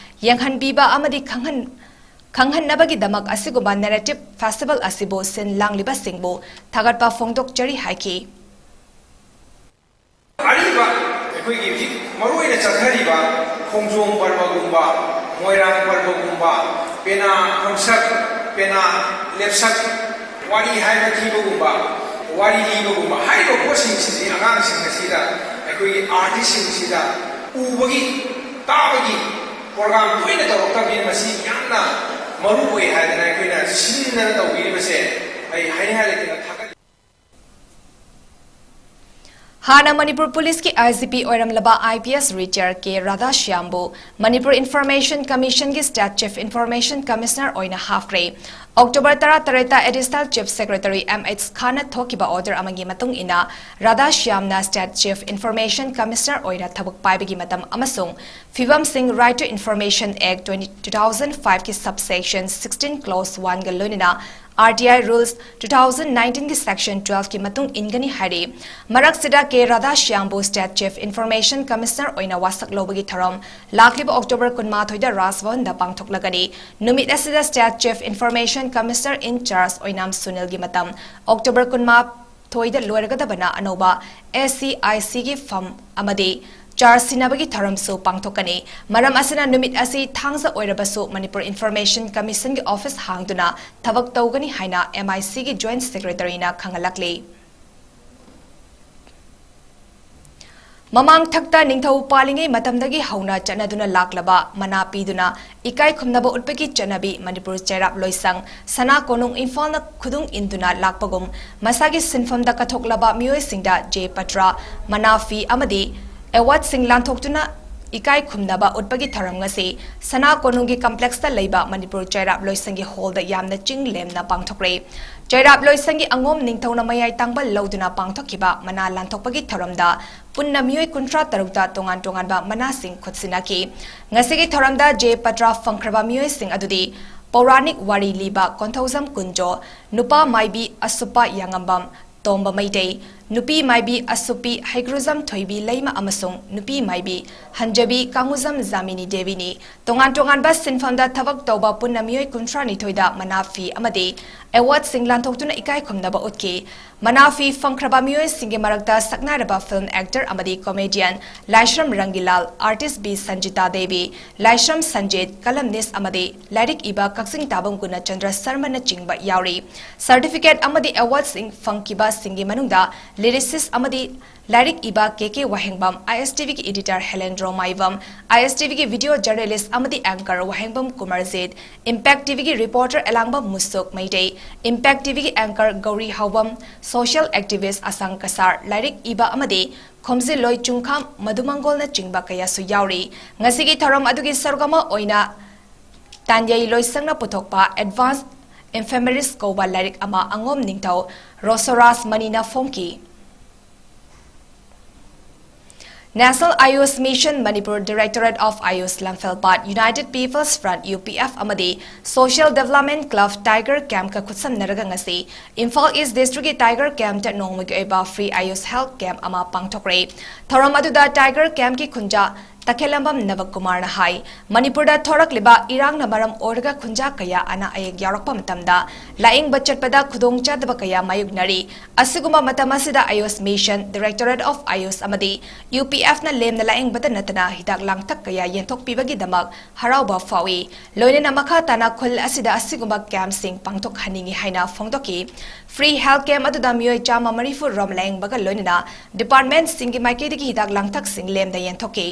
ꯌꯦꯡꯍꯟꯕꯤꯕ ꯑꯃꯗꯤ ꯈꯪꯍꯟ-, ꯈꯪꯍꯟꯅꯕꯒꯤꯗꯃꯛ ꯑꯁꯤꯒꯨꯝꯕ narrative festival ꯑꯁꯤꯕꯨ ꯁꯤꯟ ꯂꯥꯡꯂꯤꯕꯁꯤꯡꯕꯨ ꯊꯥꯒꯠꯄ ꯐꯣꯡꯗꯣꯛꯆꯔꯤ ꯍꯥꯏꯈꯤ꯫ ꯑꯔꯤꯕ ꯑꯩꯈꯣꯏꯒꯤ ꯍꯧꯖꯤꯛ ꯃꯔꯨꯑꯣꯏꯅ ꯆꯠꯊꯔꯤꯕ ꯈꯣꯡꯖꯣꯝ ꯄꯔꯕꯒꯨꯝꯕ, ꯃꯣꯏꯔꯥꯡ ꯄꯔꯕꯒꯨꯝꯕ, ꯄꯦꯅꯥ ꯐꯝꯁꯛ, ꯄꯦꯅꯥ ꯂꯦꯞꯁꯛ, ꯋꯥꯔꯤ ꯍꯥꯏꯕ ꯊꯤꯕꯒꯨꯝꯕ, ꯋꯥꯔꯤ ꯂꯤꯕꯒꯨꯝꯕ ꯍꯥꯏꯔꯤꯕ ꯄꯣꯠꯁꯤꯡꯁꯤꯗꯤ ꯑꯉꯥꯡꯁꯤꯡ ꯑꯁꯤꯗ ꯑꯩꯈꯣꯏꯒꯤ artistꯁꯤꯡꯁꯤꯗ ꯎꯕꯒꯤ, ꯇꯥꯕꯒꯤ program ꯇꯣꯏꯅ ꯇꯧꯔꯛꯇꯕꯅꯤꯅ ꯃꯁꯤ ꯌꯥꯝꯅ ꯃꯔꯨ ꯑꯣꯏ ꯍꯥꯏꯗꯅ ꯑꯩꯈꯣꯏꯅ ꯁꯤꯟꯗꯅ ꯇꯧꯕꯤꯔꯤꯕꯁꯦ ꯑꯩ ꯍꯥꯏꯅꯤꯡꯉꯥꯏ ꯂꯩꯇꯅ ꯊꯥꯒꯠꯂꯤ꯫ ꯍꯥꯟꯅ ꯃꯅꯤꯄꯨꯔ ꯄꯨꯂꯤꯁꯀꯤ IGP ꯑꯣꯏꯔꯝꯂꯕ IPS retire K ꯔꯥꯙꯥꯁ꯭ꯌꯥꯝꯕꯨ Manipur Information Commissionꯒꯤ State Chief Information Commissioner ꯑꯣꯏꯅ ꯍꯥꯞꯈ꯭ꯔꯦ꯫ ꯑꯣꯛꯇꯣꯕꯔ ꯇꯔꯥꯇꯔꯦꯠꯇ Additional Chief Secretary MH ꯈꯥꯟꯅ ꯊꯣꯛꯈꯤꯕ order ꯑꯃꯒꯤ ꯃꯇꯨꯡ ꯏꯟꯅ ꯔꯥꯙꯥꯁ꯭ꯌꯥꯝꯅ State Chief Information Commissioner ꯑꯣꯏꯅ ꯊꯕꯛ ꯄꯥꯏꯕꯒꯤ ꯃꯇꯝ ꯑꯃꯁꯨꯡ ꯐꯤꯕꯝꯁꯤꯡ Right to Information Act twenty, two thousand fiveꯀꯤ subsection sixteen clause oneꯒ ꯂꯣꯏꯅꯅ RTI Rules two thousand nineteenꯒꯤ section twelveꯀꯤ ꯃꯇꯨꯡ ꯏꯟꯒꯅꯤ ꯍꯥꯏꯔꯤ꯫ ꯃꯔꯛꯁꯤꯗ K ꯔꯥꯙꯥꯁ꯭ꯌꯥꯝꯕꯨ State Chief Information Commissioner ꯑꯣꯏꯅ ꯋꯥꯁꯛ ꯂꯧꯕꯒꯤ ꯊꯧꯔꯝ ꯂꯥꯛꯂꯤꯕ ꯑꯣꯛꯇꯣꯕꯔ ꯀꯨꯟꯃꯥꯊꯣꯏꯗ ꯔꯥꯖꯚꯋꯟꯗ ꯄꯥꯡꯊꯣꯛꯂꯒꯅꯤ꯫ ꯅꯨꯃꯤꯠ ꯑꯁꯤꯗ State Chief Information Commissioner in charge ꯑꯣꯏꯅꯥꯝ ꯁꯨꯅꯤꯜꯒꯤ ꯃꯇꯝ ꯑꯣꯛꯇꯣꯕꯔ ꯀꯨꯟꯃꯥꯊꯣꯏꯗ ꯂꯣꯏꯔꯒꯗꯕꯅ ꯑꯅꯧꯕ SCICꯒꯤ ꯐꯝ ꯑꯃꯗꯤ charge ꯁꯤꯟꯅꯕꯒꯤ ꯊꯧꯔꯝꯁꯨ ꯄꯥꯡꯊꯣꯛꯀꯅꯤ꯫ ꯃꯔꯝ ꯑꯁꯤꯅ ꯅꯨꯃꯤꯠ ꯑꯁꯤ ꯊꯥꯡꯖ ꯑꯣꯏꯔꯕꯁꯨ ꯃꯅꯤꯄꯨꯔ Information Commissionꯒꯤ office ꯍꯥꯡꯗꯨꯅ ꯊꯕꯛ ꯇꯧꯒꯅꯤ ꯍꯥꯏꯅ MICꯒꯤ Joint Secretaryꯅ ꯈꯪꯍꯜꯂꯛꯂꯤ꯫ ꯃꯃꯥꯡ ꯊꯛꯇ ꯅꯤꯡꯊꯧ ꯄꯥꯜꯂꯤꯉꯩ ꯃꯇꯝꯗꯒꯤ ꯍꯧꯅ ꯆꯠꯅꯗꯨꯅ ꯂꯥꯛꯂꯕ ꯃꯅꯥ ꯄꯤꯗꯨꯅ ꯏꯀꯥꯏ ꯈꯨꯝꯅꯕ ꯎꯠꯄꯒꯤ ꯆꯠꯅꯕꯤ ꯃꯅꯤꯄꯨꯔ ꯆꯩꯔꯥꯞ ꯂꯣꯏꯁꯪ ꯁꯅꯥ ꯀꯣꯅꯨꯡ ꯏꯝꯐꯥꯜꯅ ꯈꯨꯗꯨꯡ ꯏꯟꯗꯨꯅ ꯂꯥꯛꯄꯒꯨꯝ ꯃꯁꯥꯒꯤ ꯁꯤꯟꯐꯝꯗ ꯀꯠꯊꯣꯛꯂꯕ ꯃꯤꯑꯣꯏꯁꯤꯡꯗ ꯖꯦ ꯄꯇ꯭ꯔ, ꯃꯅꯥ ꯐꯤ ꯑꯃꯗꯤ awardꯁꯤꯡ ꯂꯥꯟꯊꯣꯛꯇꯨꯅ ꯏꯀꯥꯏ ꯈꯨꯝꯅꯕ ꯎꯠꯄꯒꯤ ꯊꯧꯔꯝ ꯉꯁꯤ ꯁꯅꯥ ꯀꯣꯅꯨꯡꯒꯤ complexꯇ ꯂꯩꯕ ꯃꯅꯤꯄꯨꯔ ꯆꯩꯔꯥꯞ ꯂꯣꯏꯁꯪꯒꯤ hallꯗ ꯌꯥꯝꯅ ꯆꯤꯡ ꯂꯦꯝꯅ ꯄꯥꯡꯊꯣꯛꯂꯦ꯫ ꯆꯩꯔꯥꯞ ꯂꯣꯏꯁꯪꯒꯤ ꯑꯉꯣꯝ ꯅꯤꯡꯊꯧꯅ ꯃꯌꯥꯏ ꯇꯥꯡꯕ ꯂꯧꯗꯨꯅ ꯄꯥꯡꯊꯣꯛꯈꯤꯕ ꯃꯅꯥ ꯂꯥꯟꯊꯣꯛꯄꯒꯤ ꯊꯧꯔꯝꯗ ꯄꯨꯟꯅ ꯃꯤꯑꯣꯏ ꯀꯨꯟꯊ꯭ꯔꯥ ꯇꯔꯨꯛꯇ ꯇꯣꯉꯥꯟ ꯇꯣꯉꯥꯟꯕ ꯃꯅꯥꯁꯤꯡ ꯈꯨꯠꯁꯤꯟꯅꯈꯤ꯫ ꯉꯁꯤꯒꯤ ꯊꯧꯔꯝꯗ ꯖꯦ ꯄꯇ꯭ꯔ ꯐꯪꯈ꯭ꯔꯕ ꯃꯤꯑꯣꯏꯁꯤꯡ ꯑꯗꯨꯗꯤ ꯄꯧꯔꯥꯅꯤꯛ ꯋꯥꯔꯤ ꯂꯤꯕ ꯀꯣꯟꯊꯧꯖꯝ ꯀꯨꯟꯖꯣ, ꯅꯨꯄꯥ ꯃꯥꯏꯕꯤ ꯑꯁꯨꯞꯄ ꯌꯥꯉꯝꯕꯝ ꯇꯣꯝꯕ ꯃꯩꯇꯩ, ꯅꯨꯄꯤ ꯃꯥꯏꯕꯤ ꯑꯁꯨꯞꯄꯤ ꯍꯩꯒ꯭ꯔꯨꯖꯝ ꯊꯣꯏꯕꯤ ꯂꯩꯃ ꯑꯃꯁꯨꯡ ꯅꯨꯄꯤ ꯃꯥꯏꯕꯤ ꯍꯟꯖꯕꯤ ꯀꯥꯡꯉꯨꯖꯝ ꯖꯥꯃꯤꯅꯤ ꯗꯦꯕꯤꯅꯤ꯫ ꯇꯣꯉꯥꯟ ꯇꯣꯉꯥꯟꯕ ꯁꯤꯟꯐꯝꯗ ꯊꯕꯛ ꯇꯧꯕ ꯄꯨꯟꯅ ꯃꯤꯑꯣꯏ ꯀꯨꯟꯊ꯭ꯔꯥ ꯅꯤꯊꯣꯏꯗ ꯃꯅꯥ ꯐꯤ ꯑꯃꯗꯤ ꯑꯦꯋꯥꯔꯗꯁꯤꯡ ꯂꯥꯟꯊꯣꯛꯇꯨꯅ ꯏꯀꯥꯏ ꯈꯨꯝꯅꯕ ꯎꯠꯈꯤ꯫ ꯃꯅꯥ ꯐꯤ ꯐꯪꯈ꯭ꯔꯕ ꯃꯤꯑꯣꯏꯁꯤꯡꯒꯤ ꯃꯔꯛꯇ ꯁꯛꯅꯥꯏꯔꯕ ꯐꯤꯜꯝ ꯑꯦꯛꯇꯔ ꯑꯃꯗꯤ ꯀꯣꯃꯦꯗꯤꯌꯟ ꯂꯥꯏꯁ꯭ꯔꯝ ꯔꯪꯒꯤꯂꯥꯜ, ꯑꯥꯔꯇꯤꯁ ꯕꯤ ꯁꯟꯖꯤꯇꯥ ꯗꯦꯕꯤ, ꯂꯥꯏꯁ꯭ꯔꯝ ꯁꯟꯖꯤꯠ, ꯀꯂꯝꯅꯤꯁ ꯑꯃꯗꯤ ꯂꯥꯏꯔꯤꯛ ꯏꯕ ꯀꯛꯆꯤꯡ ꯇꯥꯕꯝ ꯒꯨꯅꯆꯟꯗ꯭ꯔ ꯁꯔꯃꯅꯆꯤꯡꯕ ꯌꯥꯎꯔꯤ꯫ ꯁꯔꯇꯤꯐꯤꯀꯦꯠ ꯑꯃꯗꯤ ꯑꯦꯋꯥꯔꯗꯁꯤꯡ ꯐꯪꯈꯤꯕꯁꯤꯡꯒꯤ ꯃꯅꯨꯡꯗ ꯂꯤꯔꯤꯁꯤꯁ ꯑꯃꯗꯤ ꯂꯥꯏꯔꯤꯛ ꯏꯕ ꯀꯦ ꯀꯦ ꯋꯥꯍꯦꯡꯕꯝ, ꯑꯥꯏ ꯑꯦꯁ ꯇꯤ ꯚꯤꯒꯤ ꯏꯗꯤꯇꯔ ꯍꯦꯂꯦꯟꯗ꯭ꯔꯣ ꯃꯥꯏꯕꯝ, ꯑꯥꯏ ꯑꯦꯁ ꯇꯤ ꯚꯤꯒꯤ ꯚꯤꯗꯤꯑꯣ ꯖꯔꯅꯦꯂꯤꯁ ꯑꯃꯗꯤ ꯑꯦꯡꯀꯔ ꯋꯥꯍꯦꯡꯕꯝ ꯀꯨꯃꯥꯔꯖꯤꯠ, ꯏꯝꯄꯦꯛ ꯇꯤ ꯚꯤꯒꯤ ꯔꯤꯄꯣꯔꯇꯔ ꯑꯦꯂꯥꯡꯕꯝ ꯃꯨꯁꯨꯛ ꯃꯩꯇꯩ, ꯏꯝꯄꯦꯛ ꯇꯤ ꯚꯤꯒꯤ ꯑꯦꯡꯀꯔ ꯒꯧꯔꯤ ꯍꯥꯎꯕꯝ, ꯁꯣꯁꯤꯌꯦꯜ ꯑꯦꯛꯇꯤꯚꯤꯁ꯭ꯠ ꯑꯁꯥꯡ ꯀꯁꯥꯔ, ꯂꯥꯏꯔꯤꯛ ꯏꯕ ꯑꯃꯗꯤ ꯈꯣꯝꯖꯤꯜꯂꯣꯏ ꯆꯨꯡꯈꯥꯝ ꯃꯙꯨꯃꯪꯒꯣꯜꯅꯆꯤꯡꯕ ꯀꯌꯥꯁꯨ ꯌꯥꯎꯔꯤ꯫ ꯉꯁꯤꯒꯤ ꯊꯧꯔꯝ ꯑꯗꯨꯒꯤ ꯁꯔꯨꯛ ꯑꯃ ꯑꯣꯏꯅ ꯇꯥꯟꯌꯩ ꯂꯣꯏꯁꯪꯅ ꯄꯨꯊꯣꯛꯄ ꯑꯦꯗꯚꯥꯟꯁ ꯏꯟꯐꯦꯃꯔꯤꯁ ꯀꯧꯕ ꯂꯥꯏꯔꯤꯛ ꯑꯃ ꯑꯉꯣꯝ ꯅꯤꯡꯊꯧ ꯔꯣꯁꯣꯔꯥꯖ ꯃꯅꯤꯅ ꯐꯣꯡꯈꯤ꯫ National Ayush Mission Manipur, Directorate of Ayush ꯂꯝꯐꯦꯜꯄꯥꯠ, United People's Front, U P F, ꯑꯃꯗꯤ Social Development Club Tiger Campꯀ ꯈꯨꯠꯁꯝꯅꯔꯒ ꯉꯁꯤ ꯏꯝꯐꯥꯜ ꯏꯁ꯭ꯠ ꯗꯤꯁꯇ꯭ꯔꯤꯛꯀꯤ ꯇꯥꯏꯒꯔ ꯀꯦꯝꯞꯇ ꯅꯣꯡꯃꯒꯤ ꯑꯣꯏꯕ free Ayush health camp ꯑꯃ ꯄꯥꯡꯊꯣꯛꯈ꯭ꯔꯦ꯫ ꯊꯧꯔꯝ ꯑꯗꯨꯗ ꯇꯥꯏꯒꯔ ꯀꯦꯝꯞꯀꯤ ꯈꯨꯟꯖꯥ ꯇꯈꯦꯜꯂꯝꯕꯝ ꯅꯕꯀꯨꯃꯥꯔꯅ ꯍꯥꯏ, ꯃꯅꯤꯄꯨꯔꯗ ꯊꯣꯔꯛꯂꯤꯕ ꯏꯔꯥꯡꯅ ꯃꯔꯝ ꯑꯣꯏꯔꯒ ꯈꯨꯟꯖꯥ ꯀꯌꯥ ꯑꯅꯥ ꯑꯌꯦꯛ ꯌꯥꯎꯔꯛꯄ ꯃꯇꯝꯗ ꯂꯥꯌꯦꯡꯕ ꯆꯠꯄꯗ ꯈꯨꯗꯣꯡꯆꯥꯗꯕ ꯀꯌꯥ ꯃꯥꯌꯣꯛꯅꯔꯤ꯫ ꯑꯁꯤꯒꯨꯝꯕ ꯃꯇꯝ ꯑꯁꯤꯗ ꯑꯥꯌꯨꯁ ꯃꯤꯁꯟ, ꯗꯥꯏꯔꯦꯛꯇꯣꯔꯦꯠ ꯑꯣꯐ ꯑꯥꯌꯨꯁ ꯑꯃꯗꯤ ꯌꯨ ꯄꯤ ꯑꯦꯐꯅ ꯂꯦꯝꯅ ꯂꯥꯌꯦꯡꯕꯇ ꯅꯠꯇꯅ ꯍꯤꯗꯥꯛ ꯂꯥꯡꯊꯛ ꯀꯌꯥ ꯌꯦꯟꯊꯣꯛꯄꯤꯕꯒꯤꯗꯃꯛ ꯍꯔꯥꯎꯕ ꯐꯥꯎꯏ꯫ ꯂꯣꯏꯅꯅ ꯃꯈꯥ ꯇꯥꯅ ꯈꯨꯜ ꯑꯁꯤꯗ ꯑꯁꯤꯒꯨꯝꯕ ꯀꯦꯝꯞꯁꯤꯡ ꯄꯥꯡꯊꯣꯛꯍꯟꯅꯤꯡꯏ ꯍꯥꯏꯅ ꯐꯣꯡꯗꯣꯛꯈꯤ꯫ Free health camp ꯑꯗꯨꯗ ꯃꯤꯑꯣꯏ ꯆꯥꯝꯃ ꯃꯔꯤꯐꯨ ꯔꯣꯝ ꯂꯥꯌꯦꯡꯕꯒ ꯂꯣꯏꯅꯅ ꯗꯤꯄꯥꯔꯠꯃꯦꯟꯠꯁꯤꯡꯒꯤ ꯃꯥꯏꯀꯩꯗꯒꯤ ꯍꯤꯗꯥꯛ ꯂꯥꯡꯊꯛꯁꯤꯡ ꯂꯦꯝꯗ ꯌꯦꯟꯊꯣꯛꯈꯤ꯫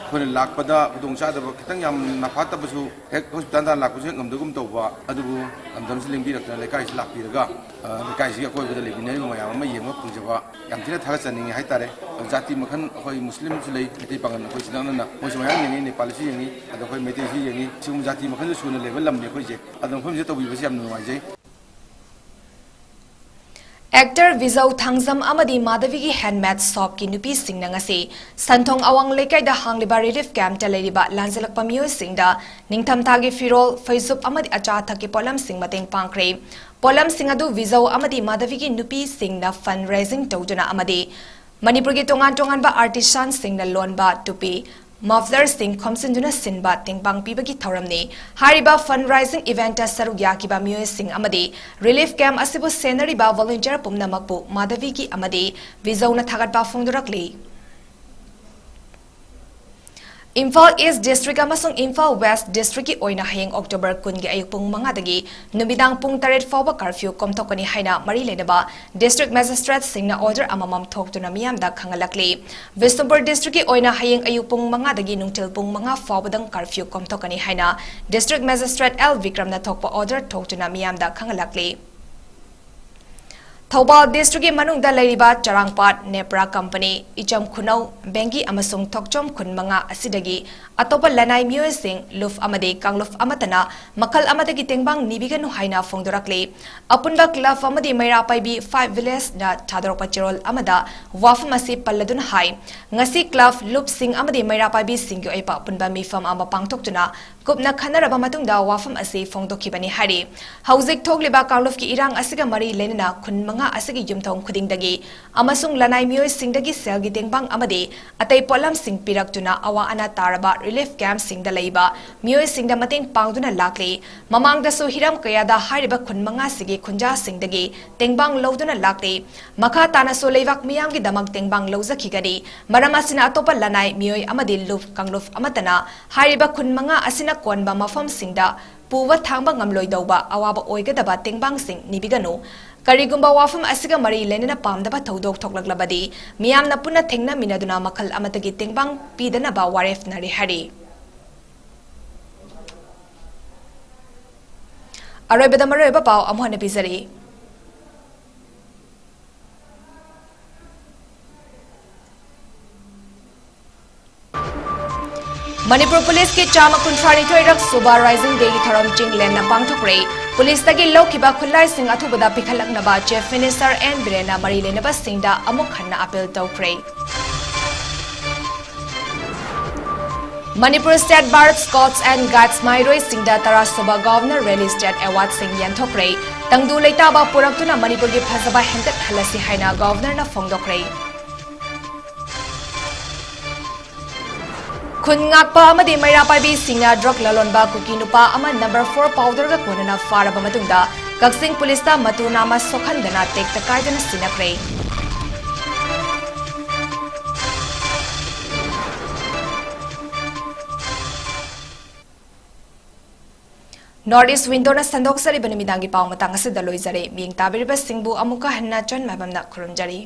ꯑꯩꯈꯣꯏꯅ ꯂꯥꯛꯄꯗ ꯈꯨꯗꯣꯡꯆꯥꯗꯕ ꯈꯤꯇꯪ ꯌꯥꯝꯅ ꯐꯠꯇꯕꯁꯨ ꯍꯦꯛ ꯍꯣꯁꯄꯤꯇꯥꯜꯗ ꯂꯥꯛꯄꯁꯨ ꯍꯦꯛ ꯉꯝꯗꯒꯨꯝ ꯇꯧꯕ, ꯑꯗꯨꯕꯨ ꯂꯝꯗꯝꯁꯤ ꯂꯦꯡꯕꯤꯔꯛꯇꯅ ꯂꯩꯀꯥꯏꯁꯤ ꯂꯥꯛꯄꯤꯔꯒ, ꯑ, ꯂꯩꯀꯥꯏꯁꯤꯒꯤ ꯑꯀꯣꯏꯕꯗ ꯂꯩꯃꯤꯟꯅꯔꯤꯕ ꯃꯌꯥꯝ ꯑꯃ ꯌꯦꯡꯕ ꯐꯪꯖꯕ ꯌꯥꯝ ꯊꯤꯅ ꯊꯥꯒꯠꯆꯅꯤꯡꯉꯤ ꯍꯥꯏꯇꯥꯔꯦ꯫ ꯖꯥꯇꯤ ꯃꯈꯜ ꯑꯩꯈꯣꯏ ꯃꯨꯁꯂꯤꯝꯁꯨ ꯂꯩ, ꯃꯩꯇꯩ ꯄꯥꯉꯜ ꯑꯩꯈꯣꯏ ꯁꯤꯗ ꯅꯛꯅꯅ ꯃꯣꯏꯁꯨ ꯃꯌꯥꯝ ꯌꯦꯡꯉꯤ, ꯅꯦꯄꯥꯂꯤꯁꯨ ꯌꯦꯡꯉꯤ, ꯑꯗꯣ ꯑꯩꯈꯣꯏ ꯃꯩꯇꯩꯁꯨ ꯌꯦꯡꯉꯤ꯫ ꯁꯤꯒꯨꯝꯕ ꯖꯥꯇꯤ ꯃꯈꯜꯁꯨ ꯁꯨꯅ ꯂꯩꯕ ꯂꯝꯅꯤ ꯑꯩꯈꯣꯏꯁꯦ꯫ ꯑꯗꯣ ꯃꯐꯝꯁꯤꯗ ꯇꯧꯕꯤꯕꯁꯤ ꯌꯥꯝꯅ ꯅꯨꯡꯉꯥꯏꯖꯩ꯫ Actor ꯕꯤꯖꯧ ꯊꯥꯡꯖꯝ ꯑꯃꯗꯤ ꯃꯥꯙꯕꯤꯒꯤ handmade shopꯀꯤ ꯅꯨꯄꯤꯁꯤꯡꯅ ꯉꯁꯤ ꯁꯟꯊꯣꯡ ꯑꯋꯥꯡ ꯂꯩꯀꯥꯏꯗ ꯍꯥꯡꯂꯤꯕ relief campꯇ ꯂꯩꯔꯤꯕ ꯂꯥꯟꯖꯂꯛꯄ ꯃꯤꯑꯣꯏꯁꯤꯡꯗ ꯅꯤꯡꯊꯝꯊꯥꯒꯤ ꯐꯤꯔꯣꯜ, ꯐꯩꯖꯨꯞ ꯑꯃꯗꯤ ꯑꯆꯥ ꯑꯊꯛꯀꯤ ꯄꯣꯠꯂꯝꯁꯤꯡ ꯃꯇꯦꯡ ꯄꯥꯡꯈ꯭ꯔꯦ꯫ ꯄꯣꯠꯂꯝꯁꯤꯡ ꯑꯗꯨ ꯕꯤꯖꯧ ꯑꯃꯗꯤ ꯃꯥꯙꯕꯤꯒꯤ ꯅꯨꯄꯤꯁꯤꯡꯅ fundraising ꯇꯧꯗꯨꯅ ꯑꯃꯗꯤ ꯃꯅꯤꯄꯨꯔꯒꯤ ꯇꯣꯉꯥꯟ ꯇꯣꯉꯥꯟꯕ artisanꯁꯤꯡꯅ ꯂꯣꯟꯕ ꯇꯨꯄꯤ, mufflerꯁꯤꯡ ꯈꯣꯝꯖꯤꯟꯗꯨꯅ ꯁꯤꯟꯕ ꯇꯦꯡꯕꯥꯡ ꯄꯤꯕꯒꯤ ꯊꯧꯔꯝꯅꯤ꯫ ꯍꯥꯏꯔꯤꯕ fundraising eventꯇ ꯁꯔꯨꯛ ꯌꯥꯈꯤꯕ ꯃꯤꯑꯣꯏꯁꯤꯡ ꯑꯃꯗꯤ relief camp ꯑꯁꯤꯕꯨ ꯁꯦꯟꯅꯔꯤꯕ volunteer ꯄꯨꯝꯅꯃꯛꯄꯨ ꯃꯥꯙꯕꯤꯒꯤ ꯑꯃꯗꯤ ꯕꯤꯖꯧꯅ ꯊꯥꯒꯠꯄ ꯐꯣꯡꯗꯣꯔꯛꯂꯤ꯫ ꯏꯝꯐꯥꯜ East District ꯑꯃꯁꯨꯡ ꯏꯝꯐꯥꯜ West Districtꯀꯤ ꯑꯣꯏꯅ ꯍꯌꯦꯡ October ꯀꯨꯟꯒꯤ ꯑꯌꯨꯛ ꯄꯨꯡ ꯃꯉꯥꯗꯒꯤ ꯅꯨꯃꯤꯗꯥꯡ ꯄꯨꯡ ꯇꯔꯦꯠ ꯐꯥꯎꯕ curfew ꯀꯣꯝꯊꯣꯛꯀꯅꯤ ꯍꯥꯏꯅ ꯃꯔꯤ ꯂꯩꯅꯕ district magistrateꯁꯤꯡꯅ order ꯑꯃꯃꯝ ꯊꯣꯛꯇꯨꯅ ꯃꯤꯌꯥꯝꯗ ꯈꯪꯍꯜꯂꯛꯂꯤ꯫ ꯕꯤꯁꯅꯨꯄꯨꯔ districtꯀꯤ ꯑꯣꯏꯅ ꯍꯌꯦꯡ ꯑꯌꯨꯛ ꯄꯨꯡ ꯃꯉꯥꯗꯒꯤ ꯅꯨꯡꯊꯤꯜ ꯄꯨꯡ ꯃꯉꯥ ꯐꯥꯎꯕꯗꯪ curfew ꯀꯣꯝꯊꯣꯛꯀꯅꯤ ꯍꯥꯏꯅ district magistrate ꯑꯦꯜ ꯕꯤꯀ꯭ꯔꯝꯅ ꯊꯣꯛꯄ order ꯊꯣꯛꯇꯨꯅ ꯃꯤꯌꯥꯝꯗ ꯈꯪꯍꯜꯂꯛꯂꯤ꯫ ꯊꯧꯕꯥꯜ districtꯀꯤ ꯃꯅꯨꯡꯗ ꯂꯩꯔꯤꯕ ꯆꯔꯥꯡꯄꯥꯠ, ꯅꯦꯄ꯭ꯔꯥ ꯀꯝꯄꯅꯤ, ꯏꯆꯝ ꯈꯨꯅꯧ, ꯕꯦꯡꯒꯤ ꯑꯃꯁꯨꯡ ꯊꯣꯛꯆꯣꯝ ꯈꯨꯟ ꯃꯉꯥ ꯑꯁꯤꯗꯒꯤ ꯑꯇꯣꯞꯄ ꯂꯅꯥꯏ ꯃꯤꯑꯣꯏꯁꯤꯡ ꯂꯨꯞ ꯑꯃꯗꯤ ꯀꯥꯡꯂꯨꯞ ꯑꯃꯠꯇꯅ ꯃꯈꯜ ꯑꯃꯠꯇꯒꯤ ꯇꯦꯡꯕꯥꯡ ꯅꯤꯕꯤꯒꯅꯨ ꯍꯥꯏꯅ ꯐꯣꯡꯗꯣꯔꯛꯂꯤ꯫ ꯑꯄꯨꯟꯕ club ꯑꯃꯗꯤ ꯃꯩꯔꯥ ꯄꯥꯏꯕꯤ Five Villageꯅ ꯊꯥꯗꯣꯔꯛꯄ ꯆꯦꯔꯣꯜ ꯑꯃꯗ ꯋꯥꯐꯝ ꯑꯁꯤ ꯄꯜꯂꯗꯨꯅ ꯍꯥꯏ, ꯉꯁꯤ club ꯂꯨꯞꯁꯤꯡ ꯑꯃꯗꯤ ꯃꯩꯔꯥ ꯄꯥꯏꯕꯤꯁꯤꯡꯒꯤ ꯑꯣꯏꯕ ꯑꯄꯨꯟꯕ ꯃꯤꯐꯝ ꯑꯃ ꯄꯥꯡꯊꯣꯛꯇꯨꯅ ꯀꯨꯞꯅ ꯈꯟꯅꯔꯕ ꯃꯇꯨꯡꯗ ꯋꯥꯐꯝ ꯑꯁꯤ ꯐꯣꯡꯗꯣꯛꯈꯤꯕꯅꯤ ꯍꯥꯏꯔꯤ꯫ ꯍꯧꯖꯤꯛ ꯊꯣꯛꯂꯤꯕ ꯀꯥꯡꯂꯨꯞꯀꯤ ꯏꯔꯥꯡ ꯑꯁꯤꯒ ꯃꯔꯤ ꯂꯩꯅꯅ ꯈꯨꯟ ꯃꯉꯥ ꯑꯁꯤꯒꯤ ꯌꯨꯝꯊꯣꯡ ꯈꯨꯗꯤꯡꯗꯒꯤ ꯑꯃꯁꯨꯡ ꯂꯅꯥꯏ ꯃꯤꯑꯣꯏꯁꯤꯡꯗꯒꯤ ꯁꯦꯜꯒꯤ ꯇꯦꯡꯕꯥꯡ ꯑꯃꯗꯤ ꯑꯇꯩ ꯄꯣꯠꯂꯝꯁꯤꯡ ꯄꯤꯔꯛꯇꯨꯅ ꯑꯋꯥ ꯑꯅꯥ ꯇꯥꯔꯕ relief campꯁꯤꯡꯗ ꯂꯩꯕ ꯃꯤꯑꯣꯏꯁꯤꯡꯗ ꯃꯇꯦꯡ ꯄꯥꯡꯗꯨꯅ ꯂꯥꯛꯂꯤ꯫ ꯃꯃꯥꯡꯗꯁꯨ ꯍꯤꯔꯝ ꯀꯌꯥꯗ ꯍꯥꯏꯔꯤꯕ ꯈꯨꯟ ꯃꯉꯥꯁꯤꯒꯤ ꯈꯨꯟꯖꯥꯁꯤꯡꯗꯒꯤ ꯇꯦꯡꯕꯥꯡ ꯂꯧꯗꯨꯅ ꯂꯥꯛꯂꯤ꯫ ꯃꯈꯥ ꯇꯥꯅꯁꯨ ꯂꯩꯕꯥꯛ ꯃꯤꯌꯥꯝꯒꯤꯗꯃꯛ ꯇꯦꯡꯕꯥꯡ ꯂꯧꯖꯈꯤꯒꯅꯤ꯫ ꯃꯔꯝ ꯑꯁꯤꯅ ꯑꯇꯣꯞꯄ ꯂꯅꯥꯏ ꯃꯤꯑꯣꯏ ꯑꯃꯗꯤ ꯂꯨꯞ ꯀꯥꯡꯂꯨꯞ ꯑꯃꯠꯇꯅ ꯍꯥꯏꯔꯤꯕ ꯈꯨꯟ ꯃꯉꯥ ꯑꯁꯤꯅ ꯀꯣꯟꯕ ꯃꯐꯝꯁꯤꯡꯗ ꯄꯨꯕ ꯊꯥꯡꯕ ꯉꯝꯂꯣꯏꯗꯧꯕ ꯑꯋꯥꯕ ꯑꯣꯏꯒꯗꯕ ꯇꯦꯡꯕꯥꯡꯁꯤꯡ ꯅꯤꯕꯤꯒꯅꯨ꯫ ꯀꯔꯤꯒꯨꯝꯕ ꯋꯥꯐꯝ ꯑꯁꯤꯒ ꯃꯔꯤ ꯂꯩꯅꯅ ꯄꯥꯝꯗꯕ ꯊꯧꯗꯣꯛ ꯊꯣꯛꯂꯛꯂꯕꯗꯤ ꯃꯤꯌꯥꯝꯅ ꯄꯨꯟꯅ ꯊꯦꯡꯅꯃꯤꯟꯅꯗꯨꯅ ꯃꯈꯜ ꯑꯃꯠꯇꯒꯤ ꯇꯦꯡꯕꯥꯡ ꯄꯤꯗꯅꯕ ꯋꯥꯔꯦꯞꯅꯔꯤ ꯍꯥꯏꯔꯤ꯫ ꯑꯔꯣꯏꯕꯗ ꯃꯔꯨꯑꯣꯏꯕ ꯄꯥꯎ ꯑꯃꯨꯛ ꯍꯟꯅ ꯄꯤꯖꯔꯤ꯫ ꯃꯅꯤꯄꯨꯔ ꯄꯨꯂꯤꯁꯀꯤ ꯆꯥꯝꯃ ꯀꯨꯟꯊ꯭ꯔꯥ ꯅꯤꯊꯣꯏ ꯔꯛ ꯁꯨꯕ Rising Dayꯒꯤ ꯊꯧꯔꯝ ꯆꯤꯡꯂꯦꯟꯅ ꯄꯥꯡꯊꯣꯛꯈ꯭ꯔꯦ꯫ ꯄꯨꯂꯤꯁꯇꯒꯤ ꯂꯧꯈꯤꯕ ꯈꯨꯠꯂꯥꯏꯁꯤꯡ ꯑꯊꯨꯕꯗ ꯄꯤꯈꯠꯂꯛꯅꯕ Chief Minister N ꯕꯤꯔꯦꯟꯅ ꯃꯔꯤ ꯂꯩꯅꯕꯁꯤꯡꯗ ꯑꯃꯨꯛ ꯍꯟꯅ appeal ꯇꯧꯈ꯭ꯔꯦ꯫ Manipur State Bird Scouts and Guides ꯃꯍꯩꯔꯣꯏꯁꯤꯡꯗ ꯇꯔꯥꯁꯨꯕ Governor Raleigh State Awardꯁꯤꯡ ꯌꯦꯟꯊꯣꯛꯈ꯭ꯔꯦ꯫ ꯇꯪꯗꯨ ꯂꯩꯇꯥꯕ ꯄꯨꯔꯛꯇꯨꯅ ꯃꯅꯤꯄꯨꯔꯒꯤ ꯐꯖꯕ ꯍꯦꯟꯒꯠꯍꯜꯂꯁꯤ ꯍꯥꯏꯅ Governorꯅ ꯐꯣꯡꯗꯣꯛꯈ꯭ꯔꯦ꯫ ꯈꯨꯟ ꯉꯥꯛꯄ ꯑꯃꯗꯤ ꯃꯩꯔꯥ ꯄꯥꯏꯕꯤꯁꯤꯡꯅ drug ꯂꯂꯣꯟꯕ ꯀꯨꯀꯤ ꯅꯨꯄꯥ ꯑꯃ number four powderꯒ ꯀꯣꯟꯅꯅ ꯐꯥꯔꯕ ꯃꯇꯨꯡꯗ ꯀꯛꯆꯤꯡ ꯄꯨꯂꯤꯁꯇ ꯃꯇꯨ ꯅꯥꯝꯃ ꯁꯣꯛꯍꯟꯗꯅ ꯇꯦꯛꯇ ꯀꯥꯏꯗꯅ ꯁꯤꯟꯅꯈ꯭ꯔꯦ꯫ North East Windowꯅ ꯁꯟꯗꯣꯛꯆꯔꯤꯕ ꯅꯨꯃꯤꯗꯥꯡꯒꯤ ꯄꯥꯎ ꯃꯇꯥꯡ ꯑꯁꯤꯗ ꯂꯣꯏꯖꯔꯦ꯫ ꯃꯤꯠꯌꯦꯡ ꯇꯥꯕꯤꯔꯤꯕꯁꯤꯡꯕꯨ ꯑꯃꯨꯛꯀ ꯍꯟꯅ ꯆꯟ ꯃꯥꯏꯕꯝꯅ ꯈꯨꯔꯨꯝꯖꯔꯤ꯫